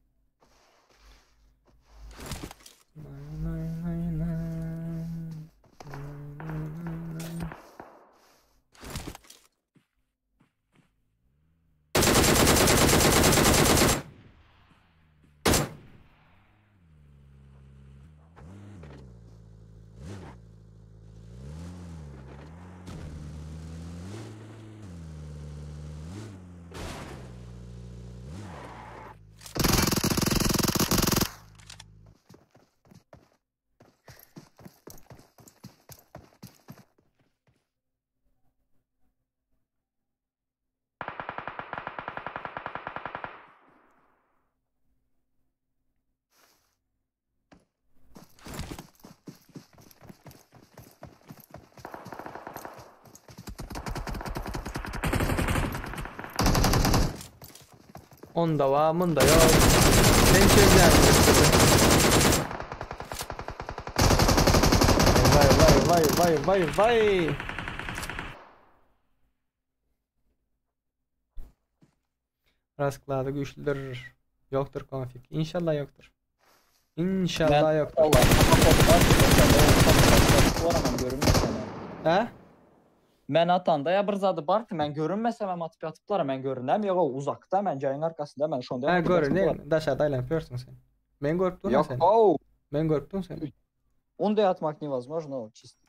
Onda bar, munda ýok. Sen çözýäň. Vay vay vay vay vay vay. Rasklady güýçlüdir. Ýokdur konfig. Inşallah ýokdur. Inşallah ýokdur. Hä? Men atanda ya bir zady bardy, men görünmesem hem atyp ýatyplar, men görünem ýok, uzakda, men jaýyň arkasynda, men şonda Hä, görünýän, daşarda aýlanyp ýörsüň sen. Men görüp durun Ýok, seni. ow. Men görüp durun seni. Onda ýatmak nevozможно, чисто.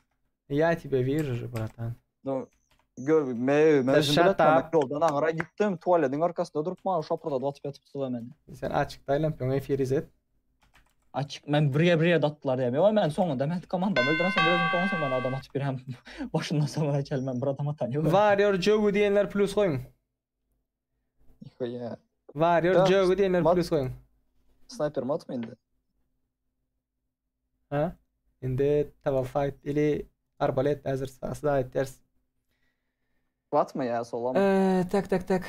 Я тебя вижу же, братан. No, gör, me, me Da özüm shut biletmem, up. ýoldan aňyra gitdim, tualediň arkasynda durup, maňa şapyrdadyp atyp ýatypdylar meni. Sen açykda aýlanyp ýöň efir izet. Açyk, men bir ýer bir ýerde atdylar diýem. Ýok, men soňunda men komandamy öldürensoň, bir özüm komandam men adam atyp birem başyndan soňuna çenli men bir adam atan ýok. Warrior Jogu diýenler plus goýuň. Nихуя. Warrior Da, Jogu diýenler mat- plus goýuň. Sniper matmy indi? Ha? Indi tava fight ili arbalet häzir sasda aýtýarys. Squat mı ya sola mı? Eee, tak tak tak.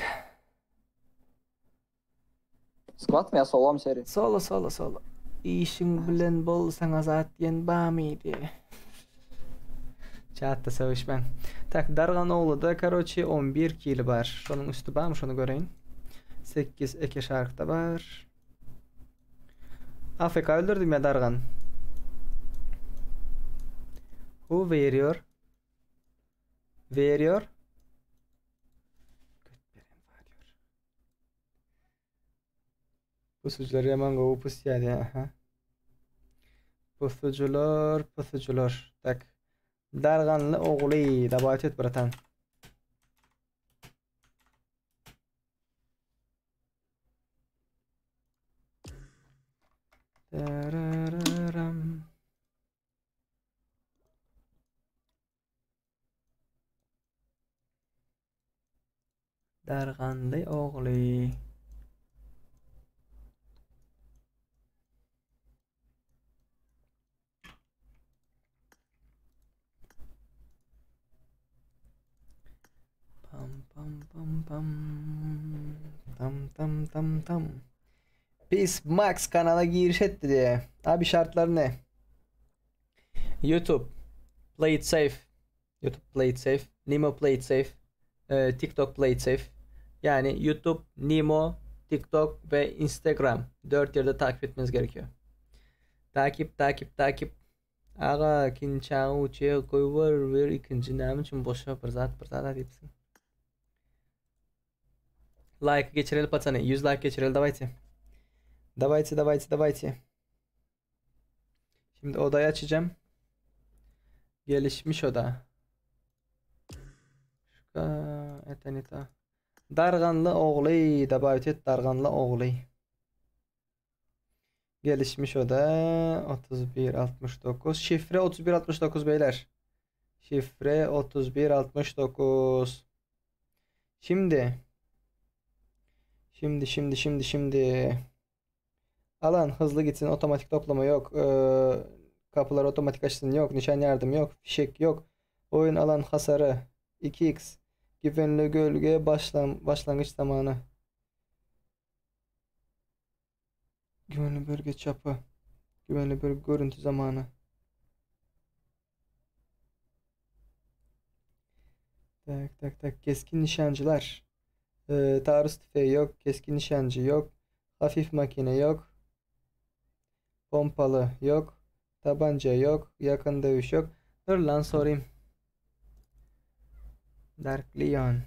Squat mı ya sola mı seri? Solo solo solo. Işiň bilen bol saňa zat diýen bamydy. Çatda söweşmäň. Tak Dargan ogluda karoçi 11 kili bar. Şonuň üsti barmy şony göreýin. 8 eke şarkda bar. AFK öldürdim ya Dargan. Who veriyor? Veriyor. Pusucular yaman gowy pusýar ya. Aha. Pusucular, pusucular. Tak. Darganly ogly, dabat et bratan. Tarararam. Darganly ogly. Pam pam pam. Tam tam tam tam. Peace Max kanala giriş etdi diye. Abi şartlar ne? YouTube Play it safe. YouTube Play it safe. Nemo Play it safe. Ee, TikTok Play it safe. Yani YouTube, Nemo, TikTok ve Instagram. 4 yerde takip etmeniz gerekiyor. Takip, takip, takip. Aga kinçaňy uçýa goýber bir ikinji näme üçin boşa bir zat bir zat diýipsiň. Like geçireli paçany 100 like geçireli dawayte. Dawayte dawayte dawayte. Şimdi odayı açacağım. Gelişmiş oda. Şuka etenita. Darganly ogly dabawit et Darganly ogly. Gelişmiş oda 3169. Şifre 3169 beyler. Şifre 3169. Şimdi. Şimdi şimdi şimdi şimdi. Alan hızlı gitsin otomatik toplama yok. Ee, kapılar otomatik açsın yok. Nişan yardım yok. Fişek yok. Oyun alan hasarı 2x. Güvenli gölge başlan başlangıç zamanı. Güvenli bölge çapı. Güvenli bölge görüntü zamanı. Tak tak tak. Keskin nişancılar. Ee, taarruz tüfeği yok. Keskin nişancı yok. Hafif makine yok. Pompalı yok. Tabanca yok. Yakın dövüş yok. Dur lan sorayım. Dark Leon.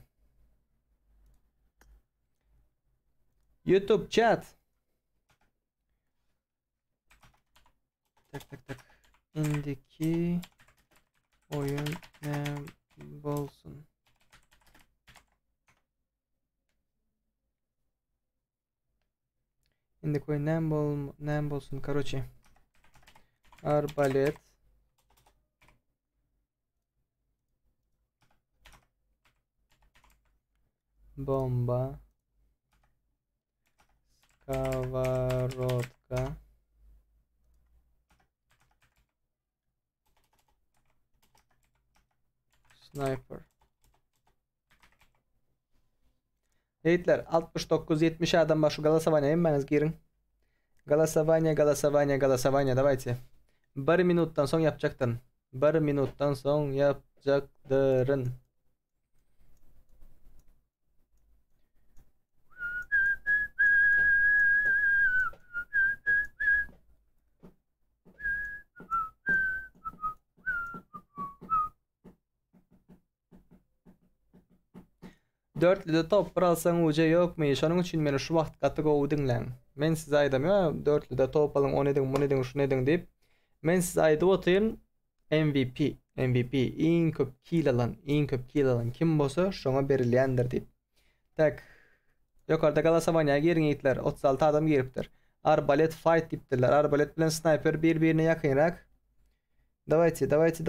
YouTube chat. Tak tak tak. Indiki oyun ne bolsun? Indiki oyun ne bol ne bolsun? Короче. Arbalet. Bomba. Сковородка. Sniper. Ýigitler 69-70 adam bar şu galasowania hemmäňiz giriň. Galasowania, galasowania, galasowania dawajcie. Bir minutdan soň ýapjakdyryn. Bir minutdan soň ýapjakdyryn. Dörtlüde top bir alsaň uje ýokmy? Şonuň üçin meni şu wagt gaty gowy diňläň. Men size aýdamýa dörtlüde top alyň, ony ediň, muny ediň, şuny ediň diýip. Men size aýdyp otyryn MVP, MVP iň köp kill alan, iň köp kill alan kim bolsa şoňa berilýändir diýip. Tak. Ýokarda galasowanýa giriň ýigitler. 36 adam giripdir. Arbalet fight diýipdirler. Arbalet bilen snayper bir-birine ýakynrak. Dawajte, dawajte,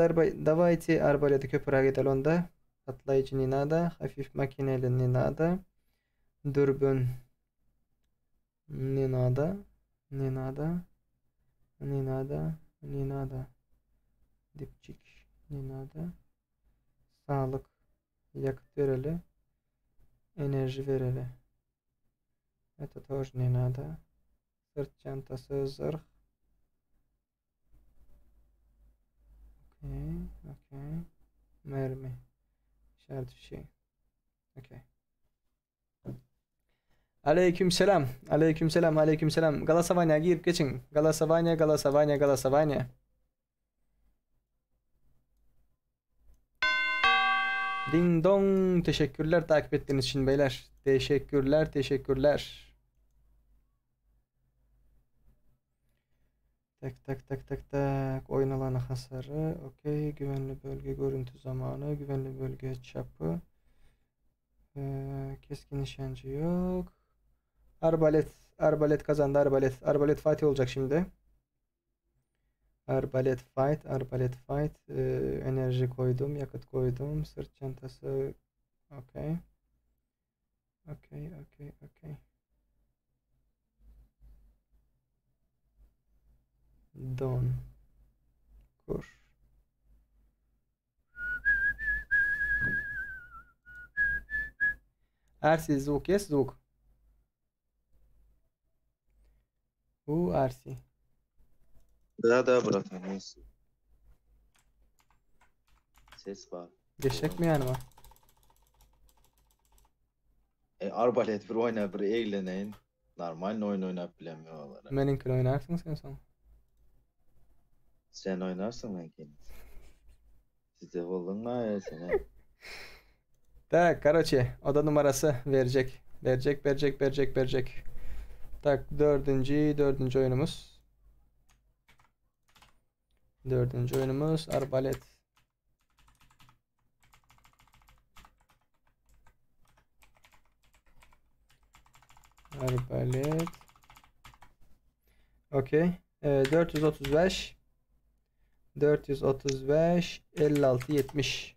dawajte arbaleti köpüräk edeli onda. Patlaýjy ne nada, hafif makineli ne nada. Dürbün ne nada, ne nada, ne nada, ne nada. Dipçik ne nada. Sağlyk ýakyt bereli. Enerji bereli. Это тоже не надо. Sırt çantasy, zyrh. Okey, okey. Mermi. İşaret fişeği. Okey. Aleyküm selam. Aleyküm selam. Aleyküm selam. Galasowania girip geçiň. Galasowania, galasowania, galasowania. Ding dong. Teşekkürler takip ettiğiniz için beyler. Teşekkürler, teşekkürler. Tak tak tak tak tak. Oyun alanı hasarı. Okey. Güvenli bölge görüntü zamanı. Güvenli bölge çapı. Ee, keskin nişancı yok. Arbalet. Arbalet kazandı. Arbalet. Arbalet Fatih olacak şimdi. Arbalet fight. Arbalet fight. Ee, enerji koydum. Yakıt koydum. Sırt çantası. Okey. Okey. Okey. Okey. Don. Kur. Arsi zvuk jest zvuk. U Arsi. Da da bratan yes. Ses bar. Geçjekmi ýanyma? E arbalet bir oýna bir egleneýin. Normalny oýun oýnap bilemok olara. Meniňkini oýnarsyň sen soň. Sen oýnarsyň meňkini. Sizde bolduň ma sen. Tak, karoçe, oda numarasy berjek. Berjek, berjek, berjek, berjek. Tak, dördünji, dördünji oýnumyz. Dördünji oýnumyz arbalet. Arbalet. Okey. Ee, 435 435 56 70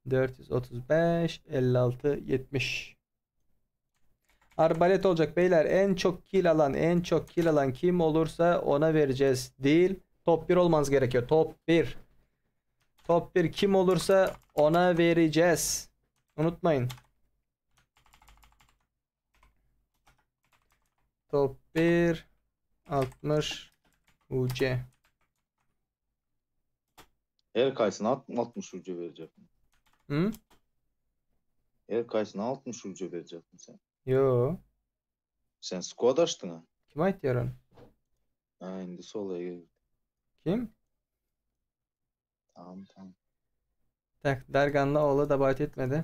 435 56 70 Arbalet olacak beyler. En çok kill alan, en çok kill alan kim olursa ona vereceğiz. Değil. Top 1 olmanız gerekiyor. Top 1. Top 1 kim olursa ona vereceğiz. Unutmayın. Top 1 60 UC. Her kaysına 60 ucu verecek. Hı? Her kaysına 60 ucu vereceksin sen. Yo. Sen squad açtın ha. Kim aýtýar ony? Ha indi sola gel. Kim? Tamam tamam. Tak, Darganly ogly dabat etmedi.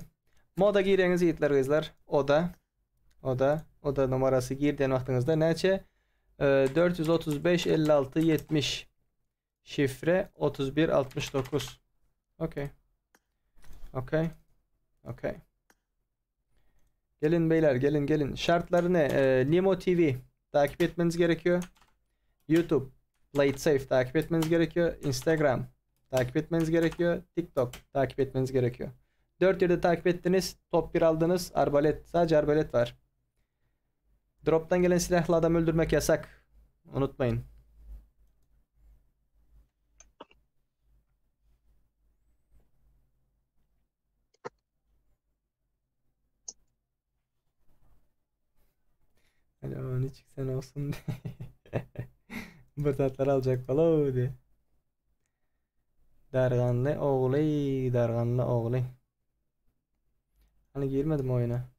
Moda gireňiz ýigitler gyzlar. Oda. Oda. Oda numarasy gir diýen wagtyňyzda näçe? 435 56 70. Şifre 31 69. Okey. Okey. Okey. Gelin beyler gelin gelin. Şartları ne? Ee, Nimo TV takip etmeniz gerekiyor. YouTube Play It Safe takip etmeniz gerekiyor. Instagram takip etmeniz gerekiyor. TikTok takip etmeniz gerekiyor. 4 yerde takip ettiniz. Top 1 aldınız. Arbalet. Sadece arbalet var. Drop'tan gelen silahla adam öldürmek yasak. Unutmayın. Hani aman hiç sen olsun diye. Bu tatlar alacak falan diye. Darganly ogly, darganly ogly. Hani girmedim oyuna.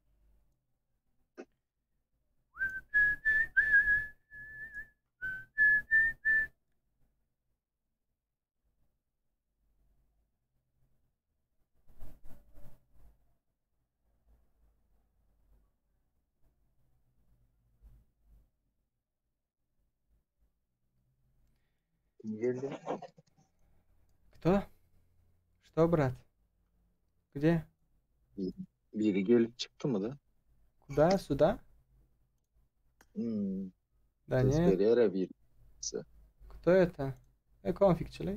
Kim geldi? Кто? Что, брат? Где? Biri gelip çykdy mı da? Куда? Сюда? Hmm. Да Ses нет. berýär bir. Кто это? E konfikçiler.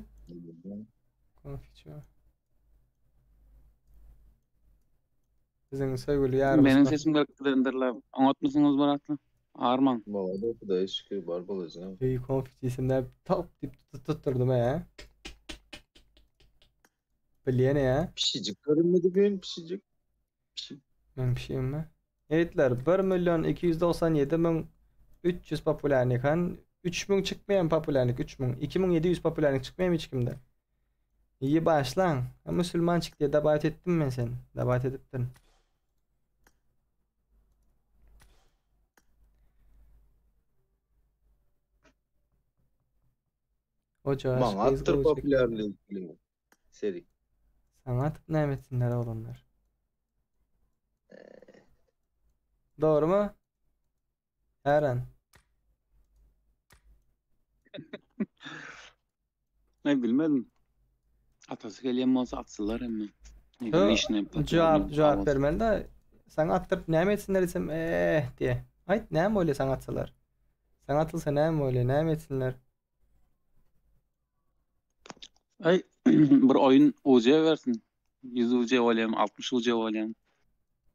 Konfikçi. Biziň söýgüli ýarymyz. Meniň sesim gelip gidendirler. Oňatmysyňyz Myratly? Arman. Baba da Hudaýa şükür bar bolajak. Eý konfikçisimde top diýip tutdurdym he. Bilýän ya. Pişijik görünmedi gün pişijik. Men pişigimmi? Ýigitler 1 milyon 297 müň 300 populärnik han 3000 çykmaýan populärnik 3000 2700 populärnik çykmaýan hiç kimde. İyi başlaň. Ha, Müslümançyk diye dabat etdim men sen. Dabat edipdim. Oca Maňa atdyr populärlik. Seri. Saňa atyp näme etsinler oglanlar? Dogrymy? Eren. Ne bilmedim. Atasy gelýän bolsa atsynlar emme. Yo, Işine Jogap jogap bermeli de saňa atdyryp näme etsinler diýsem eh diýe. Aýt näme bolýar saňa atsalar? Saňa atylsa näme bolýar? Näme etsinler? Aý bir oýun UC bersin. 100 UC bolýam, 60 UC bolýam.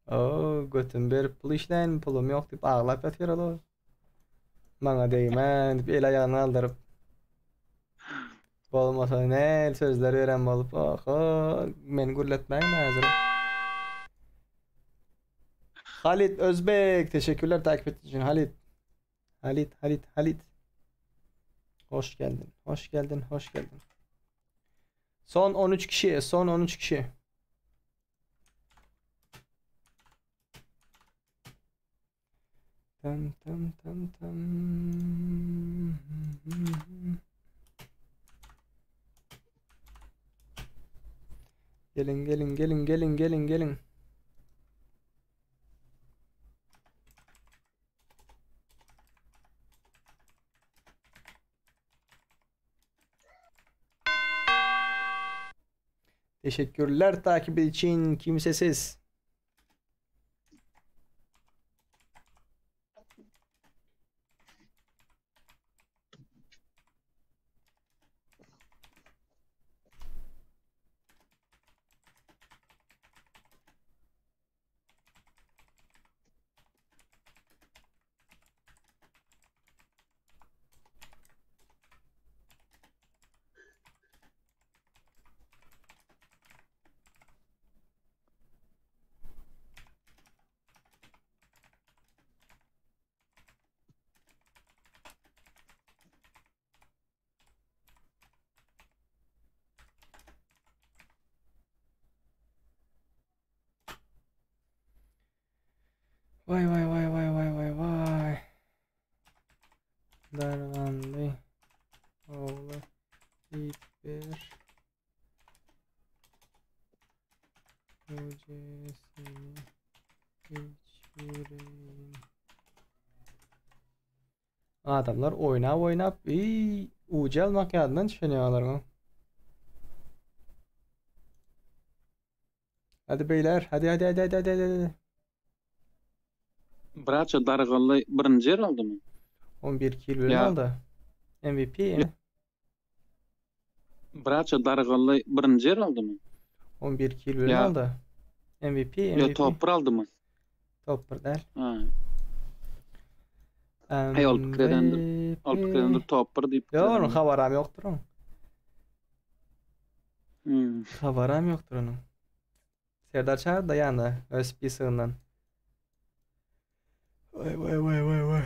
Oo, götüm berip pul işläýin, pulum ýok diýip aglap ýatyr ol. Maňa degmän diýip el aýagyny galdyryp. Bolmasa näl sözler beren bolup, oho, meni gürletmäň häzir. Halit Özbek, teşekkürler takip etdiğin için Halit. Halit, Halit, Halit. Hoş geldin, hoş geldin, hoş geldin. Son 13 kişi, son 13 kişi. Tam tam tam tam. Gelin gelin gelin gelin gelin gelin. Teşekkürler takip için kimsesiz. Vay vay vay vay vay vay vay. Darganly ogly diýip ber. Ujesini içireýin. Adamlar oýnap oýnap iý uje almak ýadyndan düşenýär Hadi beyler hadi hadi hadi hadi hadi hadi. Braça Dargally birinji ýer aldymy? 11 kill bilen Ýa- aldy. MVP ýene. Braça Dargally birinji ýer aldymy? 11 kill bilen Ýa- aldy. MVP Ýa MVP. top 1 aldymy? Top 1 däl. Ha. Hey ol pikir edendir. Ol pikir edendir top 1 diýip. pikir Ýok, onuň edendir. habaram ýokdur onuň. Hmm. Habaram ýokdur onuň. Serdar çağır da ýanda öz spisogyndan. Vay vay vay vay vay.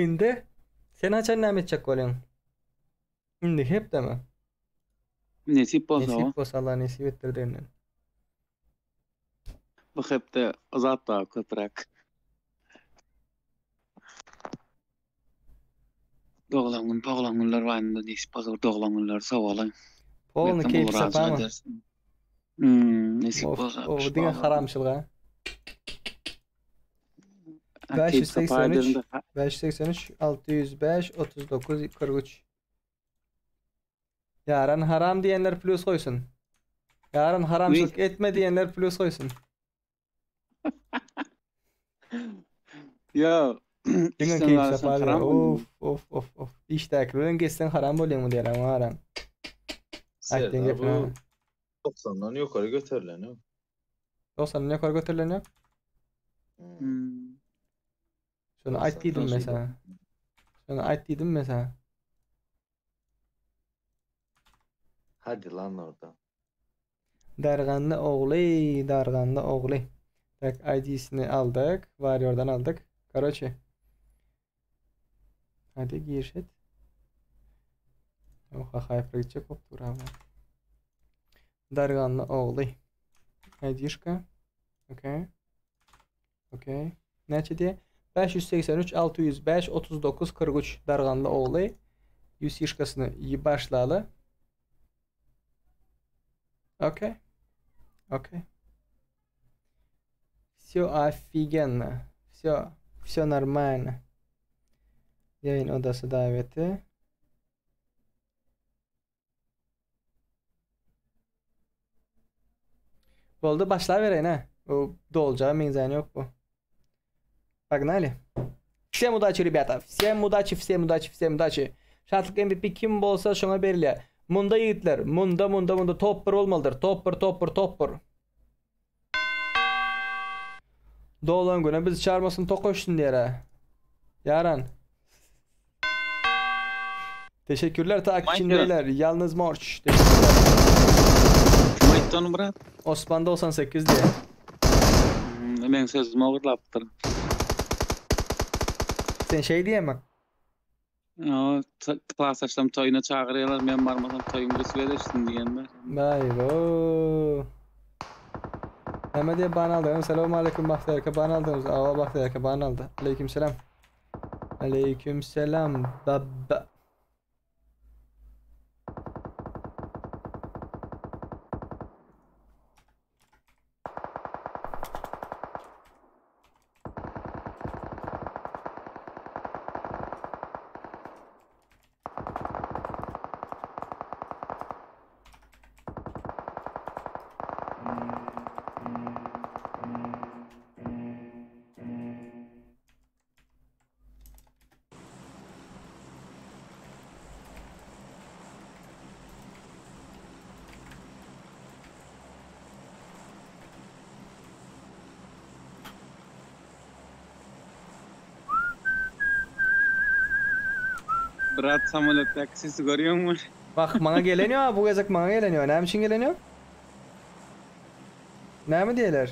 Indi sen haçan näme etjek bolýaň? Indi hepdemi? Nesip bolsa o. Nesip bolsa Allah nesip etdirdi önden. Bu hepde zat daha köpräk. Doglan gün, poglan günler barynda nesip bolsa doglan günler sowalyň. Polny Belkem keyif ol razy sapamy? edersin. Hmm, nesip Of, bolsa. o diňe haramçylyk ha. Ha, keyif sapa 583 ederinde 583 605 39 43 Ýaran haram diýenler plus goýsun. Ýaran haramçylyk etme diýenler plus goýsun. Ya Diňe işden keyif alsan sapa haram Of of of of. Işdäki bilen geçseň haram bolýaňmy diýýär ama haram. Aýtdyň Serdar gepini. bu 90-dan ýokary göterilen ýok. 90-dan ýokary göterilen ýok. Hmm. Şony aýt diýdim 90-dan mesela. Şony aýt diýdim mesela. Hadi lan orada. Darganly ogly, Darganly ogly. Tak ID-sini aldyk, Warrior'dan aldyk. Karoçe. Hadi giriş et. Oha hyper gitjek bolup dur ama. Darganly ogly. ID-şka. Okey. Okey. Näçe diýe? 583 605 39 43 Darganly ogly. UC-şkasyny başlaly. Okey. Okey. Все офигенно. Все, все нормально. Yayın odası daveti. Boldy başlabereýin ha. O doljaga meňzäni ýok bu. Погнали. Всем удачи, ребята. Всем удачи, всем удачи, всем удачи. Şatlyk MVP kim bolsa şoňa berilýär. Munda ýigitler, munda, munda, munda top 1 bolmalydyr. Top 1, top 1, top 1. Doglan güne bizi çağırmasyn tok öçsün diýer ha. Ýaran. Teşekkürler takip için Mike beyler. Yalnız Morç. Teşekkürler. Kim aýtdy ony brat? Osman 98 diye. Hmm, meň sözümi ogurlapdyr. Sen şey diye mi? O, klasdaşlarym toýuna çagyrýarlar, men barmasam toýuň birisi beleşsin diýen bar. Vay bo. Näme diye ban aldı? Selamun aleyküm Bahtiyarka ban aldınız. Ava Bahtiyarka ban aldı. Aleyküm selam. Aleyküm selam. Baba. Brat samolýotdaky sesi görýäňmi? Bak maňa geleniyor bu gezek maňa geleniyor. Näme üçin geleniyor? Näme diýerler?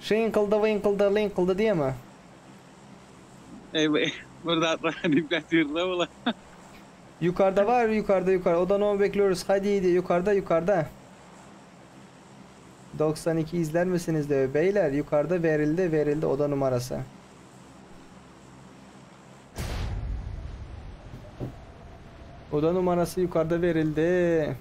Şiňkyldy, wyňkyldy, lyňkyldy diýemi? Eý bir zatlar diýip ýatyrlar bular. Yukarıda var, yukarıda yukarı. Oda no bekliyoruz. Hadi diye yukarıda yukarıda. 92 izler misiniz diyor. Beyler yukarıda verildi verildi oda numarası. Oda numarası yukarıda verildi.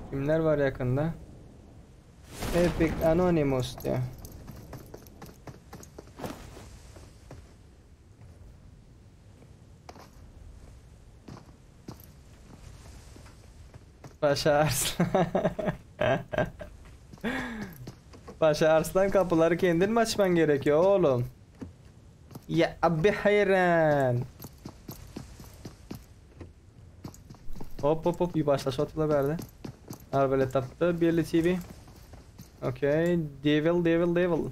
Kimler var yakında? Epic Anonymous diyor. Paşa Arslan. Paşa Arslan kapıları kendin mi açman gerekiyor oğlum? Ya abi hayran. Hop hop hop bir başla shotla verdi. Arbalet tapdy. Birli TV. Okay. Devil devil devil.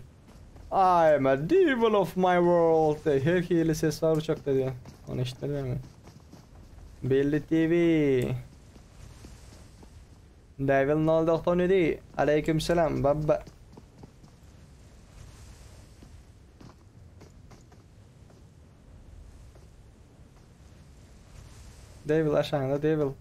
I am a devil of my world. Her hili ses var uçakta diyor. Onu işte değil mi? Belli TV. Devil 097. Aleyküm selam baba. Devil aşağıda devil.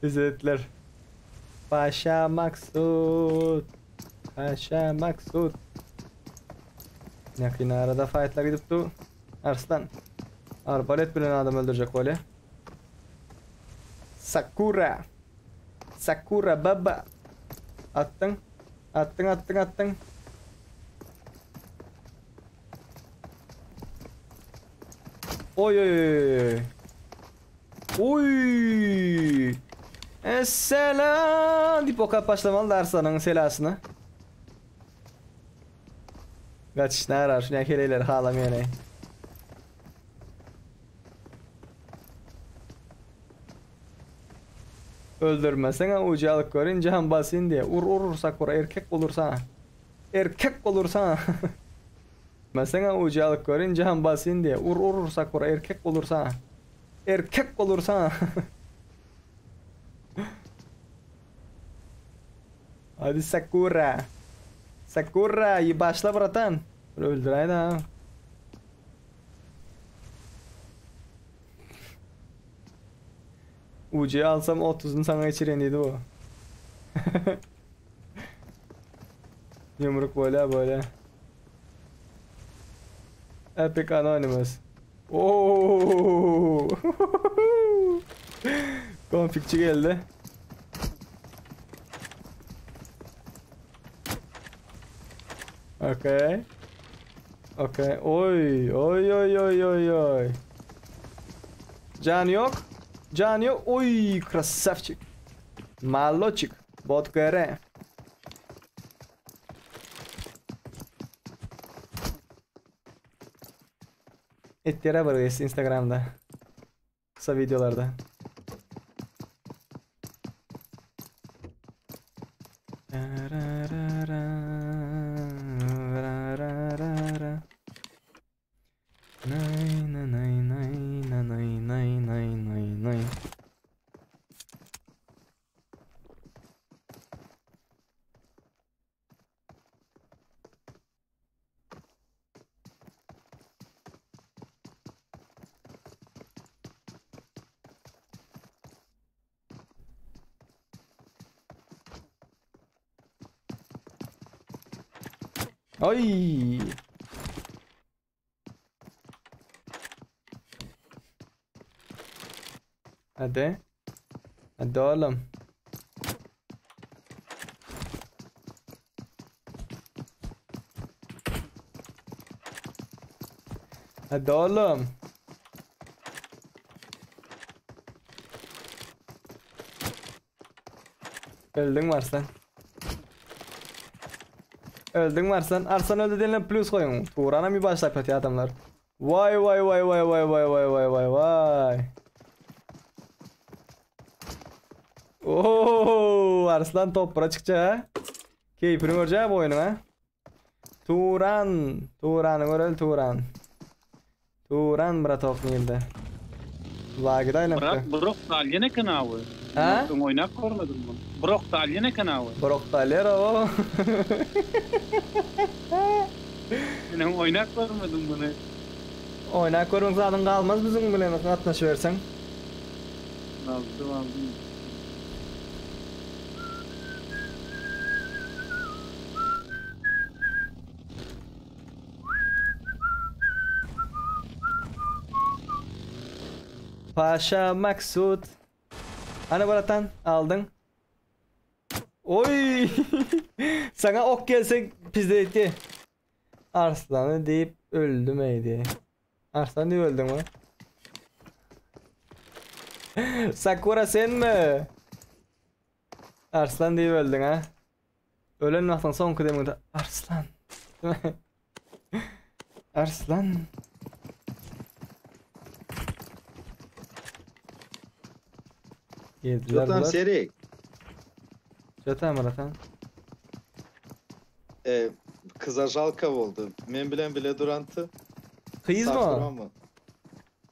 İzlettiler. Paşa Maksut. Paşa Maksut. Yakın arada fightlar gidip du. Arslan. Arbalet bilen adam öldürecek böyle. Sakura. Sakura baba. Attın. Attın attın attın. Oy oy oy. Oy. Esselam diýip okap başlamaly Arslanyň selasyny. Gaçyş nära şu näheleýler halamaýan. Öldürmesen ucu alyp görün can basın diye. Ur ur Sakura erkek olursa. Erkek olursa. Mesela ucu alyp görün can basın diye. Ur ur Sakura erkek olursa. Erkek olursa. Hadi Sakura. Sakura iyi başla bratan. Öldüreydi ha. UC'yi alsam 30'unu sana geçireyim bu. Yumruk böyle böyle. Epic Anonymous. Oo. Konfikçi geldi. Okey. Okey. Oy, oy, oy, oy, oy, oy. Jany yok. Jany yok. Oy, krasavçik. Maloçik. Bot GR. Etdere bir gyz Instagramda. Kısa videolarda. Nay nay nay nay nay nay nay nay nay. Ay. Hadi. Hadi oğlum. Hadi oğlum. Öldün mi Arslan? Öldün mi Arslan? Arslan öldü denilen plus koyun. Turan'a bir başlap atıyor adamlar. Vay vay vay vay vay vay vay vay vay vay. Oo, Arslan topra çykja ha. Keýpini görjä bu oýnuň ha. Turan, Turany göreli Turan. Turan bratok nirde? Lagda aýlanypdy. Bırak Brok Dalyen eken awy. Ha? Öň oýnap görmedim bunu. Brok Dalyen eken awy. Brok Dalyer o. Men öň oýnap görmedim bunu. Oýnap görmedik zadyň galmaz biziň bilen gatnaşyberseň. Aldym aldym. Paşa Maksut. Ana bratan aldyň. Oý! Saňa ok gelse pizde etdi. Arslany diýip öldüm eýdi. Arslan diýip öldüňmi? Sakura senmi? Arslan diýip öldüň ha? Ölen wagtyň soňky demiňde Arslan. Arslan. Girdiler Jotam bular. Serik. Jotam bratan. E, kıza jalka boldy. Men bilen bile durantı. Gyz mı? Sakura mı?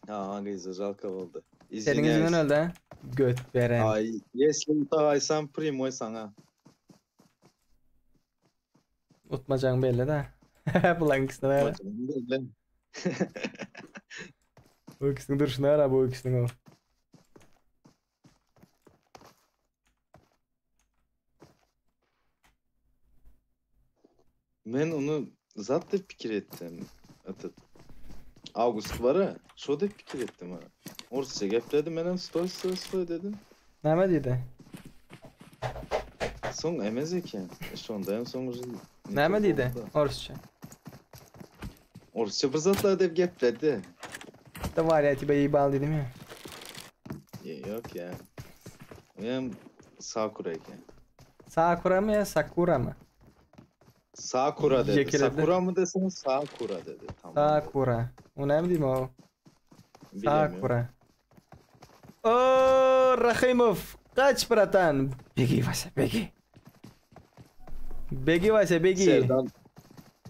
Ha, gyza jalka boldy. Seniň ýüzüňden öldü ha? Göt beren. Ay, если utagaýsam primoý saňa. Utmajagyň belli da. Bulaň ikisine gara. Bu ikisiniň durşuna gara bu ikisiniň o. Men onu zat dep pikir etdim. Этот August bara, şo dep pikir etdim ha. Orsça gepledi menem stoý stoý stoý dedim. Näme diýdi? Soň emez eken. E, Şonda hem soň уже Näme diýdi? Orsça. Orsça bir zatlar dep gepledi. Давай я тебя ебал diýdimi? E, Yok ya. Hem Sakura eken. Sakura mı ya Sakura mı? Sakura dedi. Jekeledi. Sakura mı desene Sakura dedi. Tamam. Sakura. O näme diýme o? Bilemiyorum. Sakura. O Rahimow, kaç bratan. Begi Vasa, begi. Begi Vasa, begi. Serdar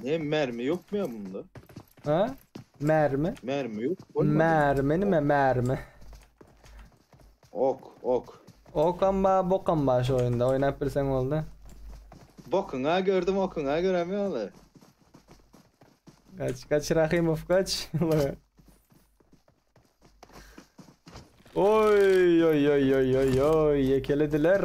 Ne mermi yok mu ya bunda? Ha? Mermi. Mermi yok. Olmadı. Mermi nime mermi. Ok ok. Okan ba bokan ba şu oyunda. Oynap bilseň boldy. Bokuna gördüm okuna göremiyorlar. Kaç kaç Rahimow kaç. Oy oy oy oy oy oy yekelediler.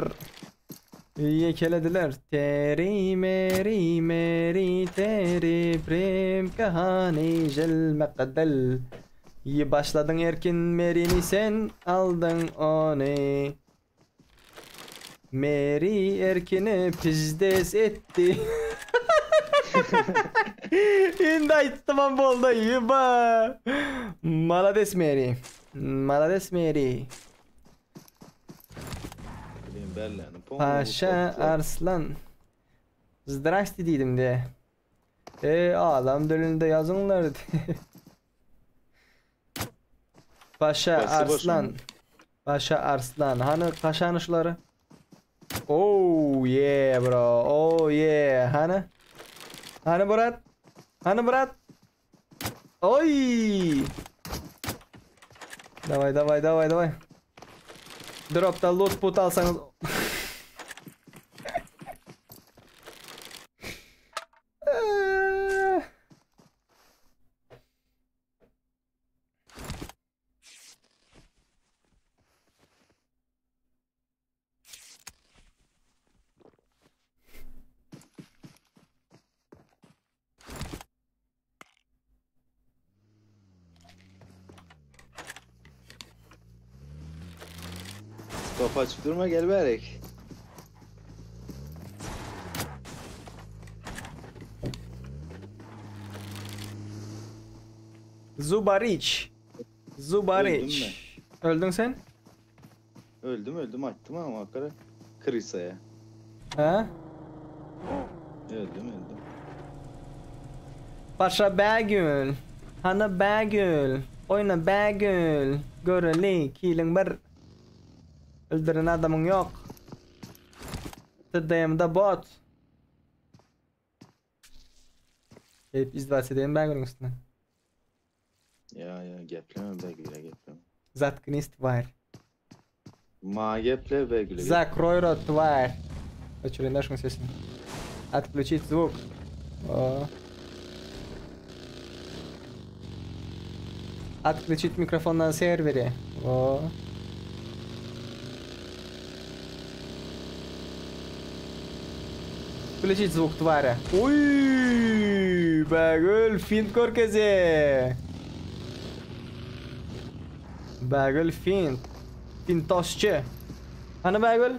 Yekelediler. Teri meri meri teri prem kahani jel mekdel. İyi başladın erkin merini sen aldın onu. Meri erkini pizdes etti. Indi aýtdymam boldy. Ýeba. Malades Mary. Malades Mary. Bilen bärläni. Paşa Arslan. Zdrasti diýdim de. E adam dilinde ýazyňlar. Paşa Arslan. Paşa Arslan. Hany paşany şulary? Oh yeah bro. Oh yeah. Hany? Hany brat? Hany brat? Oy! Daway daway daway daway. Dropda loot put alsaňyz. Kapı açıp durma gel bärek. Zubariç. Zubariç. Öldün sen? Öldüm öldüm attım ama hakikaten Krisa'ya. Ha? Öldüm öldüm. Paşa Bägül. Hany Bägül. Oýna Bägül. Göreli kiliň bir. Öldüren adamyň ýok. TDM-da bot. Gelip izdivats edeýin Bägülüň üstüne. Ya ya gepleme Bägül'e gepleme. Zatknись tvar. Ma geple Bägül'e gepleme. Закрой рот, тварь. Öçürin şuň sesini. Отключить звук. О. Отключить микрофон на сервере. О. Включить звук тваря. Uy, Bägül fint görkezýä. Bägül fint. Fintoşçy. Hany Bägül?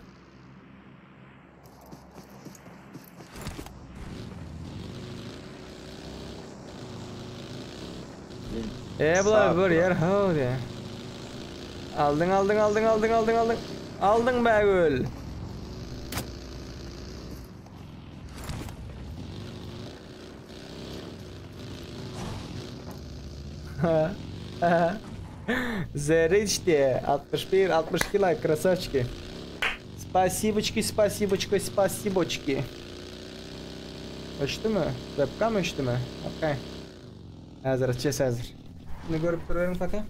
E bular bir ýer how diýä. Aldyň aldyň aldyň aldyň aldyň aldyň. Aldyň Bägül. Zeriç diye 61 62 like красавчики. Спасибочки, спасибочки, спасибочки. Öçdümi? Webcam öçdümi? Okey. Häzir açýas häzir. Şuny görüp duruberin kaka.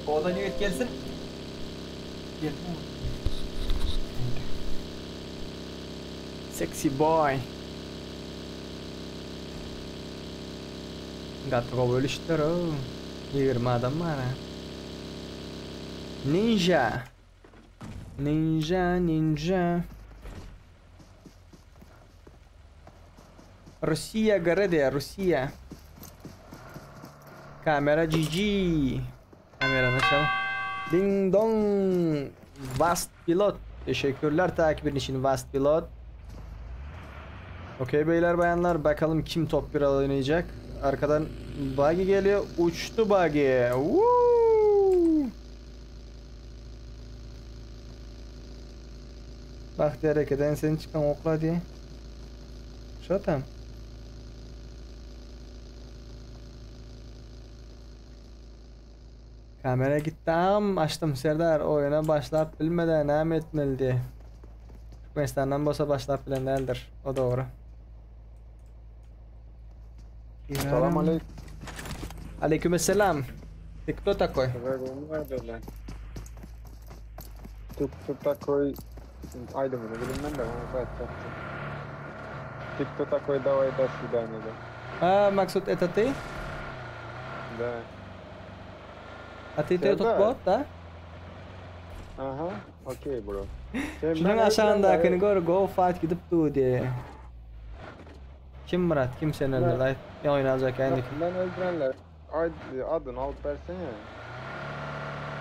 Owadan ýigit gelsin. Gelsin. Sexy boy. Gaty gowy ölüşdir o. 20 adam bar ha. Ninja. Ninja, ninja. Russiýa gara diýýär, Russiýa. Kamera GG. Kamerany açalım. Ding dong. Vast pilot. Teşekkürler takibin için Vast pilot. Okey beyler bayanlar bakalım kim top 1 oynayacak. Arkadan Buggy geliyor. Uçtu Buggy. Woo! Bak derekeden seni çıkan okla diye. Şo tam. Kamera gitdi agam açdym Serdar oýuna başlap bilmedä näme etmeli diye. Türkmenistandan bolsa başlap bilen däldir. O dogry. Salam aleyküm. Aleykümselam. Ty kto takoy? Ty kto takoy aýdymyny bilinmen de ony aýtjakdym. Ty kto takoy daway do swidanýa de. A Maksut это ты? Da. A ty to Serdar. bot da? Aha. Okey bro. Sen Şunuň ben aşagyndakyny öldürenleri- gör, go fight gidip du diye. Kim Murat, kim seni öldürdü? Ay, ne oynayacak yani? Ben öldürenler ay- adını alıp versene.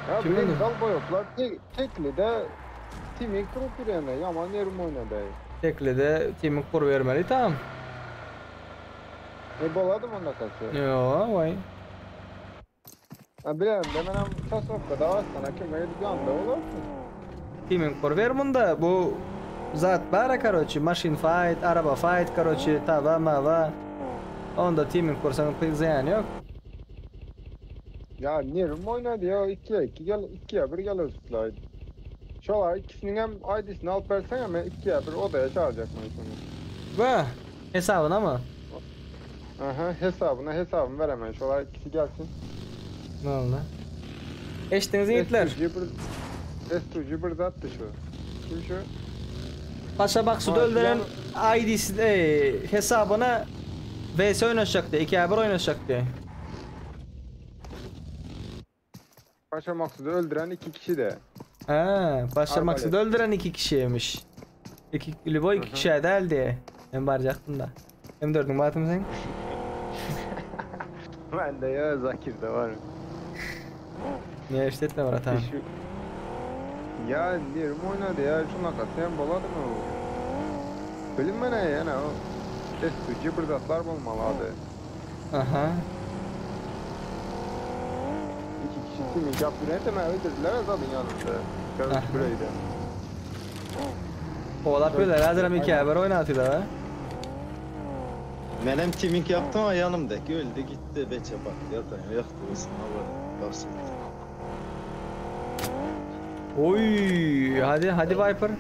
Ya Kim Kim öldürdü? Dalboyoplar tek, tekli de timi kurup yürüyenler yaman yerim oynadı. Tekli de team'i kur vermeli tamam. Ne boladım onda kaçı. Yo, vay. Ha bilmem de ben hem tasavvufta da var sana kime gidip da olursun. Team'in kur ver bunda bu zat bara karoçi, machine fight, araba fight karoçi, tava mava. Onda team'in kursanın pek ziyanı yok. Ya yerim oynadı ya 2'ye 2 gel 2'ye 1 gel özütler. Şolar ikisinin hem ID'sini alıp versene ben 2'ye 1 odaya çağıracak mı şunu? Bu hesabına mı? Aha hesabına hesabımı veremem. Şolar ikisi gelsin. Ne oldu? Eştiniz yiğitler. S2G bir zattı şu. Kim şu? Paşa Maksud'u Ha, öldüren ID'si e, hesabına VS oynaşacaktı. 2'ye 1 oynaşacaktı. Paşa Maksud'u öldüren iki kişi de. Ha, Paşa Arbalet. Maksud'u öldüren iki kişiymiş. İki, Lübo iki kişi değildi. Ben baracaktım da. M4'ün batım sen? Ben de ya Zakir de var. Niye işletme var tamam. Şu... Ya diyorum oynadı ya şuna sen boladı mı o? Bilinme ne yani o. S2G bir zatlar bulmalı abi. Aha. İki kişi kimi yaptı ne öldürdüler zaten yanında. Görmüş burayı da. Oğlak böyle hazır 2'ye 1 oynatıyorlar ha. Menem teaming yaptım ama yanımdaki öldü gitti. Beçe bak yatan yaktı olsun Allah bahsetti. Oy, hadi hadi Viper.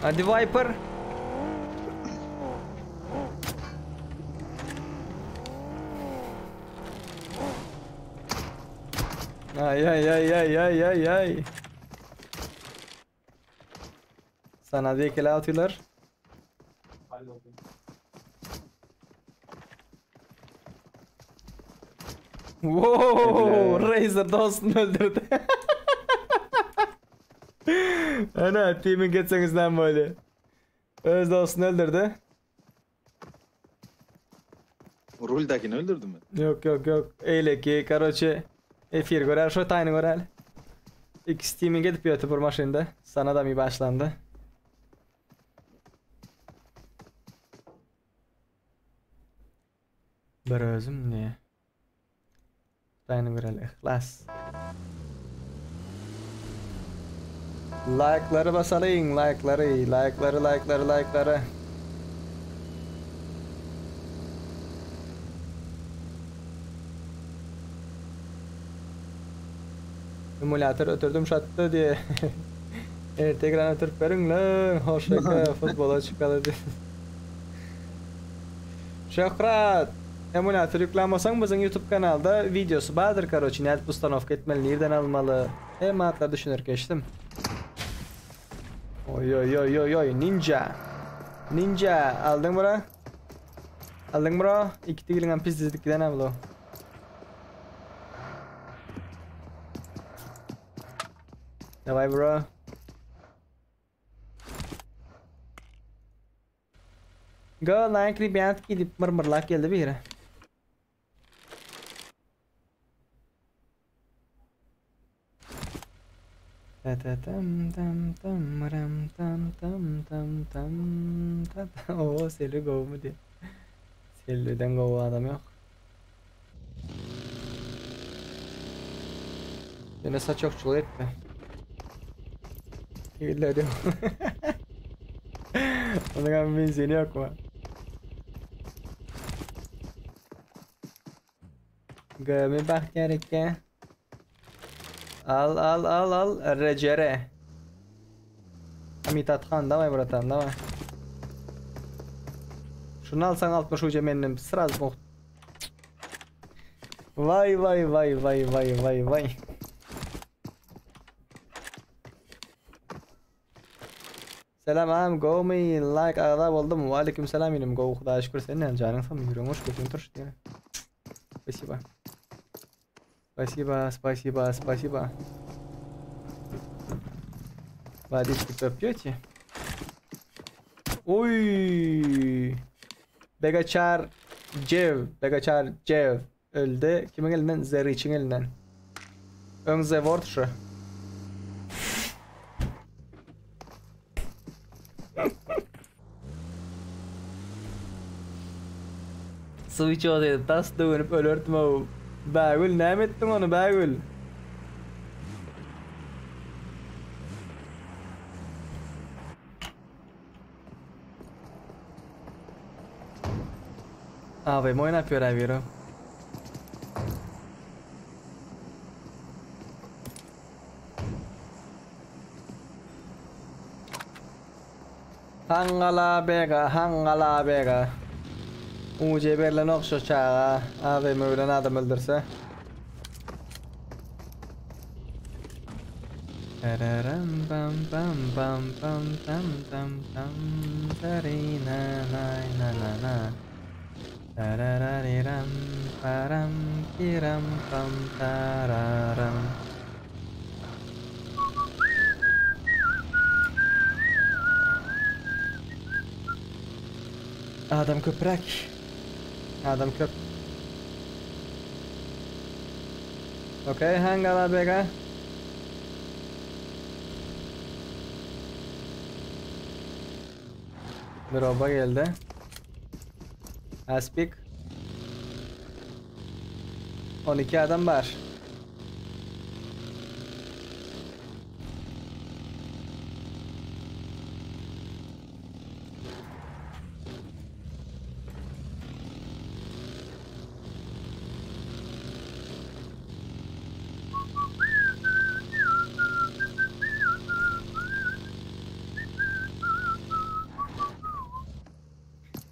Hadi Viper. Ay ay ay ay ay ay ay. Sana bir kele atıyorlar. Wow, Razer dostunu öldürdü. Ana team'in geçsenizden böyle. Öz dostunu öldürdü. Ruldakini öldürdü mü? Yok yok yok. Eyle ki karoçe. Efir görer şu tane görer. X team'in gidip YouTuber maşında. Sana da mı başlandı? Bir özüm niye? Tane görer ihlas. Like'ları basalım, like'ları, like'ları, like'ları, like'ları. Emulator ötürdüm şattı diye. Evet, ekran ötürüp verin lan. Hoşça futbola çıkalı diye. Şöhret. Emulator yüklenmesen bizim YouTube kanalda videosu vardır karoçi. Net ustanovka etmeli, nereden almalı? Hem hatlar düşünür geçtim. Oy oy oy oy oy ninja. Ninja aldın bro. Aldın bro. İki tigilingen pis dizdik giden ablo. Davay bro. Go like rебятки gidip mırmırlak geldi bir yere. Ta ta tam tam tam ram tam tam tam tam ta ta. Oo Selvi go mu diye. Selvi'den go adam yok. Yine saç okçuluğu etme. İlla diyor. Onun abi benzini yok mu? Gömi Bahtiyar eke. Al al al al Recere. Amitat Han давай братан давай. Şunu alsan 60 uca benim sraz bok. Vay vay vay vay vay vay vay. Selam am go me like ağda oldum. Ve aleyküm selam inim go Xudoya şükür senin canın sağ yürüyorum hoş götün turş diye. Спасибо. Спасибо, спасибо, спасибо. Водички попьете? Oy! Begaçar Cev, Begaçar Cev öldi. Kimiň elinden? Zeriçiň elinden. Öň Zeword şu. Suw içip tas döwünip ölerdim ow. Bägül näme etdiň ony Bägül? AWM oýnap ýör biri. Hangala bega, hangala bega. UC berlen şu çaga. AWM bilen adam öldürse. Tararam bam bam bam bam tam tam tam tarina nay na na na. Tararariram param piram pam tararam. Adam köpräk. Adam köp. Okey, hangala bega. Drop'a geldi. Aspik. 12 adam var.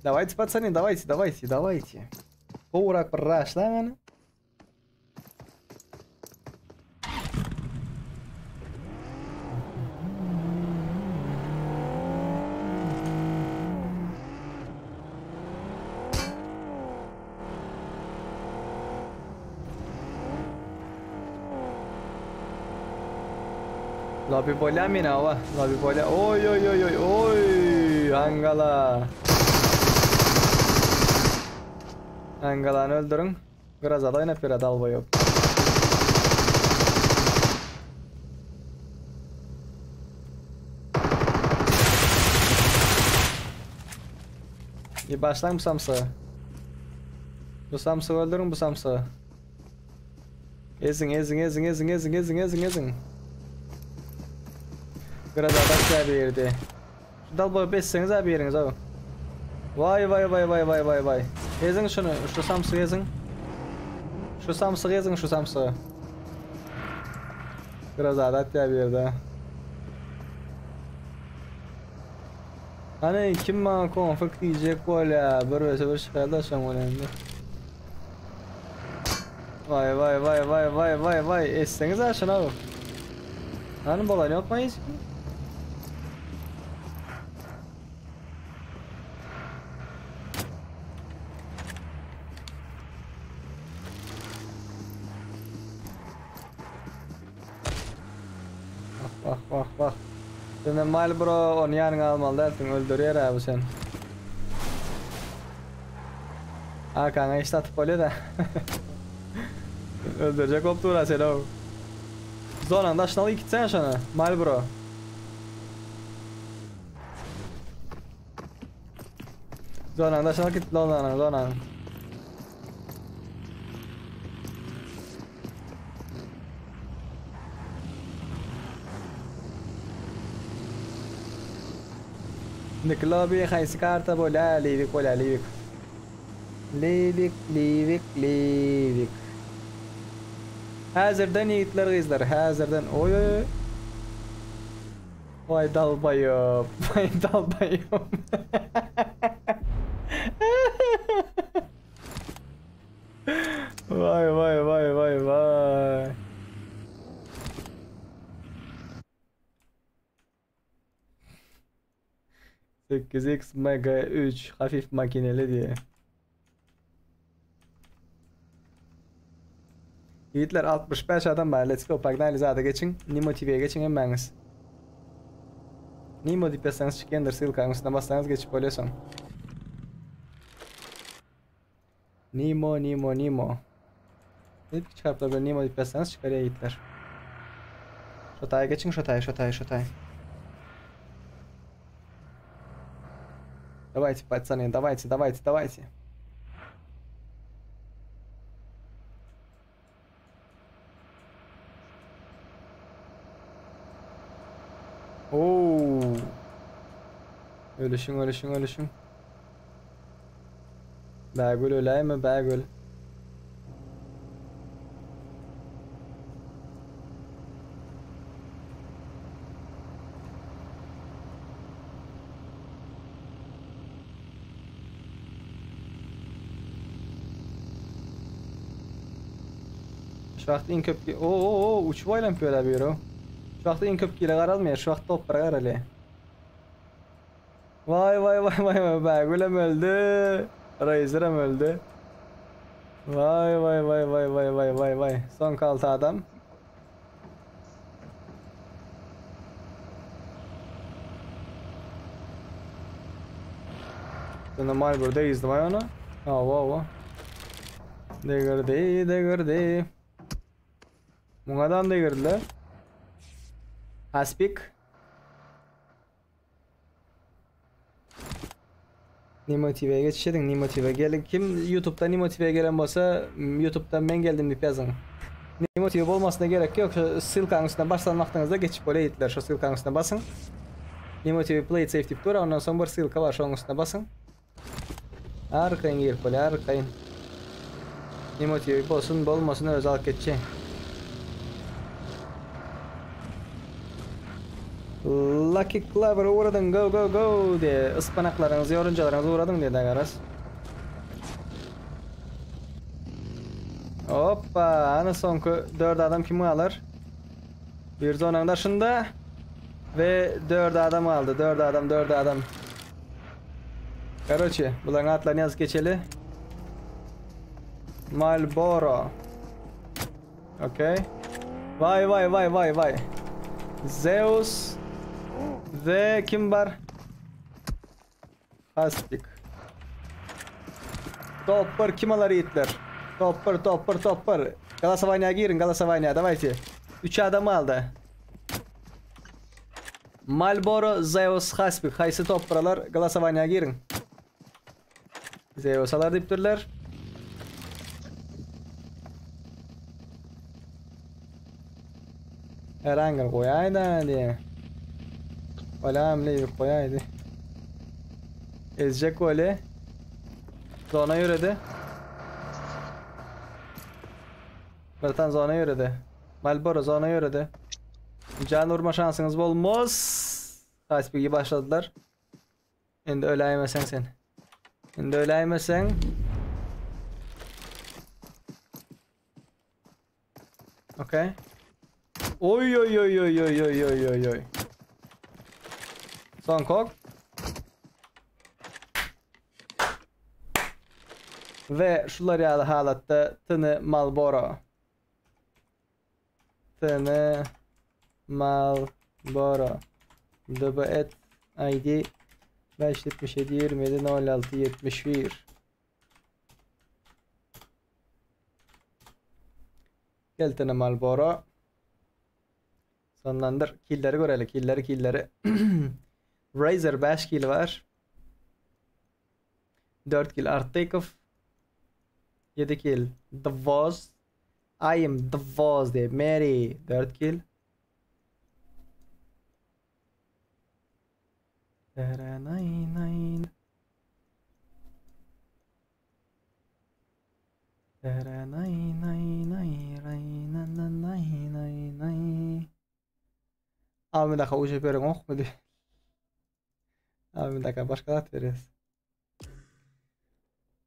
Давайте, пацаны, давайте, давайте, давайте. Ура, прошла, Lobby bolýa mina wa. Lobby bolýa. Oy oy oy oy oy. Angala. Angalany öldüriň. Biraz ada oýnap ýör dalboýup. Bir başlaň bu samsygy. Bu samsygy öldüriň bu samsygy. Eziň eziň eziň eziň eziň eziň eziň eziň. Biraz adam bir yerdi. Şu dalboýup etseniz abi ýeriňiz abi. Vay vay vay vay vay vay vay. Eziň şunu, şu samsygy eziň. Şu samsygy eziň şu samsygy. Biraz adat ya bir yerde. Hani kim bana konflikt diyecek bolýa. Bir vs bir çıkardı aşam önemli. Vay vay vay vay vay vay vay. Etseniz aşın abi. Hani bolan yok mu hiç? Bak bak bak. Senden Marlboro onu yanına almalı dertin öldürüyor abi sen. Arkana işte atıp oluyor da. Öldürecek optu uğra seni o. Zoran daşnalı gitsene şuna. Marlboro. Zoran daşnalı git lan Zoran. Niklobi haýsy karta bolýa? Livik bolýa, Livik. Livik, Livik, Livik. Hazırdan yiğitler gyzlar, hazırdan. Oy oy oy. Vay dalbayım, vay dalbayım. Vay vay vay vay vay. 8x Mega 3 hafif makineli diye. Yiğitler 65 adam var. Let's go. Pagdali zada geçin. Nimo TV'ye geçin hemmäňiz. Nimo diýip ýazsaňyz çykýandyr ssylkanyň üstüne bassaňyz geçip bolýar soň. Nimo Nimo Nimo. Diýip kiçi harplar bilen Nimo diýip ýazsaňyz çykarýar ýigitler. Şo taýa geçiň şo taýa şo taýa şo taýa. Давайте, пацаны, давайте, давайте, давайте. Oo. Ölüşüň, ölüşüň, ölüşüň. Bägül öläýme, Bägül. Şu wagt iň köp o o o uçup aýlanyp ýör abi ýör. Şu wagt iň köp kile garalmaýar, şu wagt toplara garaly. Vay vay vay vay vay Bägülem öldi. Razer'em öldi. Vay vay vay vay vay vay vay vay. Son kalty adam. Normal burada gizli vay ona. Hawa hawa. Degirdi, degirdi. Muňa adam degirdiler. Aspik. Nimo TV'ye geçiş ediň Nimo TV gelin kim YouTube'da Nimo TV'ye gelen bolsa YouTube'dan men geldim diýip ýazyň. Nimo TV bolmasyna gerek ýok. Şu ssylkanyň üstüne başlan wagtyňyzda geçip bolýar ýigitler. Şu ssylkanyň üstüne basyň. Nimo TV Play It Safe diýip dur. Ondan soň bir ssylka bar. Şonuň üstüne basyň. Arkaýyn girip bolýar, arkaýyn. Nimo TV bolsun, bolmasyn özi alyp geçjek. Lucky Clover ugradyň go go go diye ıspanaklaryňyzy ýorunjalaryňyzy ugradyň diye dagaras. Hoppa, ana soňky 4 adam kim galar? Bir zonanyň daşynda ve 4 adam galdy. 4 adam, 4 adam. Karoçe, bularyň atlaryny ýazyp geçeli. Marlboro. Okey. Vay vay vay vay vay. Zeus ve kim bar? Hastik. Topper kim alar yiğitler? Topper topper topper. Galatasaray'a girin Galatasaray'a давайте. 3 adam aldy. Marlboro, Zeus, Hasbik haýsy topper alar? Galatasaray'a girin. Zeus alar diýipdirler. Erangel goýaýda diýe. Olam leýip goýaýdy. Ezjek goly. Zona ýöredi. Birtan zona ýöredi. Malboro zona ýöredi. Can urma şansyňyz bolmaz. Hasbigi başladylar. Indi öläýmeseň sen. Indi öläýmeseň. Okey. Oy oy oy oy oy oy oy oy oy. Son kok. Ve şular ýaly halatda Tını Malboro. Tını Malboro. DB et ID 577 27 06 71. Gel Tını Malboro. Sonlandır. Killleri göreli. Killleri killleri. Razer 5 kill var. 4 kill Artikov. 7 kill The Voz. I am The Voz diye. Mary 4 kill. Abi bir dakika ucu beriň okmady. Abi bir dakika başga zat berýäs.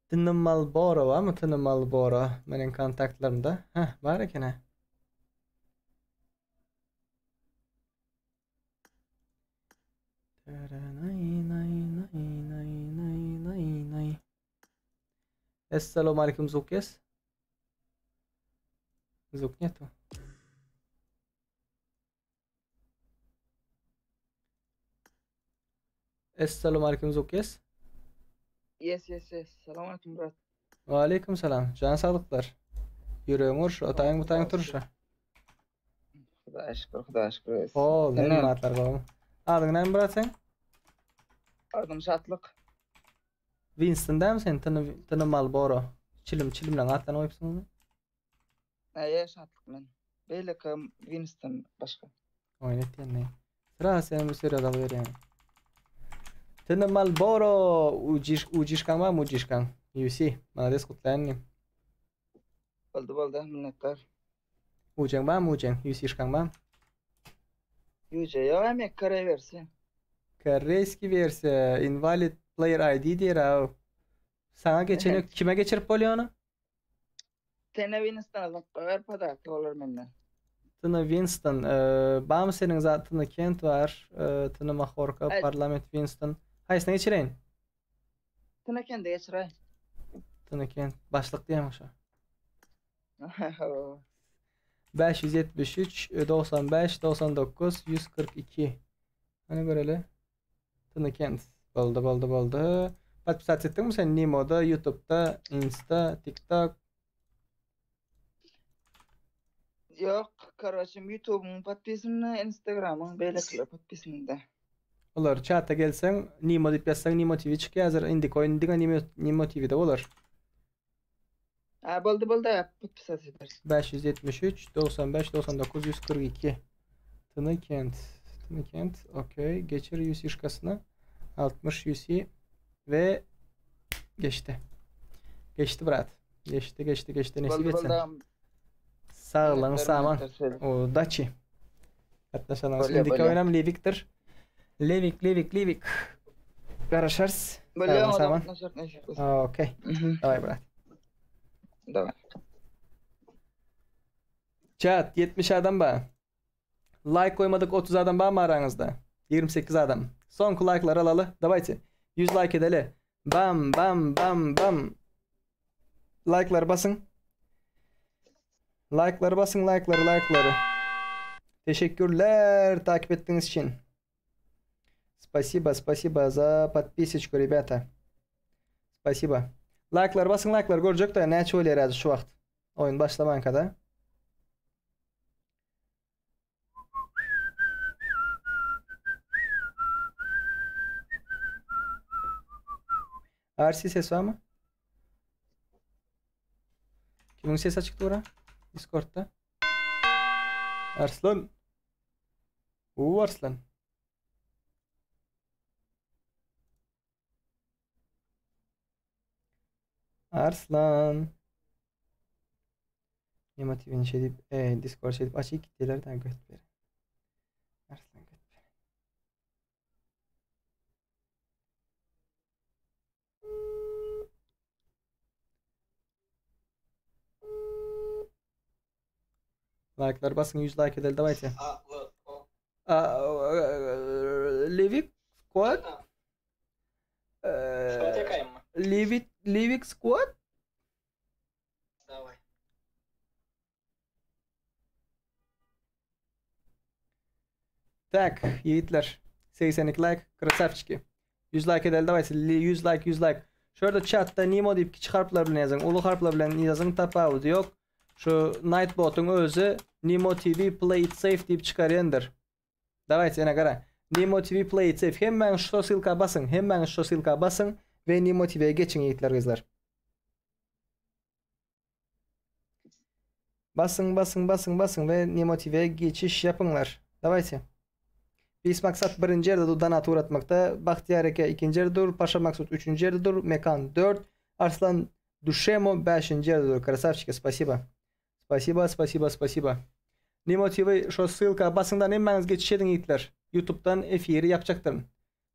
Tını Malboro barmy Tını Malboro meniň kontaktlarymda? Heh, bar eken he. Essalamu aleyküm zvuk yes. Zvuk netu. Essalamu aleýkum Zuk yes. Yes yes yes. Salam aleýkum brat. Wa aleýkum salam. Jan saglyklar. Ýüregiň urşy, otaýyň butaýyň turşy. Hudaýa şükür, Hudaýa şükür. O, näme atlar gowy. Adyň näme brat seň? Adym Şatlyk. Winston dämi sen? Tyny tyny Malboro. Çilim çilimleň atlaryny goýupsyňyzmy? Eýe Şatlyk men. Beýleki Winston başga. Oýun etýän ne? Sıra sen bu serýada berýän. Tyny Malboro ujiş ujişkaň barmy ujişkaň? UC. Malades gutlaýan nim. Boldy boldy minnetdar. Ujeň barmy ujeň? UC-şkaň barmy? Uje ýok hem koreý wersiýa. Koreyski wersiýa invalid player ID diýer aw. Saňa geçeni kime geçirip bolýar ony? Tene Winston zat ber podarka bolar menden. Tına Winston, e, barmy seniň zat Tına Kent bar, e, Tına Mahorka, Parlament Winston. Haýsyna geçireýin? Tına Kent'e geçiräý. Tına Kent başlyk diýýän şo. 573 95 99 142. Hani göreli. Tına Kent. Boldy, boldy, boldy. Podpisat etdiňmi sen Nimoda, YouTube'da, Insta, TikTok? Ýok, karoçe, YouTube'yň podpisynda, Instagram'yň beýlekiler podpisynda. Olar çata gelseň, Nimo diýip ýazsaň Nimo TV çykýar häzir. Indiki oýun diňe Nimo, Nimo TV'de bolar. Ha boldy boldy, podpisat ederis. 573 95 99 142. Tını Kent. Tını Kent. Okey. Geçir UC şkasyny. 60 UC ve geçti. Geçti brat. Geçti geçti geçti. Nesip etsin. Saglygyň saman. Udaçi. Gatnaşanyňyz. Indiki oýnam Levikdir. Levik, Levik, Levik. Garaşarys. Saglygyň saman. Okey. Daway brat. Daway. Chat 70 adam bar. Like goýmadyk 30 adam barmy araňyzda? 28 adam. Soňky like'lary alaly. Dawayte. 100 like edeli. Bam bam bam bam. Like'lary basyň. Like'lary basyň, like'lary, like'lary. Teşekkürler takip etdiğiniz için. Спасибо, спасибо за подписочку, ребята. Спасибо. Like'lary basyň, like'lary görjek de näçe bolýar häzir şu wagt. Oýun başlamankada. RC ses var mı? Kimin sesi açık dur Discord'da. Arslan. Uuu Arslan. Arslan. Nemo TV'ni şey deyip, e, Discord şey deyip açık gittilerden göt verin. Arslan göt verin. Like'lar basın 100 like edelim давайте. Livik Squad? Livik Livik Squad? Daway. Tak, ýigitler. 82 like, krasavçiki. 100 like edeli dawayse 100 like 100 like. Şu ýerde chatda Nimo diýip kiçi harplar bilen ýazyň, uly harplar bilen ýazyň tapawudy ýok. Şu Nightbot'yň özi Nimo TV play it safe diýip çykarýandyr. Dawayse ene gara. Nimo TV play it safe. Hemmäňiz şu ssylka basyň, hemmäňiz şu ssylka basyň we Nimo TV-ye geçiň ýigitler gyzlar. Basyň, basyň, basyň, basyň we Nemo TV-ye geçiş yapyňlar. Dawayte. Biz maksat birinji ýerde dur donat ugratmakda, Bagtyýar eke ikinji ýerde dur, Paşa Maksut üçünji ýerde dur, Mekan dört, Arslan Duşemo bäşinji ýerde dur. Krasavçiki, spasiba. Spasiba, spasiba, spasiba. Nemo TV şo ssylka basyňdan hemmäňiz geçiş ediň ýigitler. Ýutubdan efiri ýapjakdyryn.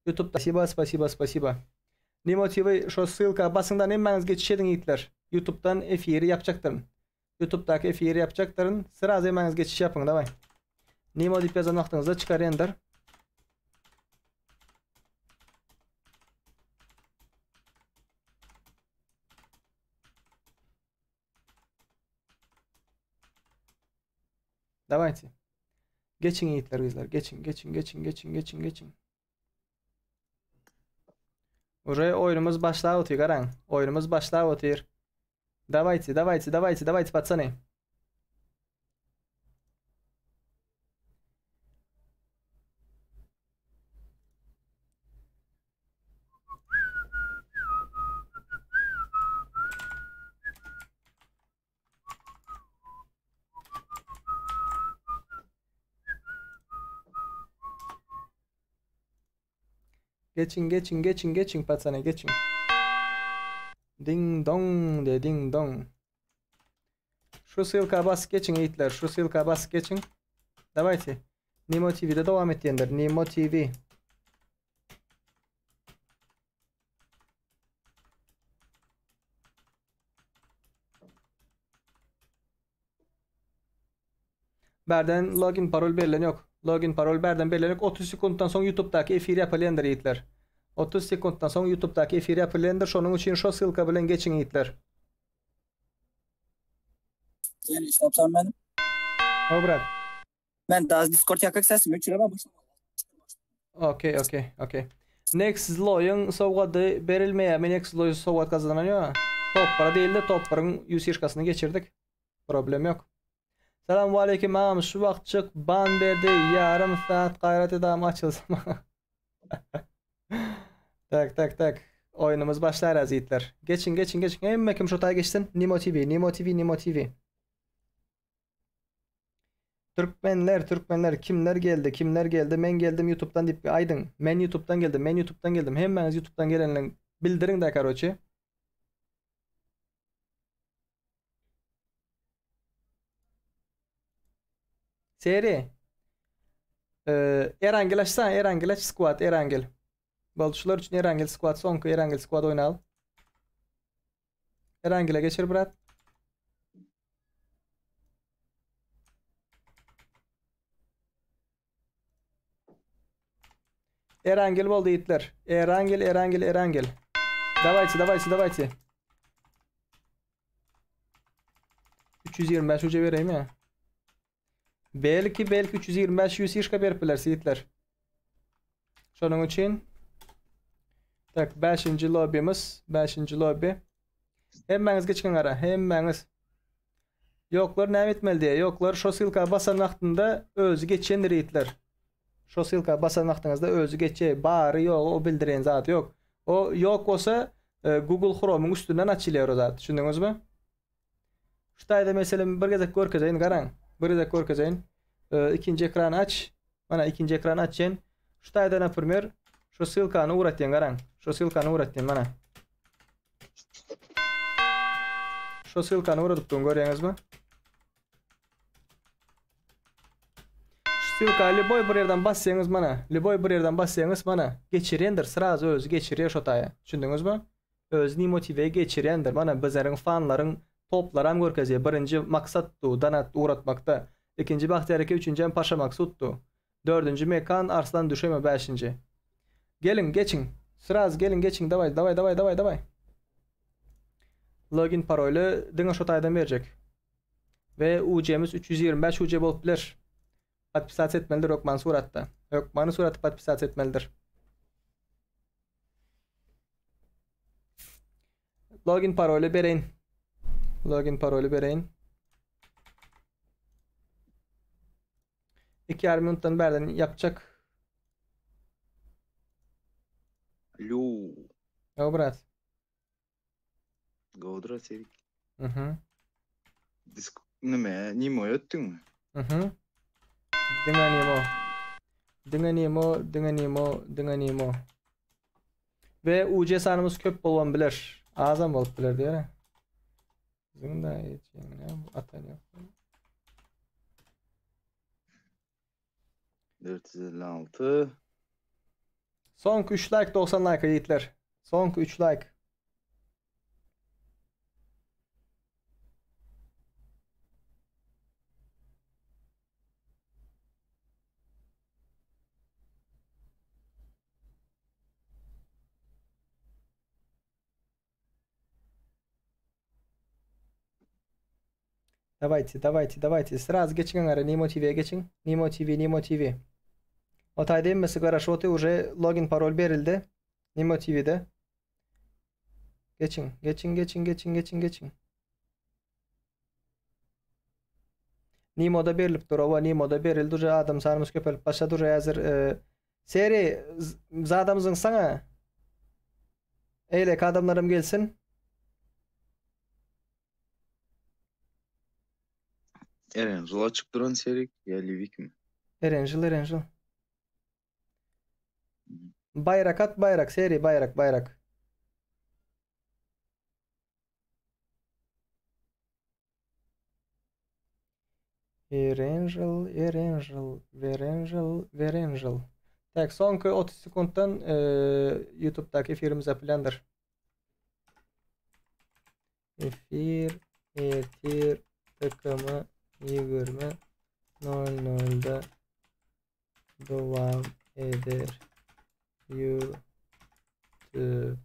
Ýutubda Spasiba, spasiba, spasiba. Nemo TV şo ssylka basyňdan hemmäňiz geçiş ediň ýigitler. Ýutubdan efiri ýapjakdyryn. Ýutubdaky efiri ýapjakdyryn. Sraz hemmäňiz geçiş ýapyň daway. Nemo diýip ýazan wagtyňyzda çykarýandyr. Dawayte. Geçiň ýigitler gyzlar, geçiň, geçiň, geçiň, geçiň, geçiň, geçiň. Uje oýnumyz başlap otyr garaň. Oýnumyz başlap otyr. Dawayte, dawayte, dawayte, dawayte patsany. Geçiň, geçiň, geçiň, geçiň patsany, geçiň. Ding dong de ding dong. Şu ssylka basyp geçiň ýigitler, şu ssylka basyp geçiň. Dawayte. Nemo TV'de dowam etýänler. Nemo TV. Bärden login parol berlen ýok. Login parol bärden berlen ýok. 30 sekuntdan soň YouTube'daky efir ýapylýandyr ýigitler. 30 sekuntdan soň YouTube'daky efir ýapylýandyr. Şonuň üçin şo ssylka bilen geçiň ýigitler. Sen işläp meni. O brat. Men da Discord ýakyk sesimi öçüremem. Okey, okey, okey. Next Zloýyň sowgady berilmeýärmi? Next Zloý sowgat gazanan ýok. Topara diýildi, toparyň ýusişkasyny geçirdik. Problem ýok. Salam waleýkim agam şu wagtjyk ban berdi ýarym saat gaýrat edam açylsa maňa. Tak tak tak. Oýnumyz başlar azizler. Geçiň geçiň geçiň hemme kim şu taý geçsin. Nimo TV, Nimo TV, Nimo TV. Türkmenler, türkmenler kimler geldi, kimler geldi? Men geldim YouTube'dan diýip aýdyň. Men YouTube'dan geldim, men YouTube'dan geldim. Hemmäňiz YouTube'dan gelenleň bildiriň da karoçe. Seri. Ee, Erangel açsana, Erangel aç squad, Erangel. Boldy şular üçin Erangel squad soňky Erangel squad oýnal. Erangele geçir brat. Erangel boldy ýigitler. Erangel, Erangel, Erangel. Dawajte, dawajte, dawajte. 325 uca bereyim ya. Belki, belki 325 100 şişka berip biler ýigitler. Şonuň üçin Tak, 5-nji lobbymiz, 5-nji lobby. Hemmäňiz geçiň ara, hemmäňiz. Ýoklar näme etmeli diýýär. Ýoklar şo ssylka basan wagtynda özi geçýändir ýigitler. Şo ssylka basan wagtyňyzda özi geçýär. Bary ýogy o bildirýän zady ýok. O ýok bolsa e, Google Chrome-yň üstünden açylýar o zat. Düşündiňizmi? Şu taýda meselem bir gezek görkezeýin garaň. Bir gezek görkezeýin. E, ikinji ekrany aç. Mana ikinji ekrany açýan. Şu taýda naprimер şu ssylkany ugratýan garaň. Şu ssylkany ugratýan mana. Şu ssylkany ugradyp durun görýäňizmi? Şu ssylka lýuboý bir ýerden bassaňyz mana, lýuboý bir ýerden bassaňyz mana geçirýändir, srazu özi geçirýär şo taýa. Düşündiňizmi? Özi Nimo TV geçirýändir. Mana bizleriň fanlaryň toplaram görkezýär. Birinji maksat du donat ugratmakda. Ikinji Bagtyýar eke, üçünjem Paşa Maksut du. Dördünji Mekan Arslan düşeme bäşinji. Geliň geçiň. Sraz geliň geçiň daway daway daway daway daway. Login paroly diňe şo taýdan berjek. We UC-miz 325 UC bolup biler. Podpisat etmelidir hökman suratda. Hökmany suratda podpisat etmelidir. Login paroly bereýin. Login paroly bereýin. 2 ýarym minutdan bärden ýapjak. Alo. Ýo brat. Gowdura Serik. Mhm. Disk nime, Nimo ötdüňmi? Mhm. Diňe Nimo. Diňe Nimo, diňe Nimo, diňe Nimo. Ve UC sanymyz köp bolan biler. Azam bolup biler diýere. Biziň da hiç ýeňine atan ýok. 456. Soňky 3 like 90 like ýigitler. Soňky 3 like. Dawajte, dawajte, dawajte. Sraz geçiň ara Nemo TV-ye geçiň. Nemo TV, Nemo TV. O taýda hemmesi garaşyp otyr, уже login parol berildi. Nemo TV-de. Geçiň, geçiň, geçiň, geçiň, geçiň, geçiň. Nimoda berilip dur, owa Nimoda berildi uje adam sanymyz köpelip başlady uje häzir e, Seri zadamyzyň sana. Eýleki adamlaram gelsin. Erenjil açyk duran Serik ýa Liwikmi? Erenjil, Erenjil. Baýrak at baýrak seri baýrak baýrak. Erenjil, Erenjil, Werenjil, Werenjil. Tak, soňky 30 sekuntdan e, YouTube'daky efirimiz ýapylýandyr. Efir ertir TKM 20 00-da dowam eder. YouTube.